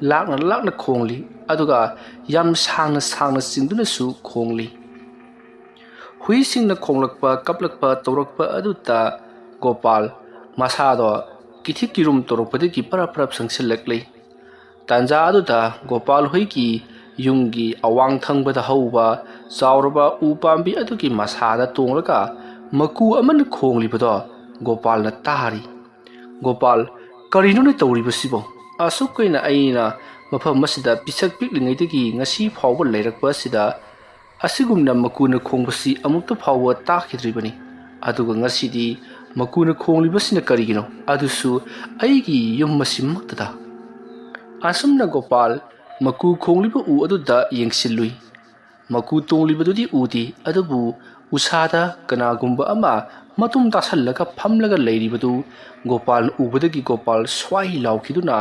ꯂꯥꯛꯅ ꯂꯥꯛꯅ ꯈꯣꯡꯂꯤ, ꯑꯗꯨꯒ ꯌꯥꯝ ꯁꯥꯡꯅ ꯁꯥꯡꯅ ꯆꯤꯡꯗꯨꯅꯁꯨ ꯈꯣꯡꯂꯤ꯫ ꯍꯨꯏꯁꯤꯡꯅ ꯈꯣꯡꯂꯛꯄ, ꯀꯞꯂꯛꯄ ꯇꯧꯔꯛꯄ ꯑꯗꯨꯗ ꯒꯣꯄꯥꯜ ꯃꯁꯥꯗꯣ ꯀꯤꯊꯤ ꯀꯤꯔꯨꯝ ꯇꯧꯔꯛꯄꯗꯒꯤ ꯄꯔꯞ ꯄꯔꯞ ꯆꯪꯁꯤꯜꯂꯛꯂꯤ꯫ ꯇꯥꯟꯖꯥ ꯑꯗꯨꯗ ꯒꯣꯄꯥꯜ ꯍꯣꯏꯒꯤ ꯌꯨꯝꯒꯤ ꯑꯋꯥꯡ ꯊꯪꯕꯗ ꯍꯧꯕ ꯆꯥꯎꯔꯕ ꯎ ꯄꯥꯝꯕꯤ ꯑꯗꯨꯒꯤ ꯃꯁꯥꯗ ꯇꯣꯡꯂꯒ ꯃꯀꯨ ꯑꯃꯅ ꯈꯣꯡꯂꯤꯕꯗꯣ ꯒꯣꯄꯥꯜꯅ ꯇꯥꯔꯤ꯫ "ꯒꯣꯄꯥꯜ, ꯀꯔꯤꯅꯣꯅꯦ ꯇꯧꯔꯤꯕꯁꯤꯕꯣ? ꯑꯁꯨꯛ ꯀꯨꯏꯅ ꯑꯩꯅ ꯃꯐꯝ ꯑꯁꯤꯗ ꯄꯤꯁꯛ ꯄꯤꯛꯂꯤꯉꯩꯗꯒꯤ ꯉꯁꯤ ꯐꯥꯎꯕ ꯂꯩꯔꯛꯄ ꯑꯁꯤꯗ ꯑꯁꯤꯒꯨꯝꯅ ꯃꯀꯨꯅ ꯈꯣꯡꯕꯁꯤ ꯑꯃꯨꯛꯇ ꯐꯥꯎꯕ ꯇꯥꯈꯤꯗ꯭ꯔꯤꯕꯅꯤ꯫ ꯑꯗꯨꯒ ꯉꯁꯤꯗꯤ ꯃꯀꯨꯅ ꯈꯣꯡꯂꯤꯕꯁꯤꯅ ꯀꯔꯤꯒꯤꯅꯣ? ꯑꯗꯨꯁꯨ ꯑꯩꯒꯤ ꯌꯨꯝ ꯑꯁꯤꯃꯛꯇꯗ?" ꯑꯁꯨꯝꯅ ꯒꯣꯄꯥꯜ ꯃꯀꯨ ꯈꯣꯡꯂꯤꯕ ꯎ ꯑꯗꯨꯗ ꯌꯦꯡꯁꯤꯜꯂꯨꯏ꯫ ꯃꯀꯨ ꯇꯣꯡꯂꯤꯕꯗꯨꯗꯤ ꯎꯗꯦ, ꯑꯗꯨꯕꯨ ꯎꯁꯥꯗ ꯀꯅꯥꯒꯨꯝꯕ ꯑꯃ ꯃꯇꯨꯝ ꯇꯥꯁꯜꯂꯒ ꯐꯝꯂꯒ ꯂꯩꯔꯤꯕꯗꯨ ꯒꯣꯄꯥꯜꯅ ꯎꯕꯗꯒꯤ ꯒꯣꯄꯥꯜ ꯁ꯭ꯋꯥꯏ ꯂꯥꯎꯈꯤꯗꯨꯅ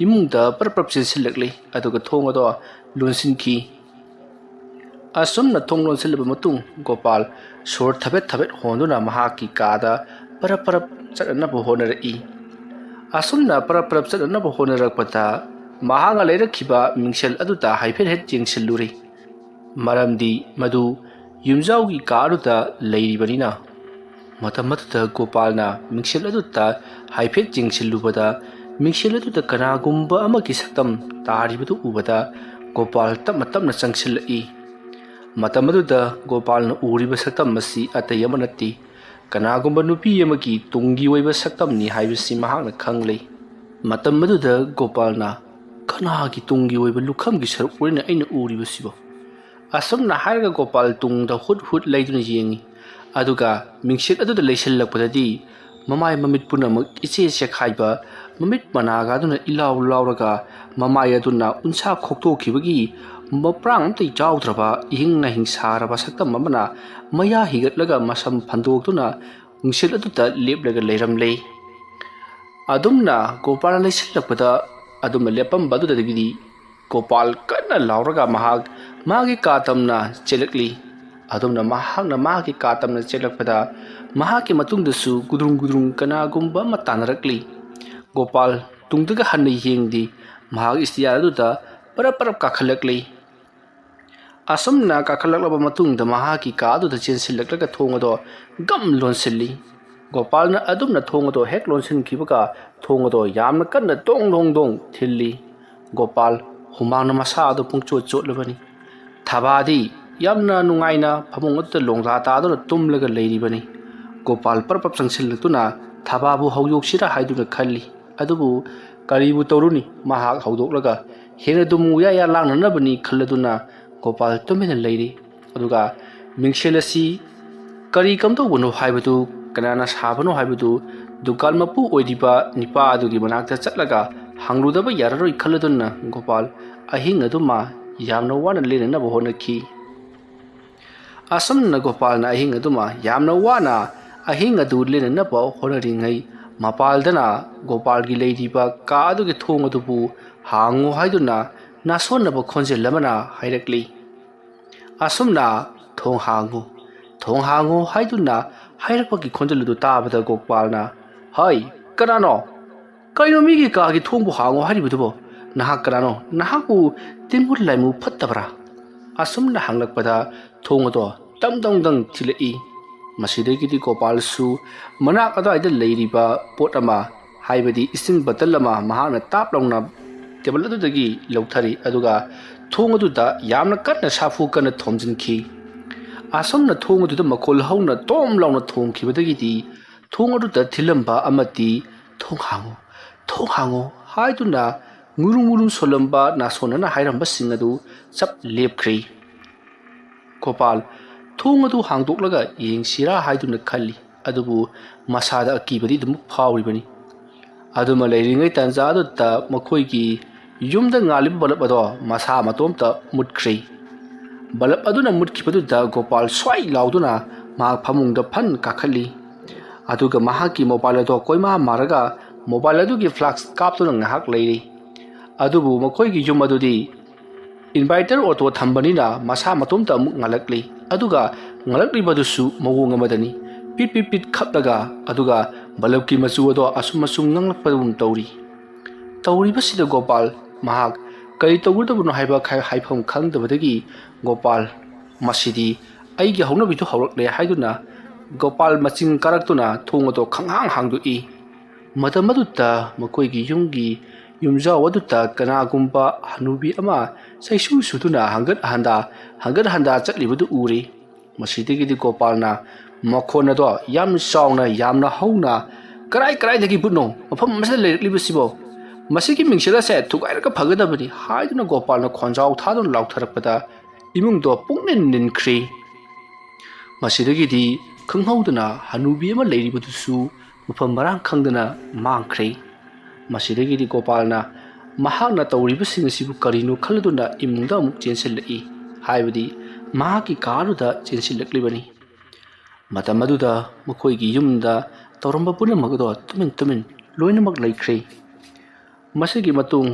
ꯏꯃꯨꯡꯗ ꯄꯔꯞ ꯄꯔꯞ ꯆꯦꯟꯁꯤꯜꯂꯛꯂꯤ, ꯑꯗꯨꯒ ꯊꯣꯡ ꯑꯗꯣ ꯂꯣꯟꯁꯤꯟꯈꯤ꯫ ꯑꯁꯨꯝꯅ ꯊꯣꯡ ꯂꯣꯟꯁꯤꯜꯂꯕ ꯃꯇꯨꯡ ꯒꯣꯄꯥꯜ ꯁꯣꯔ ꯊꯕꯦꯠ ꯊꯕꯦꯠ ꯍꯣꯟꯗꯨꯅ ꯃꯍꯥꯛꯀꯤ ꯀꯥꯗ ꯄꯔꯞ ꯄꯔꯞ ꯆꯠꯅꯅꯕ ꯍꯣꯠꯅꯔꯛꯏ꯫ ꯑꯁꯨꯝꯅ ꯄꯔꯞ ꯄꯔꯞ ꯆꯠꯅꯅꯕ ꯍꯣꯠꯅꯔꯛꯄꯗ ꯃꯍꯥꯛꯅ ꯂꯩꯔꯛꯈꯤꯕ ꯃꯤꯡꯁꯦꯜ ꯑꯗꯨꯗ ꯍꯥꯏꯐꯦꯠ ꯍꯦꯛ ꯌꯦꯡꯁꯤꯜꯂꯨꯔꯦ꯫ ꯃꯔꯝꯗꯤ ꯃꯗꯨ ꯌꯨꯝꯖꯥꯎꯒꯤ ꯀꯥ ꯑꯗꯨꯗ ꯂꯩꯔꯤꯕꯅꯤꯅ꯫ ꯃꯇꯝ ꯑꯗꯨꯗ ꯒꯣꯄꯥꯜꯅ ꯃꯤꯡꯁꯦꯜ ꯑꯗꯨꯗ ꯍꯥꯏꯐꯦꯠ ꯌꯦꯡꯁꯤꯜꯂꯨꯕꯗ, ꯃꯤꯡꯁꯦꯜ ꯑꯗꯨꯗ ꯀꯅꯥꯒꯨꯝꯕ ꯑꯃꯒꯤ ꯁꯛꯇꯝ ꯇꯥꯔꯤꯕꯗꯨ ꯎꯕꯗ ꯒꯣꯄꯥꯜ ꯇꯞꯅ ꯇꯞꯅ ꯆꯪꯁꯤꯜꯂꯛꯏ꯫ ꯃꯇꯝ ꯑꯗꯨꯗ ꯒꯣꯄꯥꯜꯅ ꯎꯔꯤꯕ ꯁꯛꯇꯝ ꯑꯁꯤ ꯑꯇꯩ ꯑꯃ ꯅꯠꯇꯦ, ꯀꯅꯥꯒꯨꯝꯕ ꯅꯨꯄꯤ ꯑꯃꯒꯤ ꯇꯨꯡꯒꯤ ꯑꯣꯏꯕ ꯁꯛꯇꯝꯅꯤ ꯍꯥꯏꯕꯁꯤ ꯃꯍꯥꯛꯅ ꯈꯪꯂꯦ꯫ ꯃꯇꯝ ꯑꯗꯨꯗ ꯒꯣꯄꯥꯜꯅ ꯀꯅꯥꯒꯤ ꯇꯨꯡꯒꯤ ꯑꯣꯏꯕ ꯂꯨꯈꯝꯒꯤ ꯁꯔꯨꯛ ꯑꯣꯏꯅ ꯑꯩꯅ ꯎꯔꯤꯕꯁꯤꯕꯣ? ꯑꯁꯨꯝꯅ ꯍꯥꯏꯔꯒ ꯒꯣꯄꯥꯜ ꯇꯨꯡꯗ ꯍꯨꯠ ꯍꯨꯠ ꯂꯩꯗꯨꯅ ꯌꯦꯡꯉꯤ꯫ ꯑꯗꯨꯒ ꯃꯤꯡꯁꯦꯜ ꯑꯗꯨꯗ ꯂꯩꯁꯤꯜꯂꯛꯄꯗꯗꯤ ꯃꯃꯥꯏ ꯃꯃꯤꯠ ꯄꯨꯝꯅꯃꯛ ꯏꯆꯦ ꯆꯦꯈꯥꯏꯕ, ꯃꯃꯤꯠ ꯃꯅꯥꯒꯥꯗꯨꯅ ꯏꯂꯥꯎ ꯂꯥꯎꯔꯒ ꯃꯃꯥꯏ ꯑꯗꯨꯅ ꯎꯟꯁꯥ ꯈꯣꯛꯇꯣꯛꯈꯤꯕꯒꯤ ꯃꯄ꯭ꯔꯥꯡ ꯑꯝꯇ ꯌꯥꯎꯗ꯭ꯔꯕ ꯏꯍꯤꯡ ꯅꯥꯍꯤꯡ ꯁꯥꯔꯕ ꯁꯛꯇꯝ ꯑꯃꯅ ꯃꯌꯥ ꯍꯤꯒꯠꯂꯒ ꯃꯁꯝ ꯐꯟꯗꯣꯛꯇꯨꯅ ꯃꯤꯡꯁꯦꯜ ꯑꯗꯨꯗ ꯂꯦꯞꯂꯒ ꯂꯩꯔꯝꯂꯦ꯫ ꯑꯗꯨꯝꯅ ꯒꯣꯄꯥꯜꯅ ꯂꯩꯁꯤꯜꯂꯛꯄꯗ ꯑꯗꯨꯝꯅ ꯂꯦꯞꯄꯝꯕ ꯑꯗꯨꯗꯒꯤꯗꯤ ꯒꯣꯄꯥꯜ ꯀꯟꯅ ꯂꯥꯎꯔꯒ ꯃꯍꯥꯛ ꯃꯥꯒꯤ ꯀꯥ ꯇꯝꯅ ꯆꯦꯜꯂꯛꯂꯤ꯫ ꯑꯗꯨꯝꯅ ꯃꯍꯥꯛꯅ ꯃꯥꯒꯤ ꯀꯥ ꯇꯝꯅ ꯆꯦꯜꯂꯛꯄꯗ ꯃꯍꯥꯛꯀꯤ ꯃꯇꯨꯡꯗꯁꯨ ꯒꯨꯗ꯭ꯔꯨꯡ ꯒꯨꯗ꯭ꯔꯨꯡ ꯀꯅꯥꯒꯨꯝꯕ ꯑꯃ ꯇꯥꯟꯅꯔꯛꯂꯤ꯫ ꯒꯣꯄꯥꯜ ꯇꯨꯡꯗꯒ ꯍꯟꯅ ꯌꯦꯡꯗꯦ꯫ ꯃꯍꯥꯛ ꯏꯁꯇꯤꯌꯥꯔ ꯑꯗꯨꯗ ꯄꯔꯞ ꯄꯔꯞ ꯀꯥꯈꯠꯂꯛꯂꯤ꯫ ꯑꯁꯨꯝꯅ ꯀꯥꯈꯠꯂꯛꯂꯕ ꯃꯇꯨꯡꯗ ꯃꯍꯥꯛꯀꯤ ꯀꯥ ꯑꯗꯨꯗ ꯆꯦꯟꯁꯤꯜꯂꯛꯂꯒ ꯊꯣꯡ ꯑꯗꯣ ꯒꯝ ꯂꯣꯟꯁꯤꯜꯂꯤ꯫ ꯒꯣꯄꯥꯜꯅ ꯑꯗꯨꯝꯅ ꯊꯣꯡ ꯑꯗꯣ ꯍꯦꯛ ꯂꯣꯟꯁꯤꯟꯈꯤꯕꯒ ꯊꯣꯡ ꯑꯗꯣ ꯌꯥꯝꯅ ꯀꯟꯅ ꯗꯣꯡ ꯗꯣꯡ ꯗꯣꯡ ꯊꯤꯜꯂꯤ꯫ ꯒꯣꯄꯥꯜ ꯍꯨꯃꯥꯡꯅ ꯃꯁꯥ ꯑꯗꯨ ꯄꯨꯡꯆꯣꯠ ꯆꯣꯠꯂꯕꯅꯤ꯫ ꯊꯕꯥꯗꯤ ꯌꯥꯝꯅ ꯅꯨꯡꯉꯥꯏꯅ ꯐꯃꯨꯡ ꯑꯗꯨꯗ ꯂꯣꯡꯗꯥ ꯇꯥꯗꯨꯅ ꯇꯨꯝꯂꯒ ꯂꯩꯔꯤꯕꯅꯤ꯫ ꯒꯣꯄꯥꯜ ꯄꯔꯞ ꯄꯔꯞ ꯆꯪꯁꯤꯜꯂꯛꯇꯨꯅ ꯊꯕꯥꯕꯨ ꯍꯧꯗꯣꯛꯁꯤꯔꯥ ꯍꯥꯏꯗꯨꯅ ꯈꯜꯂꯤ꯫ ꯑꯗꯨꯕꯨ ꯀꯔꯤꯕꯨ ꯇꯧꯔꯨꯅꯤ, ꯃꯍꯥꯛ ꯍꯧꯗꯣꯛꯂꯒ ꯍꯦꯟꯅ ꯑꯗꯨꯝ ꯎꯌꯥ ꯌꯥ ꯂꯥꯡꯅꯅꯕꯅꯤ ꯈꯜꯂꯗꯨꯅ ꯒꯣꯄꯥꯜ ꯇꯨꯃꯤꯟꯅ ꯂꯩꯔꯤ꯫ ꯑꯗꯨꯒ ꯃꯤꯡꯁꯦꯜ ꯑꯁꯤ ꯀꯔꯤ ꯀꯝꯗꯧꯕꯅꯣ ꯍꯥꯏꯕꯗꯨ, ꯀꯅꯥꯅ ꯁꯥꯕꯅꯣ ꯍꯥꯏꯕꯗꯨ ꯗꯨꯀꯥꯟ ꯃꯄꯨ ꯑꯣꯏꯔꯤꯕ ꯅꯤꯄꯥ ꯑꯗꯨꯒꯤ ꯃꯅꯥꯛꯇ ꯆꯠꯂꯒ ꯍꯪꯂꯨꯗꯕ ꯌꯥꯔꯔꯣꯏ ꯈꯜꯂꯗꯨꯅ ꯒꯣꯄꯥꯜ ꯑꯍꯤꯡ ꯑꯗꯨꯃ ꯌꯥꯝꯅ ꯋꯥꯅ ꯂꯦꯟꯅꯅꯕ ꯍꯣꯠꯅꯈꯤ꯫ ꯑꯁꯨꯝꯅ ꯒꯣꯄꯥꯜꯅ ꯑꯍꯤꯡ ꯑꯗꯨꯃ ꯌꯥꯝꯅ ꯋꯥꯅ ꯑꯍꯤꯡ ꯑꯗꯨ ꯂꯦꯟꯅꯅꯕ ꯍꯣꯠꯅꯔꯤꯉꯩ, ꯃꯄꯥꯜꯗꯅ ꯒꯣꯄꯥꯜꯒꯤ ꯂꯩꯔꯤꯕ ꯀꯥ ꯑꯗꯨꯒꯤ ꯊꯣꯡ ꯑꯗꯨꯕꯨ ꯍꯥꯡꯉꯨ ꯍꯥꯏꯗꯨꯅ ꯅꯥꯁꯣꯟꯅꯕ ꯈꯣꯟꯖꯦꯜ ꯑꯃꯅ ꯍꯥꯏꯔꯛꯂꯤ꯫ ꯑꯁꯨꯝꯅ "ꯊꯣꯡ ꯍꯥꯡꯉꯨ, ꯊꯣꯡ ꯍꯥꯡꯉꯨ" ꯍꯥꯏꯗꯨꯅ ꯍꯥꯏꯔꯛꯄꯒꯤ ꯈꯣꯟꯖꯦꯜ ꯑꯗꯨ ꯇꯥꯕꯗ ꯒꯣꯄꯥꯜꯅ, "ꯍꯩ, ꯀꯅꯥꯅꯣ? ꯀꯩꯅꯣ, ꯃꯤꯒꯤ ꯀꯥꯒꯤ ꯊꯣꯡꯕꯨ ꯍꯥꯡꯉꯨ ꯍꯥꯏꯔꯤꯕꯗꯨꯕꯣ? ꯅꯍꯥꯛ ꯀꯅꯥꯅꯣ? ꯅꯍꯥꯛꯄꯨ ꯇꯤꯟꯃꯨ ꯂꯥꯏꯃꯨ ꯐꯠꯇꯕ꯭ꯔꯥ?" ꯑꯁꯨꯝꯅ ꯍꯪꯂꯛꯄꯗ ꯊꯣꯡ ꯑꯗꯣ ꯗꯪ ꯗꯪ ꯗꯪ ꯊꯤꯜꯂꯛꯏ꯫ ꯃꯁꯤꯗꯒꯤꯗꯤ ꯒꯣꯄꯥꯜꯁꯨ ꯃꯅꯥꯛ ꯑꯗꯨꯋꯥꯏꯗ ꯂꯩꯔꯤꯕ ꯄꯣꯠ ꯑꯃ, ꯍꯥꯏꯕꯗꯤ ꯏꯁꯤꯡ ꯕꯇꯜ ꯑꯃ ꯃꯍꯥꯛꯅ ꯇꯥꯞ ꯂꯥꯎꯅ ꯇꯦꯕꯜ ꯑꯗꯨꯗꯒꯤ ꯂꯧꯊꯔꯤ, ꯑꯗꯨꯒ ꯊꯣꯡ ꯑꯗꯨꯗ ꯌꯥꯝꯅ ꯀꯟꯅ ꯁꯥꯐꯨ ꯀꯟꯅ ꯊꯣꯝꯖꯤꯟꯈꯤ꯫ ꯑꯁꯨꯝꯅ ꯊꯣꯡ ꯑꯗꯨꯗ ꯃꯈꯣꯜ ꯍꯧꯅ ꯇꯣꯝ ꯂꯥꯎꯅ ꯊꯣꯡꯈꯤꯕꯗꯒꯤꯗꯤ ꯊꯣꯡ ꯑꯗꯨꯗ ꯊꯤꯜꯂꯝꯕ ꯑꯃꯗꯤ "ꯊꯣꯡ ꯍꯥꯡꯉꯨ, ꯊꯣꯡ ꯍꯥꯡꯉꯨ" ꯍꯥꯏꯗꯨꯅ ꯉꯨꯔꯨꯝ ꯉꯨꯔꯨꯝ ꯁꯣꯜꯂꯝꯕ ꯅꯥꯁꯣꯟꯅꯅ ꯍꯥꯏꯔꯝꯕꯁꯤꯡ ꯑꯗꯨ ꯆꯞ ꯂꯦꯞꯈ꯭ꯔꯦ꯫ ꯒꯣꯄꯥꯜ ꯊꯣꯡ ꯑꯗꯨ ꯍꯥꯡꯗꯣꯛꯂꯒ ꯌꯦꯡꯁꯤꯔꯥ ꯍꯥꯏꯗꯨꯅ ꯈꯜꯂꯤ, ꯑꯗꯨꯕꯨ ꯃꯁꯥꯗ ꯑꯀꯤꯕꯗꯤ ꯑꯗꯨꯝ ꯐꯥꯎꯔꯤꯕꯅꯤ꯫ ꯑꯗꯨꯃ ꯂꯩꯔꯤꯉꯩ ꯇꯥꯟꯖꯥ ꯑꯗꯨꯗ ꯃꯈꯣꯏꯒꯤ ꯌꯨꯝꯗ ꯉꯥꯜꯂꯤꯕ ꯕꯂꯕ ꯑꯗꯣ ꯃꯁꯥ ꯃꯇꯣꯝꯇ ꯃꯨꯠꯈ꯭ꯔꯦ꯫ ꯕꯂꯕ ꯑꯗꯨꯅ ꯃꯨꯠꯈꯤꯕꯗꯨꯗ ꯒꯣꯄꯥꯜ ꯁ꯭ꯋꯥꯏ ꯂꯥꯎꯗꯨꯅ ꯃꯍꯥꯛ ꯐꯃꯨꯡꯗ ꯐꯟ ꯀꯥꯈꯠꯂꯤ꯫ ꯑꯗꯨꯒ ꯃꯍꯥꯛꯀꯤ ꯃꯣꯕꯥꯏꯜ ꯑꯗꯣ ꯀꯣꯏꯃꯥ ꯃꯥꯔꯒ ꯃꯣꯕꯥꯏꯜ ꯑꯗꯨꯒꯤ ꯐ꯭ꯂꯥꯁ ꯀꯥꯞꯇꯨꯅ ꯉꯥꯏꯍꯥꯛ ꯂꯩꯔꯤ꯫ ꯑꯗꯨꯕꯨ ꯃꯈꯣꯏꯒꯤ ꯌꯨꯝ ꯑꯗꯨꯗꯤ ꯏꯟꯚꯥꯏꯇꯔ ꯑꯣꯇꯣ ꯊꯝꯕꯅꯤꯅ ꯃꯁꯥ ꯃꯇꯣꯝꯇ ꯑꯃꯨꯛ ꯉꯥꯜꯂꯛꯂꯤ꯫ ꯑꯗꯨꯒ ꯉꯥꯜꯂꯛꯂꯤꯕꯗꯨꯁꯨ ꯃꯑꯣꯡ ꯑꯃꯗꯅꯤ꯫ ꯄꯤꯠ ꯄꯤꯠ ꯄꯤꯠ ꯈꯞꯂꯒ, ꯑꯗꯨꯒ ꯕꯂꯞꯀꯤ ꯃꯆꯨ ꯑꯗꯣ ꯑꯁꯨꯝ ꯑꯁꯨꯝ ꯉꯥꯡꯂꯛꯄꯒꯨꯝ ꯇꯧꯔꯤ꯫ ꯇꯧꯔꯤꯕꯁꯤꯗ ꯒꯣꯄꯥꯜ ꯃꯍꯥꯛ ꯀꯔꯤ ꯇꯧꯒꯗꯕꯅꯣ ꯍꯥꯏꯕ ꯈ-, ꯍꯥꯏꯐꯝ ꯈꯪꯗꯕꯗꯒꯤ ꯒꯣꯄꯥꯜ, "ꯃꯁꯤꯗꯤ ꯑꯩꯒꯤ ꯍꯧꯅꯕꯤꯗꯨ ꯍꯧꯔꯛꯂꯦ" ꯍꯥꯏꯗꯨꯅ ꯒꯣꯄꯥꯜ ꯃꯆꯤꯡ ꯀꯥꯔꯛꯇꯨꯅ ꯊꯣꯡ ꯑꯗꯣ ꯈꯪꯍꯥꯡ ꯍꯥꯡꯗꯣꯛꯏ꯫ ꯃꯇꯝ ꯑꯗꯨꯗ ꯃꯈꯣꯏꯒꯤ ꯌꯨꯝꯒꯤ ꯌꯨꯝꯖꯥꯎ ꯑꯗꯨꯗ ꯀꯅꯥꯒꯨꯝꯕ ꯍꯅꯨꯕꯤ ꯑꯃ ꯆꯩꯁꯨ ꯁꯨꯗꯨꯅ ꯍꯪꯒꯠ ꯍꯟꯗꯥ, ꯍꯪꯒꯠ ꯍꯟꯗꯥ ꯆꯠꯂꯤꯕꯗꯨ ꯎꯔꯤ꯫ ꯃꯁꯤꯗꯒꯤꯗꯤ ꯒꯣꯄꯥꯜꯅ ꯃꯈꯣꯟ ꯑꯗꯣ ꯌꯥꯝ ꯆꯥꯎꯅ, ꯌꯥꯝꯅ ꯍꯧꯅ, "ꯀꯔꯥꯏ ꯀꯔꯥꯏꯗꯒꯤ ꯕꯨꯠꯅꯣ ꯃꯐꯝ ꯑꯁꯤꯗ ꯂꯩꯔꯛꯂꯤꯕꯁꯤꯕꯣ? ꯃꯁꯤꯒꯤ ꯃꯤꯡꯁꯦꯜ ꯑꯁꯦ ꯊꯨꯒꯥꯏꯔꯒ ꯐꯒꯗꯕꯅꯤ" ꯍꯥꯏꯗꯨꯅ ꯒꯣꯄꯥꯜꯅ ꯈꯣꯟꯖꯥꯎ ꯊꯥꯗꯨꯅ ꯂꯥꯎꯊꯔꯛꯄꯗ ꯏꯃꯨꯡꯗꯣ ꯄꯨꯡꯅꯤꯟ ꯅꯤꯟꯈ꯭ꯔꯦ꯫ ꯃꯁꯤꯗꯒꯤꯗꯤ ꯈꯪꯍꯧꯗꯅ ꯍꯅꯨꯕꯤ ꯑꯃ ꯂꯩꯔꯤꯕꯗꯨꯁꯨ ꯃꯐꯝ ꯃꯔꯥꯡ ꯈꯪꯗꯅ ꯃꯥꯡꯈ꯭ꯔꯦ꯫ ꯃꯁꯤꯗꯒꯤꯗꯤ ꯒꯣꯄꯥꯜꯅ ꯃꯍꯥꯛꯅ ꯇꯧꯔꯤꯕꯁꯤꯡ ꯑꯁꯤꯕꯨ ꯀꯔꯤꯅꯣ ꯈꯜꯂꯗꯨꯅ ꯏꯃꯨꯡꯗ ꯑꯃꯨꯛ ꯆꯦꯟꯁꯤꯜꯂꯛꯏ, ꯍꯥꯏꯕꯗꯤ ꯃꯍꯥꯛꯀꯤ ꯀꯥ ꯑꯗꯨꯗ ꯆꯦꯟꯁꯤꯜꯂꯛꯂꯤꯕꯅꯤ꯫ ꯃꯇꯝ ꯑꯗꯨꯗ ꯃꯈꯣꯏꯒꯤ ꯌꯨꯝꯗ ꯇꯧꯔꯝꯕ ꯄꯨꯝꯅꯃꯛ ꯑꯗꯣ ꯇꯨꯃꯤꯟ ꯇꯨꯃꯤꯟ ꯂꯣꯏꯅꯃꯛ ꯂꯩꯈ꯭ꯔꯦ꯫ ꯃꯁꯤꯒꯤ ꯃꯇꯨꯡ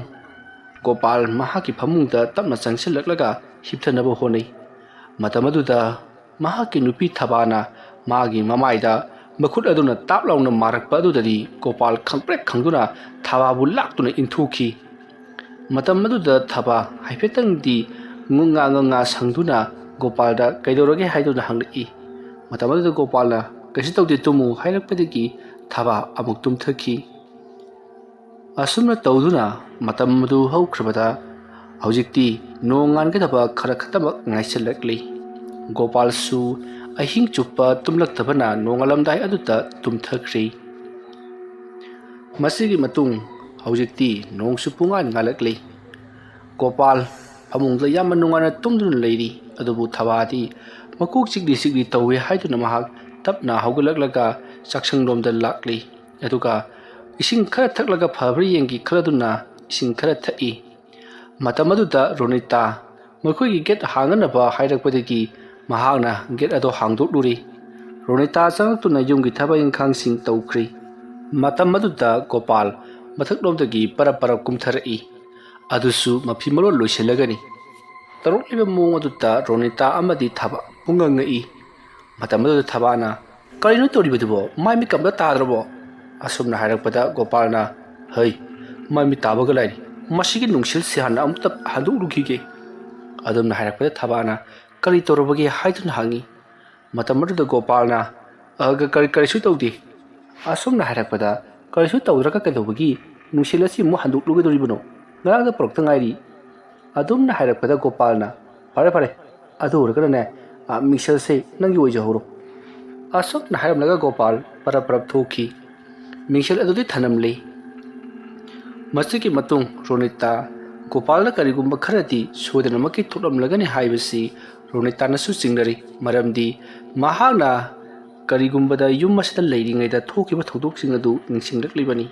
ꯒꯣꯄꯥꯜ ꯃꯍꯥꯛꯀꯤ ꯐꯃꯨꯡꯗ ꯇꯞꯅ ꯆꯪꯁꯤꯜꯂꯛꯂꯒ ꯍꯤꯞꯊꯅꯕ ꯍꯣꯠꯅꯩ꯫ ꯃꯇꯝ ꯑꯗꯨꯗ ꯃꯍꯥꯛꯀꯤ ꯅꯨꯄꯤ ꯊꯕꯥꯅ ꯃꯥꯒꯤ ꯃꯃꯥꯏꯗ ꯃꯈꯨꯠ ꯑꯗꯨꯅ ꯇꯥꯞ ꯂꯥꯎꯅ ꯃꯥꯔꯛꯄ ꯑꯗꯨꯗꯗꯤ ꯒꯣꯄꯥꯜ ꯈꯪꯄ꯭ꯔꯦꯛ ꯈꯪꯗꯨꯅ ꯊꯕꯥꯕꯨ ꯂꯥꯛꯇꯨꯅ ꯏꯟꯊꯨꯈꯤ꯫ ꯃꯇꯝ ꯑꯗꯨꯗ ꯊꯕꯥ ꯍꯥꯏꯐꯦꯠꯇꯪꯗꯤ ꯉꯨꯡꯉꯥ ꯉꯨꯡꯉꯥ ꯁꯪꯗꯨꯅ ꯒꯣꯄꯥꯜꯗ "ꯀꯩꯗꯧꯔꯒꯦ?" ꯍꯥꯏꯗꯨꯅ ꯍꯪꯂꯛꯏ꯫ ꯃꯇꯝ ꯑꯗꯨꯗ ꯒꯣꯄꯥꯜꯅ "ꯀꯩꯁꯨ ꯇꯧꯗꯦ, ꯇꯨꯝꯃꯨ" ꯍꯥꯏꯔꯛꯄꯗꯒꯤ ꯊꯕꯥ ꯑꯃꯨꯛ ꯇꯨꯝꯊꯈꯤ꯫ ꯑꯁꯨꯝꯅ ꯇꯧꯗꯨꯅ ꯃꯇꯝ ꯑꯗꯨ ꯍꯧꯈ꯭ꯔꯕꯗ ꯍꯧꯖꯤꯛꯇꯤ ꯅꯣꯡ ꯉꯥꯟꯒꯗꯕ ꯈꯔ ꯈꯛꯇꯃꯛ ꯉꯥꯏꯁꯤꯜꯂꯛꯂꯤ꯫ ꯒꯣꯄꯥꯜꯁꯨ ꯑꯍꯤꯡ ꯆꯨꯞꯄ ꯇꯨꯝꯂꯛꯇꯕꯅ ꯅꯣꯡꯉꯥꯜꯂꯝꯗꯥꯏ ꯑꯗꯨꯗ ꯇꯨꯝꯊꯈ꯭ꯔꯦ꯫ ꯃꯁꯤꯒꯤ ꯃꯇꯨꯡ ꯍꯧꯖꯤꯛꯇꯤ ꯅꯣꯡꯁꯨ ꯄꯨꯡꯉꯥꯟ ꯉꯥꯜꯂꯛꯂꯤ꯫ ꯒꯣꯄꯥꯜ ꯐꯃꯨꯡꯗ ꯌꯥꯝꯅ ꯅꯨꯡꯉꯥꯏꯅ ꯇꯨꯝꯗꯨꯅ ꯂꯩꯔꯤ꯫ ꯑꯗꯨꯕꯨ ꯊꯕꯥꯗꯤ ꯃꯀꯣꯛ ꯆꯤꯛꯂꯤ ꯆꯤꯛꯂꯤ ꯇꯧꯏ ꯍꯥꯏꯗꯨꯅ ꯃꯍꯥꯛ ꯇꯞꯅ ꯍꯧꯒꯠꯂꯛꯂꯒ ꯆꯥꯛꯁꯪꯂꯣꯝꯗ ꯂꯥꯛꯂꯤ꯫ ꯑꯗꯨꯒ ꯏꯁꯤꯡ ꯈꯔ ꯊꯛꯂꯒ ꯐꯕ꯭ꯔꯥ ꯌꯦꯡꯒꯦ ꯈꯜꯂꯗꯨꯅ ꯏꯁꯤꯡ ꯈꯔ ꯊꯛꯏ꯫ ꯃꯇꯝ ꯑꯗꯨꯗ ꯔꯣꯅꯤꯇꯥ ꯃꯈꯣꯏꯒꯤ ꯒꯦꯠ ꯍꯥꯡꯅꯅꯕ ꯍꯥꯏꯔꯛꯄꯗꯒꯤ ꯃꯍꯥꯛꯅ ꯒꯦꯠ ꯑꯗꯨ ꯍꯥꯡꯗꯣꯛꯂꯨꯔꯤ꯫ ꯔꯣꯅꯤꯇꯥ ꯆꯪꯂꯛꯇꯨꯅ ꯌꯨꯝꯒꯤ ꯊꯕꯛ ꯏꯪꯈꯥꯡꯁꯤꯡ ꯇꯧꯈ꯭ꯔꯤ꯫ ꯃꯇꯝ ꯑꯗꯨꯗ ꯒꯣꯄꯥꯜ ꯃꯊꯛꯂꯣꯝꯗꯒꯤ ꯄꯔꯞ ꯄꯔꯞ ꯀꯨꯝꯊꯔꯛꯏ꯫ ꯑꯗꯨꯁꯨ ꯃꯐꯤ ꯃꯔꯣꯜ ꯂꯣꯏꯁꯤꯜꯂꯒꯅꯤ꯫ ꯇꯧꯔꯛꯂꯤꯕ ꯃꯑꯣꯡ ꯑꯗꯨꯗ ꯔꯣꯅꯤꯇꯥ ꯑꯃꯗꯤ ꯊꯕꯥ ꯄꯨꯡꯉꯛ ꯉꯛꯏ꯫ ꯃꯇꯝ ꯑꯗꯨꯗ ꯊꯕꯥꯅ, "ꯀꯔꯤꯅꯣ ꯇꯧꯔꯤꯕꯗꯨꯕꯣ? ꯃꯥꯏ ꯃꯤꯠꯀ ꯑꯝꯇ ꯇꯥꯗ꯭ꯔꯕꯣ?" ꯑꯁꯨꯝꯅ ꯍꯥꯏꯔꯛꯄꯗ ꯒꯣꯄꯥꯜꯅ, "ꯍꯩ, ꯃꯥꯏ ꯃꯤꯠ ꯇꯥꯕꯒ ꯂꯥꯏꯔꯤ, ꯃꯁꯤꯒꯤ ꯅꯨꯡꯁꯤꯠꯁꯤ ꯍꯥꯟꯅ ꯑꯃꯨꯛꯇ ꯍꯟꯗꯣꯛꯂꯨꯈꯤꯒꯦ"꯫ ꯑꯗꯨꯝꯅ ꯍꯥꯏꯔꯛꯄꯗ ꯊꯕꯥꯅ, "ꯀꯔꯤ ꯇꯧꯔꯕꯒꯦ?" ꯍꯥꯏꯗꯨꯅ ꯍꯪꯉꯤ꯫ ꯃꯇꯝ ꯑꯗꯨꯗ ꯒꯣꯄꯥꯜꯅ, "ꯑꯒ, ꯀꯔꯤ, ꯀꯔꯤꯁꯨ ꯇꯧꯗꯦ"꯫ ꯑꯁꯨꯝꯅ ꯍꯥꯏꯔꯛꯄꯗ, "ꯀꯔꯤꯁꯨ ꯇꯧꯗ꯭ꯔꯒ ꯀꯩꯗꯧꯕꯒꯤ? ꯅꯨꯡꯁꯤꯠ ꯑꯁꯤ ꯑꯃꯨꯛ ꯍꯟꯗꯣꯛꯂꯨꯒꯗꯧꯔꯤꯕꯅꯣ? ꯉꯔꯥꯡꯗ ꯄꯨꯔꯛꯇ ꯉꯥꯏꯔꯤ"꯫ ꯑꯗꯨꯝꯅ ꯍꯥꯏꯔꯛꯄꯗ ꯒꯣꯄꯥꯜꯅ, "ꯐꯔꯦ, ꯐꯔꯦ, ꯑꯗꯨ ꯑꯣꯏꯔꯒꯅꯅꯦ, ꯑ, ꯃꯤꯡꯁꯦꯜꯁꯦ ꯅꯪꯒꯤ ꯑꯣꯏꯖꯍꯧꯔꯣ"꯫ ꯑꯁꯨꯝꯅ ꯍꯥꯏꯔꯝꯂꯒ ꯒꯣꯄꯥꯜ ꯄꯔꯞ ꯄꯔꯞ ꯊꯣꯛꯈꯤ꯫ ꯃꯤꯡꯁꯦꯜ ꯑꯗꯨꯗꯤ ꯊꯅꯝꯂꯦ꯫ ꯃꯁꯤꯒꯤ ꯃꯇꯨꯡ ꯔꯣꯅꯤꯇꯥ, ꯒꯣꯄꯥꯜꯅ ꯀꯔꯤꯒꯨꯝꯕ ꯈꯔꯗꯤ ꯁꯣꯏꯗꯅꯃꯛꯀꯤ ꯊꯣꯛꯂꯝꯂꯒꯅꯤ ꯍꯥꯏꯕꯁꯤ ꯔꯣꯅꯤꯇꯥꯅꯁꯨ ꯆꯤꯡꯅꯔꯤ, ꯃꯔꯝꯗꯤ ꯃꯍꯥꯛꯅ ꯀꯔꯤꯒꯨꯝꯕꯗ ꯌꯨꯝ ꯑꯁꯤꯗ ꯂꯩꯔꯤꯉꯩꯗ ꯊꯣꯛꯈꯤꯕ ꯊꯧꯗꯣꯛꯁꯤꯡ ꯑꯗꯨ ꯅꯤꯡꯁꯤꯡꯂꯛꯂꯤꯕꯅꯤ꯫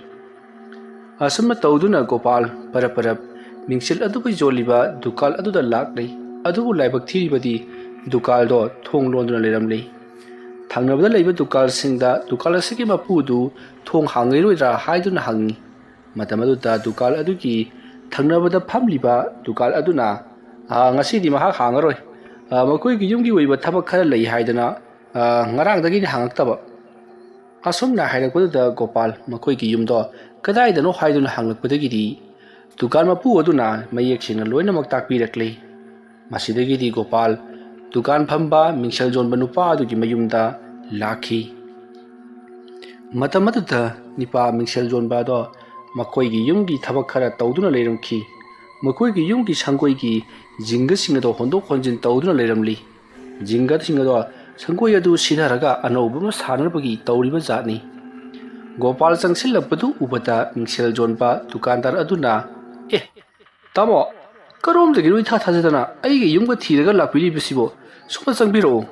ꯑꯁꯨꯝꯅ ꯇꯧꯗꯨꯅ ꯒꯣꯄꯥꯜ ꯄꯔꯞ ꯄꯔꯞ ꯃꯤꯡꯁꯦꯜ ꯑꯗꯨꯕꯨ ꯌꯣꯜꯂꯤꯕ ꯗꯨꯀꯥꯟ ꯑꯗꯨꯗ ꯂꯥꯛꯂꯤ꯫ ꯑꯗꯨꯕꯨ ꯂꯥꯏꯕꯛ ꯊꯤꯔꯤꯕꯗꯤ ꯗꯨꯀꯥꯟꯗꯣ ꯊꯣꯡ ꯂꯣꯟꯗꯨꯅ ꯂꯩꯔꯝꯂꯤ꯫ ꯊꯪꯅꯕꯗ ꯂꯩꯕ ꯗꯨꯀꯥꯟꯁꯤꯡꯗ ꯗꯨꯀꯥꯟ ꯑꯁꯤꯒꯤ ꯃꯄꯨꯗꯨ ꯊꯣꯡ ꯍꯥꯡꯉꯔꯣꯏꯗ꯭ꯔꯥ ꯍꯥꯏꯗꯨꯅ ꯍꯪꯉꯤ꯫ ꯃꯇꯝ ꯑꯗꯨꯗ ꯗꯨꯀꯥꯟ ꯑꯗꯨꯒꯤ ꯊꯪꯅꯕꯗ ꯐꯝꯂꯤꯕ ꯗꯨꯀꯥꯟ ꯑꯗꯨꯅ, "ꯑ, ꯉꯁꯤꯗꯤ ꯃꯍꯥꯛ ꯍꯥꯡꯉꯔꯣꯏ꯫ ꯑ, ꯃꯈꯣꯏꯒꯤ ꯌꯨꯝꯒꯤ ꯑꯣꯏꯕ ꯊꯕꯛ ꯈꯔ ꯂꯩ ꯍꯥꯏꯗꯅ, ꯑ, ꯉꯔꯥꯡꯗꯒꯤꯗꯤ ꯍꯥꯡꯉꯛꯇꯕ"꯫ ꯑꯁꯨꯝꯅ ꯍꯥꯏꯔꯛꯄꯗꯨꯗ ꯒꯣꯄꯥꯜ ꯃꯈꯣꯏꯒꯤ ꯌꯨꯝꯗꯣ ꯀꯗꯥꯏꯗꯅꯣ ꯍꯥꯏꯗꯨꯅ ꯍꯪꯂꯛꯄꯗꯒꯤꯗꯤ ꯗꯨꯀꯥꯟ ꯃꯄꯨ ꯑꯗꯨꯅ ꯃꯌꯦꯛ ꯁꯦꯡꯅ ꯂꯣꯏꯅꯃꯛ ꯇꯥꯛꯄꯤꯔꯛꯂꯦ꯫ ꯃꯁꯤꯗꯒꯤꯗꯤ ꯒꯣꯄꯥꯜ ꯗꯨꯀꯥꯟ ꯐꯝꯕ ꯃꯤꯡꯁꯦꯜ ꯌꯣꯟꯕ ꯅꯨꯄꯥ ꯑꯗꯨꯒꯤ ꯃꯌꯨꯝꯗ ꯂꯥꯛꯈꯤ꯫ ꯃꯇꯝ ꯑꯗꯨꯗ ꯅꯤꯄꯥ ꯃꯤꯡꯁꯦꯜ ꯌꯣꯟꯕ ꯑꯗꯣ ꯃꯈꯣꯏꯒꯤ ꯌꯨꯝꯒꯤ ꯊꯕꯛ ꯈꯔ ꯇꯧꯗꯨꯅ ꯂꯩꯔꯝꯈꯤ꯫ ꯃꯈꯣꯏꯒꯤ ꯌꯨꯝꯒꯤ ꯁꯪꯒꯣꯏꯒꯤ ꯖꯤꯡꯒꯁꯤꯡ ꯑꯗꯣ ꯍꯣꯟꯗꯣꯛ ꯍꯣꯟꯖꯤꯟ ꯇꯧꯗꯨꯅ ꯂꯩꯔꯝꯂꯤ꯫ ꯖꯤꯡꯒꯁꯤꯡ ꯑꯗꯣ ꯁꯪꯒꯣꯏ ꯑꯗꯨ ꯁꯤꯊꯔꯒ ꯑꯅꯧꯕ ꯑꯃ ꯁꯥꯅꯅꯕꯒꯤ ꯇꯧꯔꯤꯕ ꯖꯥꯠꯅꯤ꯫ ꯒꯣꯄꯥꯜ ꯆꯪꯁꯤꯜꯂꯛꯄꯗꯨ ꯎꯕꯗ ꯃꯤꯡꯁꯦꯜ ꯌꯣꯟꯕ ꯗꯨꯀꯥꯟꯗꯥꯔ ꯑꯗꯨꯅ, "ꯑꯦ, ꯇꯥꯃꯣ, ꯀꯔꯣꯝꯗꯒꯤꯅꯣ ꯏꯊꯥ ꯊꯥꯖꯗꯅ ꯑꯩꯒꯤ ꯌꯨꯝꯒ ꯊꯤꯔꯒ ꯂꯥꯛꯄꯤꯔꯤꯕꯁꯤꯕꯣ? ꯁꯣꯝꯗ ꯆꯪꯕꯤꯔꯛꯎ"꯫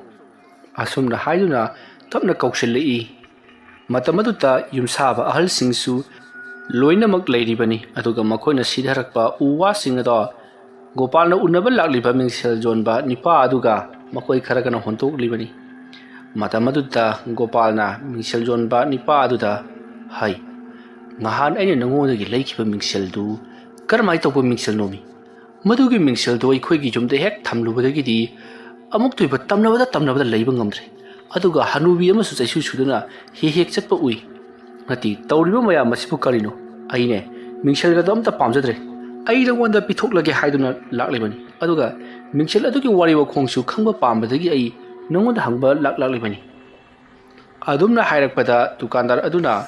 ꯑꯁꯨꯝꯅ ꯍꯥꯏꯗꯨꯅ ꯇꯞꯅ ꯀꯧꯁꯤꯜꯂꯛꯏ꯫ ꯃꯇꯝ ꯑꯗꯨꯗ ꯌꯨꯝꯁꯥꯕ ꯑꯍꯜꯁꯤꯡꯁꯨ ꯂꯣꯏꯅꯃꯛ ꯂꯩꯔꯤꯕꯅꯤ, ꯑꯗꯨꯒ ꯃꯈꯣꯏꯅ ꯁꯤꯊꯔꯛꯄ ꯎ ꯋꯥꯁꯤꯡ ꯑꯗꯣ ꯒꯣꯄꯥꯜꯅ ꯎꯅꯕ ꯂꯥꯛꯂꯤꯕ ꯃꯤꯡꯁꯦꯜ ꯌꯣꯟꯕ ꯅꯤꯄꯥ ꯑꯗꯨꯒ ꯃꯈꯣꯏ ꯈꯔꯒꯅ ꯍꯣꯟꯗꯣꯛꯂꯤꯕꯅꯤ꯫ ꯃꯇꯝ ꯑꯗꯨꯗ ꯒꯣꯄꯥꯜꯅ ꯃꯤꯡꯁꯦꯜ ꯌꯣꯟꯕ ꯅꯤꯄꯥ ꯑꯗꯨꯗ ꯍꯥꯏ, "ꯉꯍꯥꯟ ꯑꯩꯅ ꯅꯉꯣꯟꯗꯒꯤ ꯂꯩꯈꯤꯕ ꯃꯤꯡꯁꯦꯜꯗꯨ ꯀꯔꯝꯍꯥꯏꯅ ꯇꯧꯕ ꯃꯤꯡꯁꯦꯜꯅꯣꯃꯤ? ꯃꯗꯨꯒꯤ ꯃꯤꯡꯁꯦꯜꯗꯨ ꯑꯩꯈꯣꯏꯒꯤ ꯌꯨꯝꯗ ꯍꯦꯛ ꯊꯝꯂꯨꯕꯗꯒꯤꯗꯤ ꯑꯃꯨꯛꯇ ꯑꯣꯏꯕ ꯇꯝꯅꯕꯗ ꯇꯝꯅꯕꯗ ꯂꯩꯕ ꯉꯝꯗ꯭ꯔꯦ꯫ ꯑꯗꯨꯒ ꯍꯅꯨꯕꯤ ꯑꯃꯁꯨ ꯆꯩꯁꯨ ꯁꯨꯗꯨꯅ ꯍꯦꯛ ꯍꯦꯛ ꯆꯠꯄ ꯎꯏ꯫ ꯅꯠꯇꯦ, ꯇꯧꯔꯤꯕ ꯃꯌꯥꯝ ꯑꯁꯤꯕꯨ ꯀꯔꯤꯅꯣ? ꯑꯩꯅꯦ, ꯃꯤꯡꯁꯦꯜꯒꯗꯣ ꯑꯝꯇ ꯄꯥꯝꯖꯗ꯭ꯔꯦ꯫ ꯑꯩ ꯅꯉꯣꯟꯗ ꯄꯤꯊꯣꯛꯂꯒꯦ ꯍꯥꯏꯗꯨꯅ ꯂꯥꯛꯂꯤꯕꯅꯤ꯫ ꯑꯗꯨꯒ ꯃꯤꯡꯁꯦꯜ ꯑꯗꯨꯒꯤ ꯋꯥꯔꯤ ꯋꯥꯈꯣꯡꯁꯨ ꯈꯪꯕ ꯄꯥꯝꯕꯗꯒꯤ ꯑꯩ ꯅꯉꯣꯟꯗ ꯍꯪꯕ ꯂꯥꯛ ꯂꯥꯛꯂꯤꯕꯅꯤ꯫ ꯑꯗꯨꯝꯅ ꯍꯥꯏꯔꯛꯄꯗ ꯗꯨꯀꯥꯟꯗꯥꯔ ꯑꯗꯨꯅ,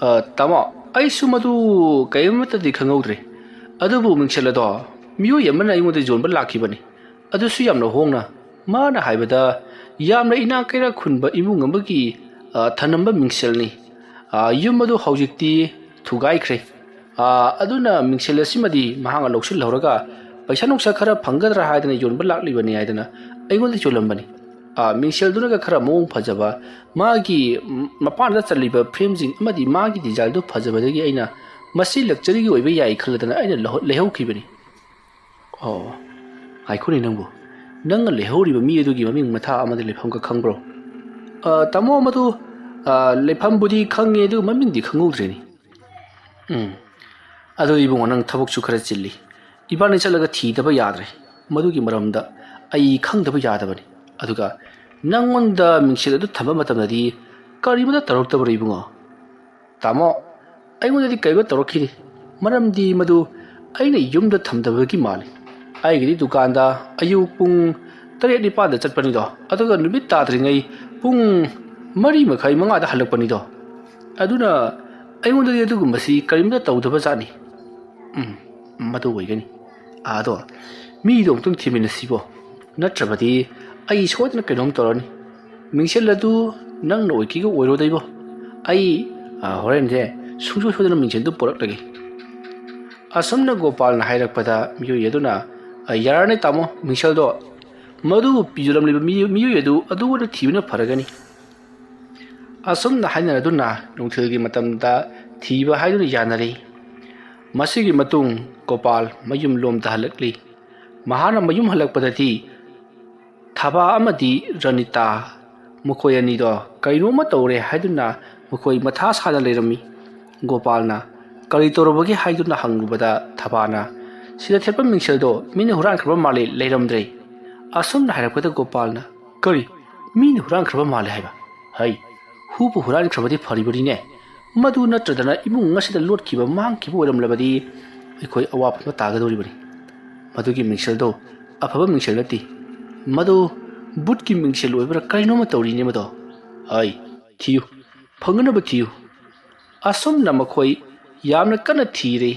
"ꯑ, ꯇꯥꯃꯣ, ꯑꯩꯁꯨ ꯃꯗꯨ ꯀꯔꯤꯃꯠꯇꯗꯤ ꯈꯪꯍꯧꯗ꯭ꯔꯦ꯫ ꯑꯗꯨꯕꯨ ꯃꯤꯡꯁꯦꯜ ꯑꯗꯣ ꯃꯤꯑꯣꯏ ꯑꯃꯅ ꯑꯩꯉꯣꯟꯗ ꯌꯣꯟꯕ ꯂꯥꯛꯈꯤꯕꯅꯤ꯫ ꯑꯗꯨꯁꯨ ꯌꯥꯝꯅ ꯍꯣꯡꯅ꯫ ꯃꯥꯅ ꯍꯥꯏꯕꯗ ꯌꯥꯝꯅ ꯏꯅꯥꯛ ꯀꯩꯔꯥꯛ ꯈꯨꯟꯕ ꯏꯃꯨꯡ ꯑꯃꯒꯤ, ꯑ, ꯊꯅꯝꯕ ꯃꯤꯡꯁꯦꯜꯅꯤ꯫ ꯑ, ꯌꯨꯝ ꯑꯗꯨ ꯍꯧꯖꯤꯛꯇꯤ ꯊꯨꯒꯥꯏꯈ꯭ꯔꯦ꯫ ꯑ, ꯑꯗꯨꯅ ꯃꯤꯡꯁꯦꯜ ꯑꯁꯤꯃꯗꯤ ꯃꯍꯥꯛꯅ ꯂꯧꯁꯤꯜꯍꯧꯔꯒ ꯄꯩꯁꯥ ꯅꯨꯡꯁꯥ ꯈꯔ ꯐꯪꯒꯗ꯭ꯔꯥ ꯍꯥꯏꯗꯅ ꯌꯣꯟꯕ ꯂꯥꯛꯂꯤꯕꯅꯤ" ꯍꯥꯏꯗꯅ ꯑꯩꯉꯣꯟꯗ ꯌꯣꯜꯂꯝꯕꯅꯤ꯫ ꯑ, ꯃꯤꯡꯁꯦꯜꯗꯨꯅꯒ ꯈꯔ ꯃꯑꯣꯡ ꯐꯖꯕ, ꯃꯥꯒꯤ ꯃꯄꯥꯟꯗ ꯆꯜꯂꯤꯕ ꯐ꯭ꯔꯦꯝꯁꯤꯡ ꯑꯃꯗꯤ ꯃꯥꯒꯤ ꯗꯤꯖꯥꯏꯟꯗꯨ ꯐꯖꯕꯗꯒꯤ ꯑꯩꯅ ꯃꯁꯤ ꯂꯛꯖꯔꯤꯒꯤ ꯑꯣꯏꯕ ꯌꯥꯏ ꯈꯜꯂꯗꯅ ꯑꯩꯅ ꯂꯧꯍꯧ-, ꯂꯩꯍꯧꯈꯤꯕꯅꯤ꯫ ꯑꯣ, ꯉꯥꯏꯈꯣꯅꯦ ꯅꯪꯕꯨ꯫ ꯅꯪꯅ ꯂꯩꯍꯧꯔꯤꯕ ꯃꯤ ꯑꯗꯨꯒꯤ ꯃꯃꯤꯡ ꯃꯊꯥ ꯑꯃꯗꯤ ꯂꯩꯐꯝꯒ ꯈꯪꯕ꯭ꯔꯣ? ꯑ, ꯇꯥꯃꯣ, ꯃꯗꯨ, ꯑ, ꯂꯩꯐꯝꯕꯨꯗꯤ ꯈꯪꯉꯦ, ꯑꯗꯨ ꯃꯃꯤꯡꯗꯤ ꯈꯪꯍꯧꯗ꯭ꯔꯦꯅꯦ꯫ ꯎꯝ, ꯑꯗꯨ ꯏꯕꯨꯡꯉꯣ, ꯅꯪ ꯊꯕꯛꯁꯨ ꯈꯔ ꯆꯤꯜꯂꯤ꯫ ꯏꯕꯥꯅꯤ ꯆꯠꯂꯒ ꯊꯤꯗꯕ ꯌꯥꯗ꯭ꯔꯦ꯫ ꯃꯗꯨꯒꯤ ꯃꯔꯝꯗ ꯑꯩ ꯈꯪꯗꯕ ꯌꯥꯗꯕꯅꯤ꯫ ꯑꯗꯨꯒ ꯅꯪꯉꯣꯟꯗ ꯃꯤꯡꯁꯦꯜ ꯑꯗꯨ ꯊꯝꯕ ꯃꯇꯝꯗꯗꯤ ꯀꯔꯤꯃꯠꯇ ꯇꯧꯔꯛꯇꯕ꯭ꯔꯣ ꯏꯕꯨꯡꯉꯣ? ꯇꯥꯃꯣ, ꯑꯩꯉꯣꯟꯗꯗꯤ ꯀꯔꯤꯒꯨꯝꯕ ꯇꯧꯔꯛꯈꯤꯗꯦ꯫ ꯃꯔꯝꯗꯤ ꯃꯗꯨ ꯑꯩꯅ ꯌꯨꯝꯗ ꯊꯝꯗꯕꯒꯤ ꯃꯥꯜꯂꯤ꯫ ꯑꯩꯒꯤꯗꯤ ꯗꯨꯀꯥꯟꯗ ꯑꯌꯨꯛ ꯄꯨꯡ ꯇꯔꯦꯠ ꯅꯤꯄꯥꯟꯗ ꯆꯠꯄꯅꯤꯗꯣ, ꯑꯗꯨꯒ ꯅꯨꯃꯤꯠ ꯇꯥꯗ꯭ꯔꯤꯉꯩ ꯄꯨꯡ ꯃꯔꯤ ꯃꯈꯥꯏ, ꯃꯉꯥꯗ ꯍꯜꯂꯛꯄꯅꯤꯗꯣ꯫ ꯑꯗꯨꯅ ꯑꯩꯉꯣꯟꯗꯗꯤ ꯑꯗꯨꯒꯨꯝꯕꯁꯤ ꯀꯔꯤꯝꯇ ꯇꯧꯗꯕ ꯖꯥꯠꯅꯤ꯫ ꯎꯝ, ꯃꯗꯨ ꯑꯣꯏꯒꯅꯤ꯫ ꯑꯗꯣ ꯃꯤꯗꯣ ꯑꯃꯨꯛꯇꯪ ꯊꯤꯃꯤꯟꯅꯁꯤꯕꯣ, ꯅꯠꯇ꯭ꯔꯕꯗꯤ ꯑꯩ ꯁꯣꯏꯗꯅ ꯀꯩꯅꯣꯝ ꯇꯧꯔꯅꯤ꯫ ꯃꯤꯡꯁꯦꯜ ꯑꯗꯨ ꯅꯪꯅ ꯑꯣꯏꯈꯤꯒ ꯑꯣꯏꯔꯣꯗꯩꯕꯣ꯫ ꯑꯩ, ꯑ, ꯍꯣꯔꯦꯟꯁꯦ ꯁꯨꯡꯁꯣꯏ ꯁꯣꯏꯗꯅ ꯃꯤꯡꯁꯦꯜꯗꯨ ꯄꯨꯔꯛꯂꯒꯦ꯫ ꯑꯁꯨꯝꯅ ꯒꯣꯄꯥꯜꯅ ꯍꯥꯏꯔꯛꯄꯗ ꯃꯤꯑꯣꯏ ꯑꯗꯨꯅ, "ꯑ, ꯌꯥꯔꯅꯤ ꯇꯥꯃꯣ, ꯃꯤꯡꯁꯦꯜꯗꯣ ꯃꯗꯨ ꯄꯤꯖꯂꯝꯂꯤꯕ ꯃꯤ-, ꯃꯤꯑꯣꯏ ꯑꯗꯨ ꯑꯗꯨ ꯑꯣꯏꯅ ꯊꯤꯕꯅ ꯐꯔꯒꯅꯤ"꯫ ꯑꯁꯨꯝꯅ ꯍꯥꯏꯅꯔꯗꯨꯅ ꯅꯨꯡꯊꯤꯜꯒꯤ ꯃꯇꯝꯗ ꯊꯤꯕ ꯍꯥꯏꯗꯨꯅ ꯌꯥꯅꯔꯤ꯫ ꯃꯁꯤꯒꯤ ꯃꯇꯨꯡ ꯒꯣꯄꯥꯜ ꯃꯌꯨꯝ ꯂꯣꯝꯗ ꯍꯜꯂꯛꯂꯤ꯫ ꯃꯍꯥꯛꯅ ꯃꯌꯨꯝ ꯍꯜꯂꯛꯄꯗꯗꯤ ꯊꯕꯥ ꯑꯃꯗꯤ ꯔꯅꯤꯇꯥ ꯃꯈꯣꯏ ꯑꯅꯤꯗꯣ ꯀꯩꯅꯣꯝꯃ ꯇꯧꯔꯦ ꯍꯥꯏꯗꯨꯅ ꯃꯈꯣꯏ ꯃꯊꯥ ꯁꯥꯅ ꯂꯩꯔꯝꯃꯤ꯫ ꯒꯣꯄꯥꯜꯅ ꯀꯔꯤ ꯇꯧꯔꯕꯒꯦ ꯍꯥꯏꯗꯨꯅ ꯍꯪꯂꯨꯕꯗ ꯊꯕꯥꯅ, "ꯁꯤꯗ ꯊꯦꯠꯄ ꯃꯤꯡꯁꯦꯜꯗꯣ ꯃꯤꯅ ꯍꯨꯔꯥꯟꯈ꯭ꯔꯕ ꯃꯥꯜꯂꯦ, ꯂꯩꯔꯝꯗ꯭ꯔꯦ"꯫ ꯑꯁꯨꯝꯅ ꯍꯥꯏꯔꯛꯄꯗ ꯒꯣꯄꯥꯜꯅ, "ꯀꯔꯤ? ꯃꯤꯅ ꯍꯨꯔꯥꯟꯈ꯭ꯔꯕ ꯃꯥꯜꯂꯦ ꯍꯥꯏꯕ꯫ ꯍꯩ, ꯍꯨꯕꯨ ꯍꯨꯔꯥꯟꯈ꯭ꯔꯕꯗꯤ ꯐꯔꯤꯕꯅꯤꯅꯦ꯫ ꯃꯗꯨ ꯅꯠꯇ꯭ꯔꯗꯅ ꯏꯃꯨꯡ ꯑꯁꯤꯗ ꯂꯣꯠꯈꯤꯕ ꯃꯥꯡꯈꯤꯕ ꯑꯣꯏꯔꯝꯂꯕꯗꯤ ꯑꯩꯈꯣꯏ ꯑꯋꯥꯐꯝꯗ ꯇꯥꯒꯗꯧꯔꯤꯕꯅꯤ꯫ ꯃꯗꯨꯒꯤ ꯃꯤꯡꯁꯦꯜꯗꯣ ꯑꯐꯕ ꯃꯤꯡꯁꯦꯜ ꯅꯠꯇꯦ꯫ ꯃꯗꯨ ꯕꯨꯠꯀꯤ ꯃꯤꯡꯁꯦꯜ ꯑꯣꯏꯕ꯭ꯔꯥ ꯀꯔꯤꯅꯣꯃ ꯇꯧꯔꯤꯅꯦ ꯃꯗꯣ꯫ ꯍꯩ, ꯊꯤꯌꯨ, ꯐꯪꯅꯅꯕ ꯊꯤꯌꯨ꯫ ꯑꯁꯨꯝꯅ ꯃꯈꯣꯏ ꯌꯥꯝꯅ ꯀꯟꯅ ꯊꯤꯔꯦ꯫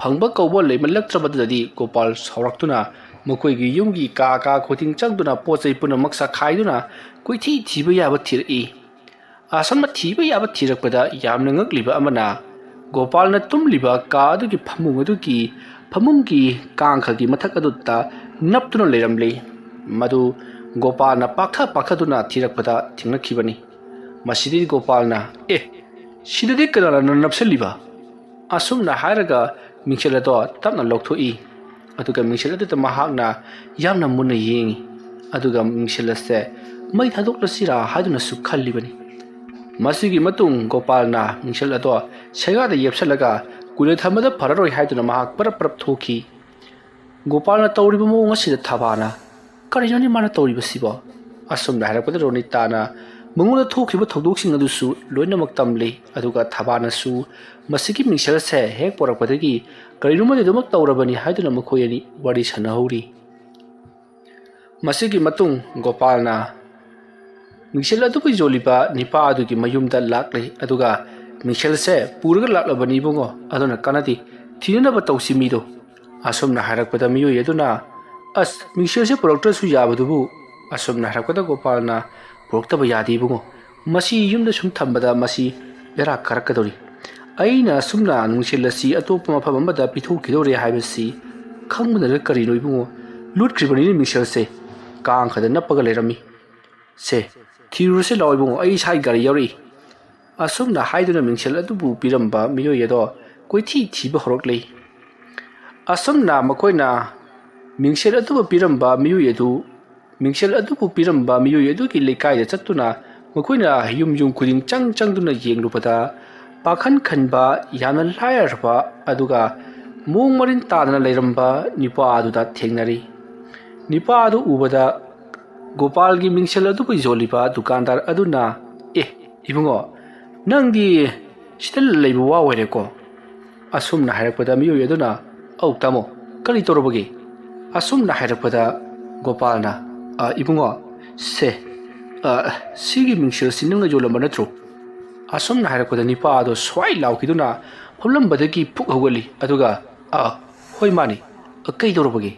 ꯐꯪꯕ ꯀꯧꯕ ꯂꯩꯃꯜꯂꯛꯇ꯭ꯔꯕꯗꯨꯗꯗꯤ ꯒꯣꯄꯥꯜ ꯁꯥꯎꯔꯛꯇꯨꯅ ꯃꯈꯣꯏꯒꯤ ꯌꯨꯝꯒꯤ ꯀꯥ ꯀꯥ ꯈꯨꯗꯤꯡ ꯆꯪꯗꯨꯅ ꯄꯣꯠ ꯆꯩ ꯄꯨꯝꯅꯃꯛ ꯆꯈꯥꯏꯗꯨꯅ ꯀꯣꯏꯊꯤ ꯊꯤꯕ ꯌꯥꯕ ꯊꯤꯔꯛꯏ꯫ ꯑꯁꯨꯝꯅ ꯊꯤꯕ ꯌꯥꯕ ꯊꯤꯔꯛꯄꯗ ꯌꯥꯝꯅ ꯉꯛꯂꯤꯕ ꯑꯃꯅ ꯒꯣꯄꯥꯜꯅ ꯇꯨꯝꯂꯤꯕ ꯀꯥ ꯑꯗꯨꯒꯤ ꯐꯃꯨꯡ ꯑꯗꯨꯒꯤ ꯐꯃꯨꯡꯒꯤ ꯀꯥꯡꯈꯒꯤ ꯃꯊꯛ ꯑꯗꯨꯗ ꯅꯞꯇꯨꯅ ꯂꯩꯔꯝꯂꯤ꯫ ꯃꯗꯨ ꯒꯣꯄꯥꯜꯅ ꯄꯥꯛꯊ ꯄꯥꯛꯊꯗꯨꯅ ꯊꯤꯔꯛꯄꯗ ꯊꯦꯡꯅꯈꯤꯕꯅꯤ꯫ ꯃꯁꯤꯗꯤ ꯒꯣꯄꯥꯜꯅ, "ꯑꯦ, ꯁꯤꯗꯗꯤ ꯀꯅꯥꯅ ꯅꯞꯁꯤꯜꯂꯤꯕ?" ꯑꯁꯨꯝꯅ ꯍꯥꯏꯔꯒ ꯃꯤꯡꯁꯦꯜ ꯑꯗꯣ ꯇꯞꯅ ꯂꯧꯊꯣꯛꯏ꯫ ꯑꯗꯨꯒ ꯃꯤꯡꯁꯦꯜ ꯑꯗꯨꯗ ꯃꯍꯥꯛꯅ ꯌꯥꯝꯅ ꯃꯨꯟꯅ ꯌꯦꯡꯉꯤ꯫ ꯑꯗꯨꯒ ꯃꯤꯡꯁꯦꯜ ꯑꯁꯦ ꯃꯩ ꯊꯥꯗꯣꯛꯂꯁꯤꯔꯥ ꯍꯥꯏꯗꯨꯅꯁꯨ ꯈꯜꯂꯤꯕꯅꯤ꯫ ꯃꯁꯤꯒꯤ ꯃꯇꯨꯡ ꯒꯣꯄꯥꯜꯅ ꯃꯤꯡꯁꯦꯜ ꯑꯗꯣ ꯁꯦꯒꯥꯗ ꯌꯦꯞꯁꯜꯂꯒ ꯀꯨꯏꯅ ꯊꯝꯕꯗ ꯐꯔꯔꯣꯏ ꯍꯥꯏꯗꯨꯅ ꯃꯍꯥꯛ ꯄꯔꯞ ꯄꯔꯞ ꯊꯣꯛꯈꯤ꯫ ꯒꯣꯄꯥꯜꯅ ꯇꯧꯔꯤꯕ ꯃꯑꯣꯡ ꯑꯁꯤꯗ ꯊꯕꯥꯅ, "ꯀꯔꯤꯅꯣꯅꯦ ꯃꯥꯅ ꯇꯧꯔꯤꯕꯁꯤꯕꯣ?" ꯑꯁꯨꯝꯅ ꯍꯥꯏꯔꯛꯄꯗ ꯔꯣꯅꯤꯇꯥꯅ ꯃꯉꯣꯟꯗ ꯊꯣꯛꯈꯤꯕ ꯊꯧꯗꯣꯛꯁꯤꯡ ꯑꯗꯨꯁꯨ ꯂꯣꯏꯅꯃꯛ ꯇꯝꯂꯤ꯫ ꯑꯗꯨꯒ ꯊꯕꯥꯅꯁꯨ ꯃꯁꯤꯒꯤ ꯃꯤꯡꯁꯦꯜ ꯑꯁꯦ ꯍꯦꯛ ꯄꯣꯔꯛꯄꯗꯒꯤ ꯀꯔꯤꯅꯣꯃꯗꯤ ꯑꯗꯨꯃꯛ ꯇꯧꯔꯕꯅꯤ ꯍꯥꯏꯗꯨꯅ ꯃꯈꯣꯏ ꯑꯅꯤ ꯋꯥꯔꯤ ꯁꯥꯟꯅꯍꯧꯔꯤ꯫ ꯃꯁꯤꯒꯤ ꯃꯇꯨꯡ ꯒꯣꯄꯥꯜꯅ ꯃꯤꯡꯁꯦꯜ ꯑꯗꯨꯕꯨ ꯌꯣꯜꯂꯤꯕ ꯅꯤꯄꯥ ꯑꯗꯨꯒꯤ ꯃꯌꯨꯝꯗ ꯂꯥꯛꯂꯦ꯫ ꯑꯗꯨꯒ, "ꯃꯤꯡꯁꯦꯜꯁꯦ ꯄꯨꯔꯒ ꯂꯥꯛꯂꯕꯅꯤ ꯏꯕꯨꯡꯉꯣ, ꯑꯗꯨꯅ ꯀꯥꯟꯅꯗꯦ, ꯊꯤꯅꯅꯕ ꯇꯧꯁꯤ ꯃꯤꯗꯣ꯫" ꯑꯁꯨꯝꯅ ꯍꯥꯏꯔꯛꯄꯗ ꯃꯤꯑꯣꯏ ꯑꯗꯨꯅ, "ꯑꯁ, ꯃꯤꯡꯁꯦꯜꯁꯦ ꯄꯨꯔꯛꯇ꯭ꯔꯁꯨ ꯌꯥꯕꯗꯨꯕꯨ?" ꯑꯁꯨꯝꯅ ꯍꯥꯏꯔꯛꯄꯗ ꯒꯣꯄꯥꯜꯅ, "ꯄꯨꯔꯛꯇꯕ ꯌꯥꯗꯦ ꯏꯕꯨꯡꯉꯣ, ꯃꯁꯤ ꯌꯨꯝꯗ ꯁꯨꯝ ꯊꯝꯕꯗ ꯃꯁꯤ ꯕꯦꯔꯥ ꯀꯥꯔꯛꯀꯗꯧꯔꯤ꯫ ꯑꯩꯅ ꯑꯁꯨꯝꯅ ꯃꯤꯡꯁꯦꯜ ꯑꯁꯤ ꯑꯇꯣꯞꯄ ꯃꯐꯝ ꯑꯃꯗ ꯄꯤꯊꯣꯛꯈꯤꯗꯧꯔꯦ ꯍꯥꯏꯕꯁꯤ ꯈꯪꯕꯅꯔ ꯀꯔꯤꯅꯣ ꯏꯕꯨꯡꯉꯣ, ꯂꯨꯠꯈ꯭ꯔꯤꯕꯅꯤꯅꯦ ꯃꯤꯡꯁꯦꯜꯁꯦ, ꯀꯥꯡꯈꯗ ꯅꯞꯄꯒ ꯂꯩꯔꯝꯃꯤ꯫ ꯁꯦ, ꯊꯤꯔꯨꯔꯁꯤ ꯂꯥꯛꯑꯣ ꯏꯕꯨꯡꯉꯣ, ꯑꯩ ꯏꯁꯥꯒꯤ ꯒꯥꯔꯤ ꯌꯥꯎꯔꯛꯏ꯫" ꯑꯁꯨꯝꯅ ꯍꯥꯏꯗꯨꯅ ꯃꯤꯡꯁꯦꯜ ꯑꯗꯨꯕꯨ ꯄꯤꯔꯝꯕ ꯃꯤꯑꯣꯏ ꯑꯗꯣ ꯀꯣꯏꯊꯤ ꯊꯤꯕ ꯍꯧꯔꯛꯂꯤ꯫ ꯑꯁꯨꯝꯅ ꯃꯈꯣꯏꯅ ꯃꯤꯡꯁꯦꯜ ꯑꯗꯨꯕꯨ ꯄꯤꯔꯝꯕ ꯃꯤꯑꯣꯏ ꯑꯗꯨ, ꯃꯤꯡꯁꯦꯜ ꯑꯗꯨꯕꯨ ꯄꯤꯔꯝꯕ ꯃꯤꯑꯣꯏ ꯑꯗꯨꯒꯤ ꯂꯩꯀꯥꯏꯗ ꯆꯠꯇꯨꯅ ꯃꯈꯣꯏꯅ ꯌꯨꯝ ꯌꯨꯝ ꯈꯨꯗꯤꯡ ꯆꯪ ꯆꯪꯗꯨꯅ ꯌꯦꯡꯂꯨꯕꯗ ꯄꯥꯈꯟ ꯈꯟꯕ ꯌꯥꯝꯅ ꯂꯥꯏꯔꯕ ꯑꯗꯨꯒ ꯃꯑꯣꯡ ꯃꯔꯤꯟ ꯇꯥꯗꯅ ꯂꯩꯔꯝꯕ ꯅꯨꯄꯥ ꯑꯗꯨꯗ ꯊꯦꯡꯅꯔꯤ꯫ ꯅꯨꯄꯥ ꯑꯗꯨ ꯎꯕꯗ ꯒꯣꯄꯥꯜꯒꯤ ꯃꯤꯡꯁꯦꯜ ꯑꯗꯨꯕꯨ ꯌꯣꯜꯂꯤꯕ ꯗꯨꯀꯥꯟꯗꯥꯔ ꯑꯗꯨꯅ, "ꯑꯦ, ꯏꯕꯨꯡꯉꯣ, ꯅꯪꯗꯤ ꯁꯤꯗ ꯂꯩꯕ ꯋꯥ ꯑꯣꯏꯔꯦꯀꯣ?" ꯑꯁꯨꯝꯅ ꯍꯥꯏꯔꯛꯄꯗ ꯃꯤꯑꯣꯏ ꯑꯗꯨꯅ, "ꯑꯧ ꯇꯥꯃꯣ, ꯀꯔꯤ ꯇꯧꯔꯕꯒꯦ?" ꯑꯁꯨꯝꯅ ꯍꯥꯏꯔꯛꯄꯗ ꯒꯣꯄꯥꯜꯅ, "ꯑ, ꯏꯕꯨꯡꯉꯣ, ꯁꯦ, ꯑ, ꯁꯤꯒꯤ ꯃꯤꯡꯁꯦꯜꯁꯤ ꯅꯪꯅ ꯌꯣꯜꯂꯝꯕ ꯅꯠꯇ꯭ꯔꯣ?" ꯑꯁꯨꯝꯅ ꯍꯥꯏꯔꯛꯄꯗ ꯅꯤꯄꯥ ꯑꯗꯣ ꯁ꯭ꯋꯥꯏ ꯂꯥꯎꯈꯤꯗꯨꯅ ꯐꯝꯂꯝꯕꯗꯒꯤ ꯐꯨꯛ ꯍꯧꯒꯠꯂꯤ꯫ ꯑꯗꯨꯒ, "ꯑ, ꯍꯣꯏ ꯃꯥꯅꯤ, ꯑ, ꯀꯩꯗꯧꯔꯕꯒꯦ?"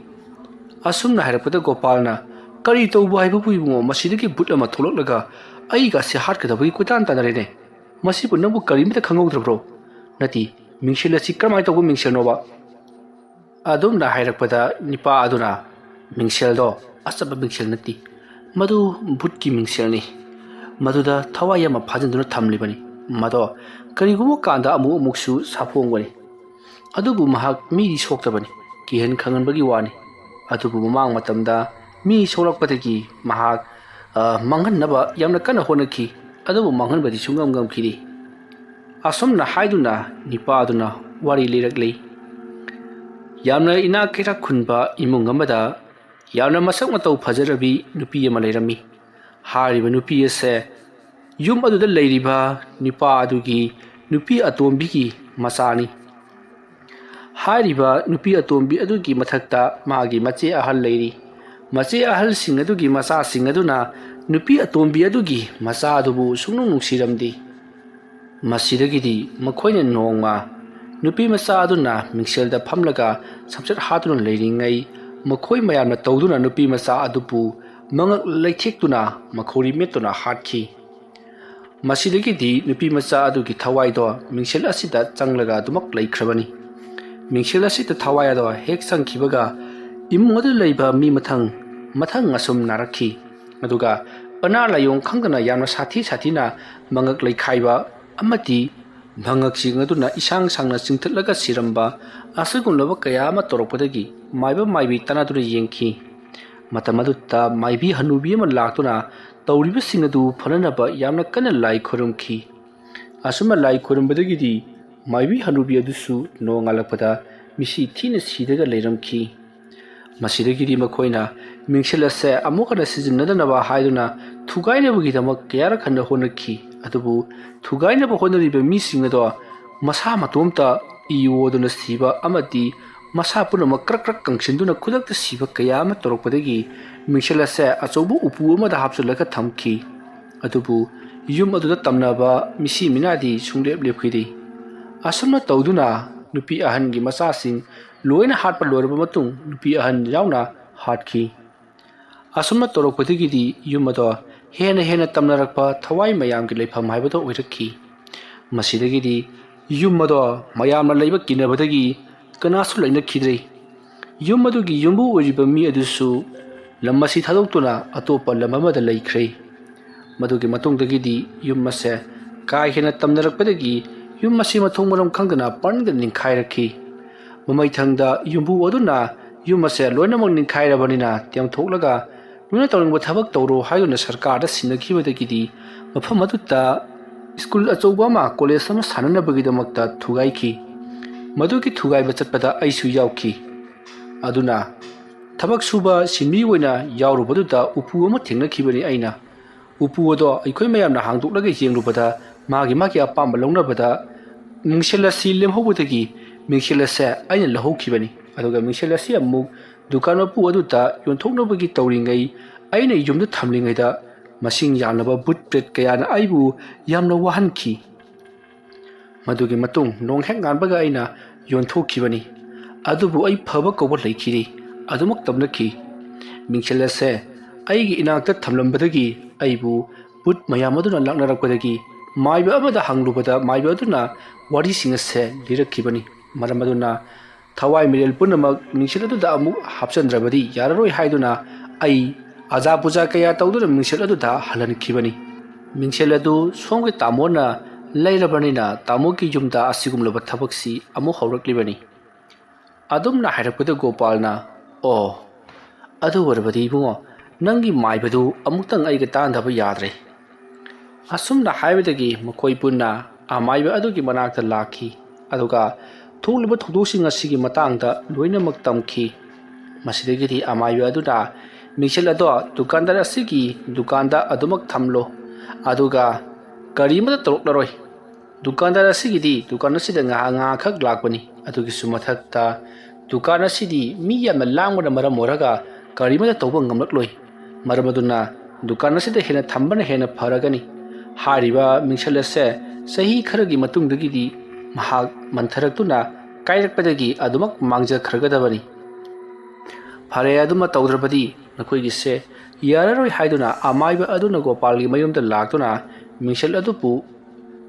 ꯑꯁꯨꯝꯅ ꯍꯥꯏꯔꯛꯄꯗ ꯒꯣꯄꯥꯜꯅ, "ꯀꯔꯤ ꯇꯧꯕ ꯍꯥꯏꯕꯕꯨ ꯏꯕꯨꯡꯉꯣ, ꯃꯁꯤꯗꯒꯤ ꯚꯨꯠ ꯑꯃ ꯊꯣꯛꯂꯛꯂꯒ ꯑꯩꯒꯁꯦ ꯍꯥꯠꯀꯗꯕꯒꯤ ꯀꯣꯏꯇꯥꯟ ꯇꯥꯟꯅꯔꯦꯅꯦ꯫ ꯃꯁꯤꯕꯨ ꯅꯪꯕꯨ ꯀꯔꯤꯃꯇ ꯈꯪꯍꯧꯗ꯭ꯔꯕ꯭ꯔꯣ? ꯅꯠꯇꯦ, ꯃꯤꯡꯁꯦꯜ ꯑꯁꯤ ꯀꯔꯝꯍꯥꯏꯅ ꯇꯧꯕ ꯃꯤꯡꯁꯦꯜꯅꯣꯕ?" ꯑꯗꯨꯝꯅ ꯍꯥꯏꯔꯛꯄꯗ ꯅꯤꯄꯥ ꯑꯗꯨꯅ, "ꯃꯤꯡꯁꯦꯜꯗꯣ ꯑꯆꯝꯕ ꯃꯤꯡꯁꯦꯜ ꯅꯠꯇꯦ, ꯃꯗꯨ ꯚꯨꯠꯀꯤ ꯃꯤꯡꯁꯦꯜꯅꯤ꯫ ꯃꯗꯨꯗ ꯊꯋꯥꯏ ꯑꯃ ꯐꯥꯖꯤꯟꯗꯨꯅ ꯊꯝꯂꯤꯕꯅꯤ꯫ ꯃꯗꯣ ꯀꯔꯤꯒꯨꯝꯕ ꯀꯥꯟꯗ ꯑꯃꯨꯛ ꯑꯃꯨꯛꯁꯨ ꯁꯥꯐꯣꯡꯕꯅꯤ꯫ ꯑꯗꯨꯕꯨ ꯃꯍꯥꯛ ꯃꯤꯗꯤ ꯁꯣꯛꯇꯕꯅꯤ, ꯀꯤꯍꯟ ꯈꯪꯍꯟꯕꯒꯤ ꯋꯥꯅꯤ꯫ ꯑꯗꯨꯕꯨ ꯃꯃꯥꯡ ꯃꯇꯝꯗ ꯃꯤ ꯁꯣꯛꯂꯛꯄꯗꯒꯤ ꯃꯍꯥꯛ, ꯑ, ꯃꯥꯡꯍꯟꯅꯕ ꯌꯥꯝꯅ ꯀꯟꯅ ꯍꯣꯠꯅꯈꯤ, ꯑꯗꯨꯕꯨ ꯃꯥꯡꯍꯟꯕꯗꯤ ꯁꯨꯡꯉꯝ ꯉꯝꯈꯤꯗꯦ꯫" ꯑꯁꯨꯝꯅ ꯍꯥꯏꯗꯨꯅ ꯅꯤꯄꯥ ꯑꯗꯨꯅ ꯋꯥꯔꯤ ꯂꯤꯔꯛꯂꯤ꯫ ꯌꯥꯝꯅ ꯏꯅꯥꯛ ꯀꯩꯔꯥꯛ ꯈꯨꯟꯕ ꯏꯃꯨꯡ ꯑꯃꯗ ꯌꯥꯝꯅ ꯃꯁꯛ ꯃꯇꯧ ꯐꯖꯔꯕꯤ ꯅꯨꯄꯤ ꯑꯃ ꯂꯩꯔꯝꯃꯤ꯫ ꯍꯥꯏꯔꯤꯕ ꯅꯨꯄꯤ ꯑꯁꯦ ꯌꯨꯝ ꯑꯗꯨꯗ ꯂꯩꯔꯤꯕ ꯅꯤꯄꯥ ꯑꯗꯨꯒꯤ ꯅꯨꯄꯤ ꯑꯇꯣꯝꯕꯤꯒꯤ ꯃꯆꯥꯅꯤ꯫ ꯍꯥꯏꯔꯤꯕ ꯅꯨꯄꯤ ꯑꯇꯣꯝꯕꯤ ꯑꯗꯨꯒꯤ ꯃꯊꯛꯇ ꯃꯥꯒꯤ ꯃꯆꯦ ꯑꯍꯜ ꯂꯩꯔꯤ꯫ ꯃꯆꯦ ꯑꯍꯜꯁꯤꯡ ꯑꯗꯨꯒꯤ ꯃꯆꯥꯁꯤꯡ ꯑꯗꯨꯅ ꯅꯨꯄꯤ ꯑꯇꯣꯝꯕꯤ ꯑꯗꯨꯒꯤ ꯃꯆꯥ ꯑꯗꯨꯕꯨ ꯁꯨꯡꯅꯨꯡ ꯅꯨꯡꯁꯤꯔꯝꯗꯦ꯫ ꯃꯁꯤꯗꯒꯤꯗꯤ ꯃꯈꯣꯏꯅ ꯅꯣꯡꯃ ꯅꯨꯄꯤ ꯃꯆꯥ ꯑꯗꯨꯅ ꯃꯤꯡꯁꯦꯜꯗ ꯐꯝꯂꯒ ꯁꯝꯆꯦꯠ ꯍꯥꯠꯇꯨꯅ ꯂꯩꯔꯤꯉꯩ, ꯃꯈꯣꯏ ꯃꯌꯥꯝꯅ ꯇꯧꯗꯨꯅ ꯅꯨꯄꯤ ꯃꯆꯥ ꯑꯗꯨꯕꯨ ꯃꯉꯛ ꯂꯩꯊꯦꯛꯇꯨꯅ ꯃꯈꯧꯔꯤ ꯃꯦꯠꯇꯨꯅ ꯍꯥꯠꯈꯤ꯫ ꯃꯁꯤꯗꯒꯤꯗꯤ ꯅꯨꯄꯤ ꯃꯆꯥ ꯑꯗꯨꯒꯤ ꯊꯋꯥꯏꯗꯣ ꯃꯤꯡꯁꯦꯜ ꯑꯁꯤꯗ ꯆꯪꯂꯒ ꯑꯗꯨꯃꯛ ꯂꯩꯈ꯭ꯔꯕꯅꯤ꯫ ꯃꯤꯡꯁꯦꯜ ꯑꯁꯤꯗ ꯊꯋꯥꯏ ꯑꯗꯣ ꯍꯦꯛ ꯆꯪꯈꯤꯕꯒ ꯏꯃꯨꯡ ꯑꯗꯨꯗ ꯂꯩꯕ ꯃꯤ ꯃꯊꯪ ꯃꯊꯪ ꯑꯁꯨꯝ ꯅꯥꯔꯛꯈꯤ꯫ ꯑꯗꯨꯒ ꯑꯅꯥ ꯂꯥꯏꯑꯣꯡ ꯈꯪꯗꯅ ꯌꯥꯝꯅ ꯁꯥꯊꯤ ꯁꯥꯊꯤꯅ ꯃꯉꯛ ꯂꯩꯈꯥꯏꯕ ꯑꯃꯗꯤ ꯃꯉꯛꯁꯤꯡ ꯑꯗꯨꯅ ꯏꯁꯥꯡ ꯁꯥꯡꯅ ꯆꯤꯡꯊꯠꯂꯒ ꯁꯤꯔꯝꯕ ꯑꯁꯤꯒꯨꯝꯂꯕ ꯀꯌꯥ ꯑꯃ ꯇꯧꯔꯛꯄꯗꯒꯤ ꯃꯥꯏꯕ ꯃꯥꯏꯕꯤ ꯇꯥꯟꯅꯗꯨꯅ ꯌꯦꯡꯈꯤ꯫ ꯃꯇꯝ ꯑꯗꯨꯗ ꯃꯥꯏꯕꯤ ꯍꯅꯨꯕꯤ ꯑꯃ ꯂꯥꯛꯇꯨꯅ ꯇꯧꯔꯤꯕꯁꯤꯡ ꯑꯗꯨ ꯐꯅꯅꯕ ꯌꯥꯝꯅ ꯀꯟꯅ ꯂꯥꯏ ꯈꯨꯔꯨꯝꯈꯤ꯫ ꯑꯁꯨꯝꯅ ꯂꯥꯏ ꯈꯨꯔꯨꯝꯕꯗꯒꯤꯗꯤ ꯃꯥꯏꯕꯤ ꯍꯅꯨꯕꯤ ꯑꯗꯨꯁꯨ ꯅꯣꯡꯉꯥꯜꯂꯛꯄꯗ ꯃꯤꯁꯤ ꯊꯤꯅ ꯁꯤꯔꯒ ꯂꯩꯔꯝꯈꯤ꯫ ꯃꯁꯤꯗꯒꯤꯗꯤ ꯃꯈꯣꯏꯅ ꯃꯤꯡꯁꯦꯜ ꯑꯁꯦ ꯑꯃꯨꯛ ꯍꯟꯅ ꯁꯤꯖꯤꯟꯅꯗꯅꯕ ꯍꯥꯏꯗꯨꯅ ꯊꯨꯒꯥꯏꯅꯕꯒꯤꯗꯃꯛ ꯀꯌꯥꯔꯛ ꯍꯟꯅ ꯍꯣꯠꯅꯈꯤ꯫ ꯑꯗꯨꯕꯨ ꯊꯨꯒꯥꯏꯅꯕ ꯍꯣꯠꯅꯔꯤꯕ ꯃꯤꯁꯤꯡ ꯑꯗꯣ ꯃꯁꯥ ꯃꯇꯣꯝꯇ ꯏ ꯑꯣꯗꯨꯅ ꯁꯤꯕ ꯑꯃꯗꯤ ꯃꯁꯥ ꯄꯨꯝꯅꯃꯛ ꯀ꯭ꯔꯛ ꯀ꯭ꯔꯛ ꯀꯪꯁꯤꯟꯗꯨꯅ ꯈꯨꯗꯛꯇ ꯁꯤꯕ ꯀꯌꯥ ꯑꯃ ꯇꯧꯔꯛꯄꯗꯒꯤ ꯃꯤꯡꯁꯦꯜ ꯑꯁꯦ ꯑꯆꯧꯕ ꯎꯄꯨ ꯑꯃꯗ ꯍꯥꯞꯆꯤꯜꯂꯒ ꯊꯝꯈꯤ꯫ ꯑꯗꯨꯕꯨ ꯌꯨꯝ ꯑꯗꯨꯗ ꯇꯝꯅꯕ ꯃꯤꯁꯤ ꯃꯤꯅꯥꯗꯤ ꯁꯨꯡꯂꯦꯞ ꯂꯦꯞꯈꯤꯗꯦ꯫ ꯑꯁꯨꯝꯅ ꯇꯧꯗꯨꯅ ꯅꯨꯄꯤ ꯑꯍꯟꯒꯤ ꯃꯆꯥꯁꯤꯡ ꯂꯣꯏꯅ ꯍꯥꯠꯄ ꯂꯣꯏꯔꯕ ꯃꯇꯨꯡ ꯅꯨꯄꯤ ꯑꯍꯟ ꯌꯥꯎꯅ ꯍꯥꯠꯈꯤ꯫ ꯑꯁꯨꯝꯅ ꯇꯧꯔꯛꯄꯗꯒꯤꯗꯤ ꯌꯨꯝ ꯑꯗꯣ ꯍꯦꯟꯅ ꯍꯦꯟꯅ ꯇꯝꯅꯔꯛꯄ ꯊꯋꯥꯏ ꯃꯌꯥꯝꯒꯤ ꯂꯩꯐꯝ ꯍꯥꯏꯕꯗꯣ ꯑꯣꯏꯔꯛꯈꯤ꯫ ꯃꯁꯤꯗꯒꯤꯗꯤ ꯌꯨꯝ ꯑꯗꯣ ꯃꯌꯥꯝꯅ ꯂꯩꯕ ꯀꯤꯅꯕꯗꯒꯤ ꯀꯅꯥꯁꯨ ꯂꯩꯅꯈꯤꯗ꯭ꯔꯦ꯫ ꯌꯨꯝ ꯑꯗꯨꯒꯤ ꯌꯨꯝꯕꯨ ꯑꯣꯏꯔꯤꯕ ꯃꯤ ꯑꯗꯨꯁꯨ ꯂꯝ ꯑꯁꯤ ꯊꯥꯗꯣꯛꯇꯨꯅ ꯑꯇꯣꯞꯄ ꯂꯝ ꯑꯃꯗ ꯂꯩꯈ꯭ꯔꯦ꯫ ꯃꯗꯨꯒꯤ ꯃꯇꯨꯡꯗꯒꯤꯗꯤ ꯌꯨꯝ ꯑꯁꯦ ꯀꯥ ꯍꯦꯟꯅ ꯇꯝꯅꯔꯛꯄꯗꯒꯤ ꯌꯨꯝ ꯑꯁꯤ ꯃꯊꯣꯡ ꯃꯔꯝ ꯈꯪꯗꯅ ꯄꯪꯗ ꯅꯤꯡꯈꯥꯏꯔꯛꯈꯤ꯫ ꯃꯃꯩꯊꯪꯗ ꯌꯨꯝꯕꯨ ꯑꯗꯨꯅ ꯌꯨꯝ ꯑꯁꯦ ꯂꯣꯏꯅꯃꯛ ꯅꯤꯡꯈꯥꯏꯔꯕꯅꯤꯅ ꯇꯦꯝꯊꯣꯛꯂꯒ ꯅꯣꯏꯅ ꯇꯧꯅꯤꯡꯕ ꯊꯕꯛ ꯇꯧꯔꯣ ꯍꯥꯏꯗꯨꯅ ꯁꯔꯀꯥꯔꯗ ꯁꯤꯟꯅꯈꯤꯕꯗꯒꯤꯗꯤ ꯃꯐꯝ ꯑꯗꯨꯗ ꯁ꯭ꯀꯨꯜ ꯑꯆꯧꯕ ꯑꯃ, ꯀꯣꯂꯦꯖ ꯑꯃ ꯁꯥꯟꯅꯅꯕꯒꯤꯗꯃꯛꯇ ꯊꯨꯒꯥꯏꯈꯤ꯫ ꯃꯗꯨꯒꯤ ꯊꯨꯒꯥꯏꯕ ꯆꯠꯄꯗ ꯑꯩꯁꯨ ꯌꯥꯎꯈꯤ꯫ ꯑꯗꯨꯅ ꯊꯕꯛ ꯁꯨꯕ ꯁꯤꯟꯃꯤ ꯑꯣꯏꯅ ꯌꯥꯎꯔꯨꯕꯗꯨꯗ ꯎꯄꯨ ꯑꯃ ꯊꯦꯡꯅꯈꯤꯕꯅꯤ ꯑꯩꯅ꯫ ꯎꯄꯨ ꯑꯗꯣ ꯑꯩꯈꯣꯏ ꯃꯌꯥꯝꯅ ꯍꯥꯡꯗꯣꯛꯂꯒ ꯌꯦꯡꯂꯨꯕꯗ ꯃꯥꯒꯤ ꯃꯥꯒꯤ ꯑꯄꯥꯝꯕ ꯂꯧꯅꯕꯗ ꯃꯤꯡꯁꯦꯜ ꯑꯁꯤ ꯂꯦꯝꯍꯧꯕꯗꯒꯤ ꯃꯤꯡꯁꯦꯜ ꯑꯁꯦ ꯑꯩꯅ ꯂꯧꯍꯧꯈꯤꯕꯅꯤ꯫ ꯑꯗꯨꯒ ꯃꯤꯡꯁꯦꯜ ꯑꯁꯤ ꯑꯃꯨꯛ ꯗꯨꯀꯥꯟ ꯃꯄꯨ ꯑꯗꯨꯗ ꯌꯣꯟꯊꯣꯛꯅꯕꯒꯤ ꯇꯧꯔꯤꯉꯩ ꯑꯩꯅ ꯌꯨꯝꯗ ꯊꯝꯂꯤꯉꯩꯗ ꯃꯁꯤꯡ ꯌꯥꯝꯂꯕ ꯚꯨꯠ ꯄ꯭ꯔꯦꯠ ꯀꯌꯥꯅ ꯑꯩꯕꯨ ꯌꯥꯝꯅ ꯋꯥꯍꯟꯈꯤ꯫ ꯃꯗꯨꯒꯤ ꯃꯇꯨꯡ ꯅꯣꯡ ꯍꯦꯛ ꯉꯥꯟꯕꯒ ꯑꯩꯅ ꯌꯣꯟꯊꯣꯛꯈꯤꯕꯅꯤ꯫ ꯑꯗꯨꯕꯨ ꯑꯩ ꯐꯕ ꯀꯧꯕ ꯂꯩꯈꯤꯗꯦ꯫ ꯑꯗꯨꯃꯛ ꯇꯧꯅꯈꯤ꯫ ꯃꯤꯡꯁꯦꯜ ꯑꯁꯦ ꯑꯩꯒꯤ ꯏꯅꯥꯛꯇ ꯊꯝꯂꯝꯕꯗꯒꯤ ꯑꯩꯕꯨ ꯚꯨꯠ ꯃꯌꯥꯝ ꯑꯗꯨꯅ ꯂꯥꯛꯅꯔꯛꯄꯗꯒꯤ ꯃꯥꯏꯕ ꯑꯃꯗ ꯍꯪꯂꯨꯕꯗ ꯃꯥꯏꯕ ꯑꯗꯨꯅ ꯋꯥꯔꯤꯁꯤꯡ ꯑꯁꯦ ꯂꯤꯔꯛꯈꯤꯕꯅꯤ꯫ ꯃꯔꯝ ꯑꯗꯨꯅ ꯊꯋꯥꯏ ꯃꯤꯔꯦꯜ ꯄꯨꯝꯅꯃꯛ ꯃꯤꯡꯁꯦꯜ ꯑꯗꯨꯗ ꯑꯃꯨꯛ ꯍꯥꯞꯆꯤꯟꯗ꯭ꯔꯕꯗꯤ ꯌꯥꯔꯔꯣꯏ ꯍꯥꯏꯗꯨꯅ ꯑꯩ ꯑꯖꯥ ꯄꯨꯖꯥ ꯀꯌꯥ ꯇꯧꯗꯨꯅ ꯃꯤꯡꯁꯦꯜ ꯑꯗꯨꯗ ꯍꯜꯍꯟꯈꯤꯕꯅꯤ꯫ ꯃꯤꯡꯁꯦꯜ ꯑꯗꯨ ꯁꯣꯝꯒꯤ ꯇꯥꯃꯣꯅ ꯂꯩꯔꯕꯅꯤꯅ ꯇꯥꯃꯣꯒꯤ ꯌꯨꯝꯗ ꯑꯁꯤꯒꯨꯝꯂꯕ ꯊꯕꯛꯁꯤ ꯑꯃꯨꯛ ꯍꯧꯔꯛꯂꯤꯕꯅꯤ꯫ ꯑꯗꯨꯝꯅ ꯍꯥꯏꯔꯛꯄꯗ ꯒꯣꯄꯥꯜꯅ, "ꯑꯣ, ꯑꯗꯨ ꯑꯣꯏꯔꯕꯗꯤ ꯏꯕꯨꯡꯉꯣ, ꯅꯪꯒꯤ ꯃꯥꯏꯕꯗꯨ ꯑꯃꯨꯛꯇꯪ ꯑꯩꯒ ꯇꯥꯟꯅꯗꯕ ꯌꯥꯗ꯭ꯔꯦ꯫" ꯑꯁꯨꯝꯅ ꯍꯥꯏꯕꯗꯒꯤ ꯃꯈꯣꯏ ꯄꯨꯟꯅ ꯑꯃꯥꯏꯕ ꯑꯗꯨꯒꯤ ꯃꯅꯥꯛꯇ ꯂꯥꯛꯈꯤ꯫ ꯑꯗꯨꯒ ꯊꯣꯛꯂꯤꯕ ꯊꯧꯗꯣꯛꯁꯤꯡ ꯑꯁꯤꯒꯤ ꯃꯇꯥꯡꯗ ꯂꯣꯏꯅꯃꯛ ꯇꯝꯈꯤ꯫ ꯃꯁꯤꯗꯒꯤꯗꯤ ꯑꯃꯥꯏꯕ ꯑꯗꯨꯅ ꯃꯤꯡꯁꯦꯜ ꯑꯗꯣ ꯗꯨꯀꯥꯟꯗꯥꯔ ꯑꯁꯤꯒꯤ ꯗꯨꯀꯥꯟꯗ ꯑꯗꯨꯃꯛ ꯊꯝꯂꯣ, ꯑꯗꯨꯒ ꯀꯔꯤꯃꯠꯇ ꯇꯧꯔꯛꯂꯔꯣꯏ꯫ ꯗꯨꯀꯥꯟꯗꯥꯔ ꯑꯁꯤꯒꯤꯗꯤ ꯗꯨꯀꯥꯟ ꯑꯁꯤꯗ ꯉꯥꯏꯍꯥꯛ ꯉꯥꯏꯍꯥꯛꯈꯛ ꯂꯥꯛꯄꯅꯤ꯫ ꯑꯗꯨꯒꯤꯁꯨ ꯃꯊꯛꯇ ꯗꯨꯀꯥꯟ ꯑꯁꯤꯗꯤ ꯃꯤ ꯌꯥꯝꯅ ꯂꯥꯡꯕꯅ ꯃꯔꯝ ꯑꯣꯏꯔꯒ ꯀꯔꯤꯃꯠꯇ ꯇꯧꯕ ꯉꯝꯂꯛꯂꯣꯏ꯫ ꯃꯔꯝ ꯑꯗꯨꯅ ꯗꯨꯀꯥꯟ ꯑꯁꯤꯗ ꯍꯦꯟꯅ ꯊꯝꯕꯅ ꯍꯦꯟꯅ ꯐꯔꯒꯅꯤ꯫ ꯍꯥꯏꯔꯤꯕ ꯃꯤꯡꯁꯦꯜ ꯑꯁꯦ ꯆꯍꯤ ꯈꯔꯒꯤ ꯃꯇꯨꯡꯗꯒꯤꯗꯤ ꯃꯍꯥꯛ ꯃꯟꯊꯔꯛꯇꯨꯅ ꯀꯥꯏꯔꯛꯄꯗꯒꯤ ꯑꯗꯨꯃꯛ ꯃꯥꯡꯖꯈ꯭ꯔꯒꯗꯕꯅꯤ꯫ ꯐꯔꯦ, ꯑꯗꯨꯃ ꯇꯧꯗ꯭ꯔꯕꯗꯤ ꯅꯈꯣꯏꯒꯤꯁꯦ ꯌꯥꯔꯔꯣꯏ ꯍꯥꯏꯗꯨꯅ ꯑꯃꯥꯏꯕ ꯑꯗꯨꯅ ꯒꯣꯄꯥꯜꯒꯤ ꯃꯌꯨꯝꯗ ꯂꯥꯛꯇꯨꯅ ꯃꯤꯡꯁꯦꯜ ꯑꯗꯨꯕꯨ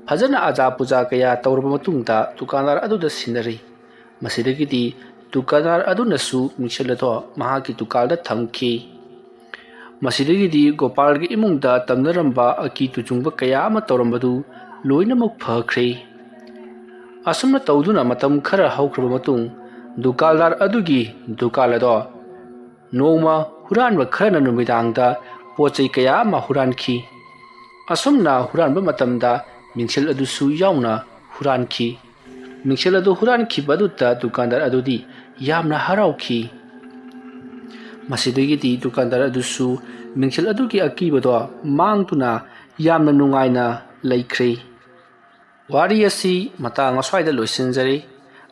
ꯐꯖꯅ ꯑꯖꯥ ꯄꯨꯖꯥ ꯀꯌꯥ ꯇꯧꯔꯕ ꯃꯇꯨꯡꯗ ꯗꯨꯀꯥꯟꯗꯥꯔ ꯑꯗꯨꯗ ꯁꯤꯟꯅꯔꯤ꯫ ꯃꯁꯤꯗꯒꯤꯗꯤ ꯗꯨꯀꯥꯟꯗꯥꯔ ꯑꯗꯨꯅꯁꯨ ꯃꯤꯡꯁꯦꯜ ꯑꯗꯣ ꯃꯍꯥꯛꯀꯤ ꯗꯨꯀꯥꯟꯗ ꯊꯝꯈꯤ꯫ ꯃꯁꯤꯗꯒꯤꯗꯤ ꯒꯣꯄꯥꯜꯒꯤ ꯏꯃꯨꯡꯗ ꯇꯝꯅꯔꯝꯕ ꯑꯀꯤ ꯇꯨꯖꯨꯡꯕ ꯀꯌꯥ ꯑꯃ ꯇꯧꯔꯝꯕꯗꯨ ꯂꯣꯏꯅꯃꯛ ꯐꯈ꯭ꯔꯦ꯫ ꯑꯁꯨꯝꯅ ꯇꯧꯗꯨꯅ ꯃꯇꯝ ꯈꯔ ꯍꯧꯈ꯭ꯔꯕ ꯃꯇꯨꯡ, ꯗꯨꯀꯥꯟꯗꯥꯔ ꯑꯗꯨꯒꯤ ꯗꯨꯀꯥꯟ ꯑꯗꯣ ꯅꯣꯡꯃ ꯍꯨꯔꯥꯟꯕ ꯈꯔꯅ ꯅꯨꯃꯤꯗꯥꯡꯗ ꯄꯣꯠ ꯆꯩ ꯀꯌꯥ ꯑꯃ ꯍꯨꯔꯥꯟꯈꯤ꯫ ꯑꯁꯨꯝꯅ ꯍꯨꯔꯥꯟꯕ ꯃꯇꯝꯗ ꯃꯤꯡꯁꯦꯜ ꯑꯗꯨꯁꯨ ꯌꯥꯎꯅ ꯍꯨꯔꯥꯟꯈꯤ꯫ ꯃꯤꯡꯁꯦꯜ ꯑꯗꯨ ꯍꯨꯔꯥꯟꯈꯤꯕ ꯑꯗꯨꯗ ꯗꯨꯀꯥꯟꯗꯥꯔ ꯑꯗꯨꯗꯤ ꯌꯥꯝꯅ ꯍꯔꯥꯎꯈꯤ꯫ ꯃꯁꯤꯗꯒꯤꯗꯤ ꯗꯨꯀꯥꯟꯗꯥꯔ ꯑꯗꯨꯁꯨ ꯃꯤꯡꯁꯦꯜ ꯑꯗꯨꯒꯤ ꯑꯀꯤꯕꯗꯣ ꯃꯥꯡꯗꯨꯅ ꯌꯥꯝꯅ ꯅꯨꯡꯉꯥꯏꯅ ꯂꯩꯈ꯭ꯔꯦ꯫ ꯋꯥꯔꯤ ꯑꯁꯤ ꯃꯇꯥꯡ ꯑꯁ꯭ꯋꯥꯏꯗ ꯂꯣꯏꯁꯤꯟꯖꯔꯦ꯫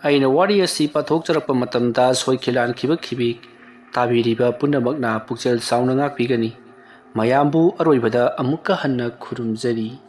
ꯑꯩꯅ ꯋꯥꯔꯤ ꯑꯁꯤ ꯄꯥꯊꯣꯛꯆꯔꯛꯄ ꯃꯇꯝꯗ ꯁꯣꯏꯈꯤ ꯂꯥꯟꯈꯤꯕ ꯈꯤꯕꯤꯛ ꯇꯥꯕꯤꯔꯤꯕ ꯄꯨꯝꯅꯃꯛꯅ ꯄꯨꯛꯆꯦꯜ ꯆꯥꯎꯅ ꯉꯥꯛꯄꯤꯒꯅꯤ꯫ ꯃꯌꯥꯝꯕꯨ ꯑꯔꯣꯏꯕꯗ ꯑꯃꯨꯛꯀ ꯍꯟꯅ ꯈꯨꯔꯨꯝꯖꯔꯤ꯫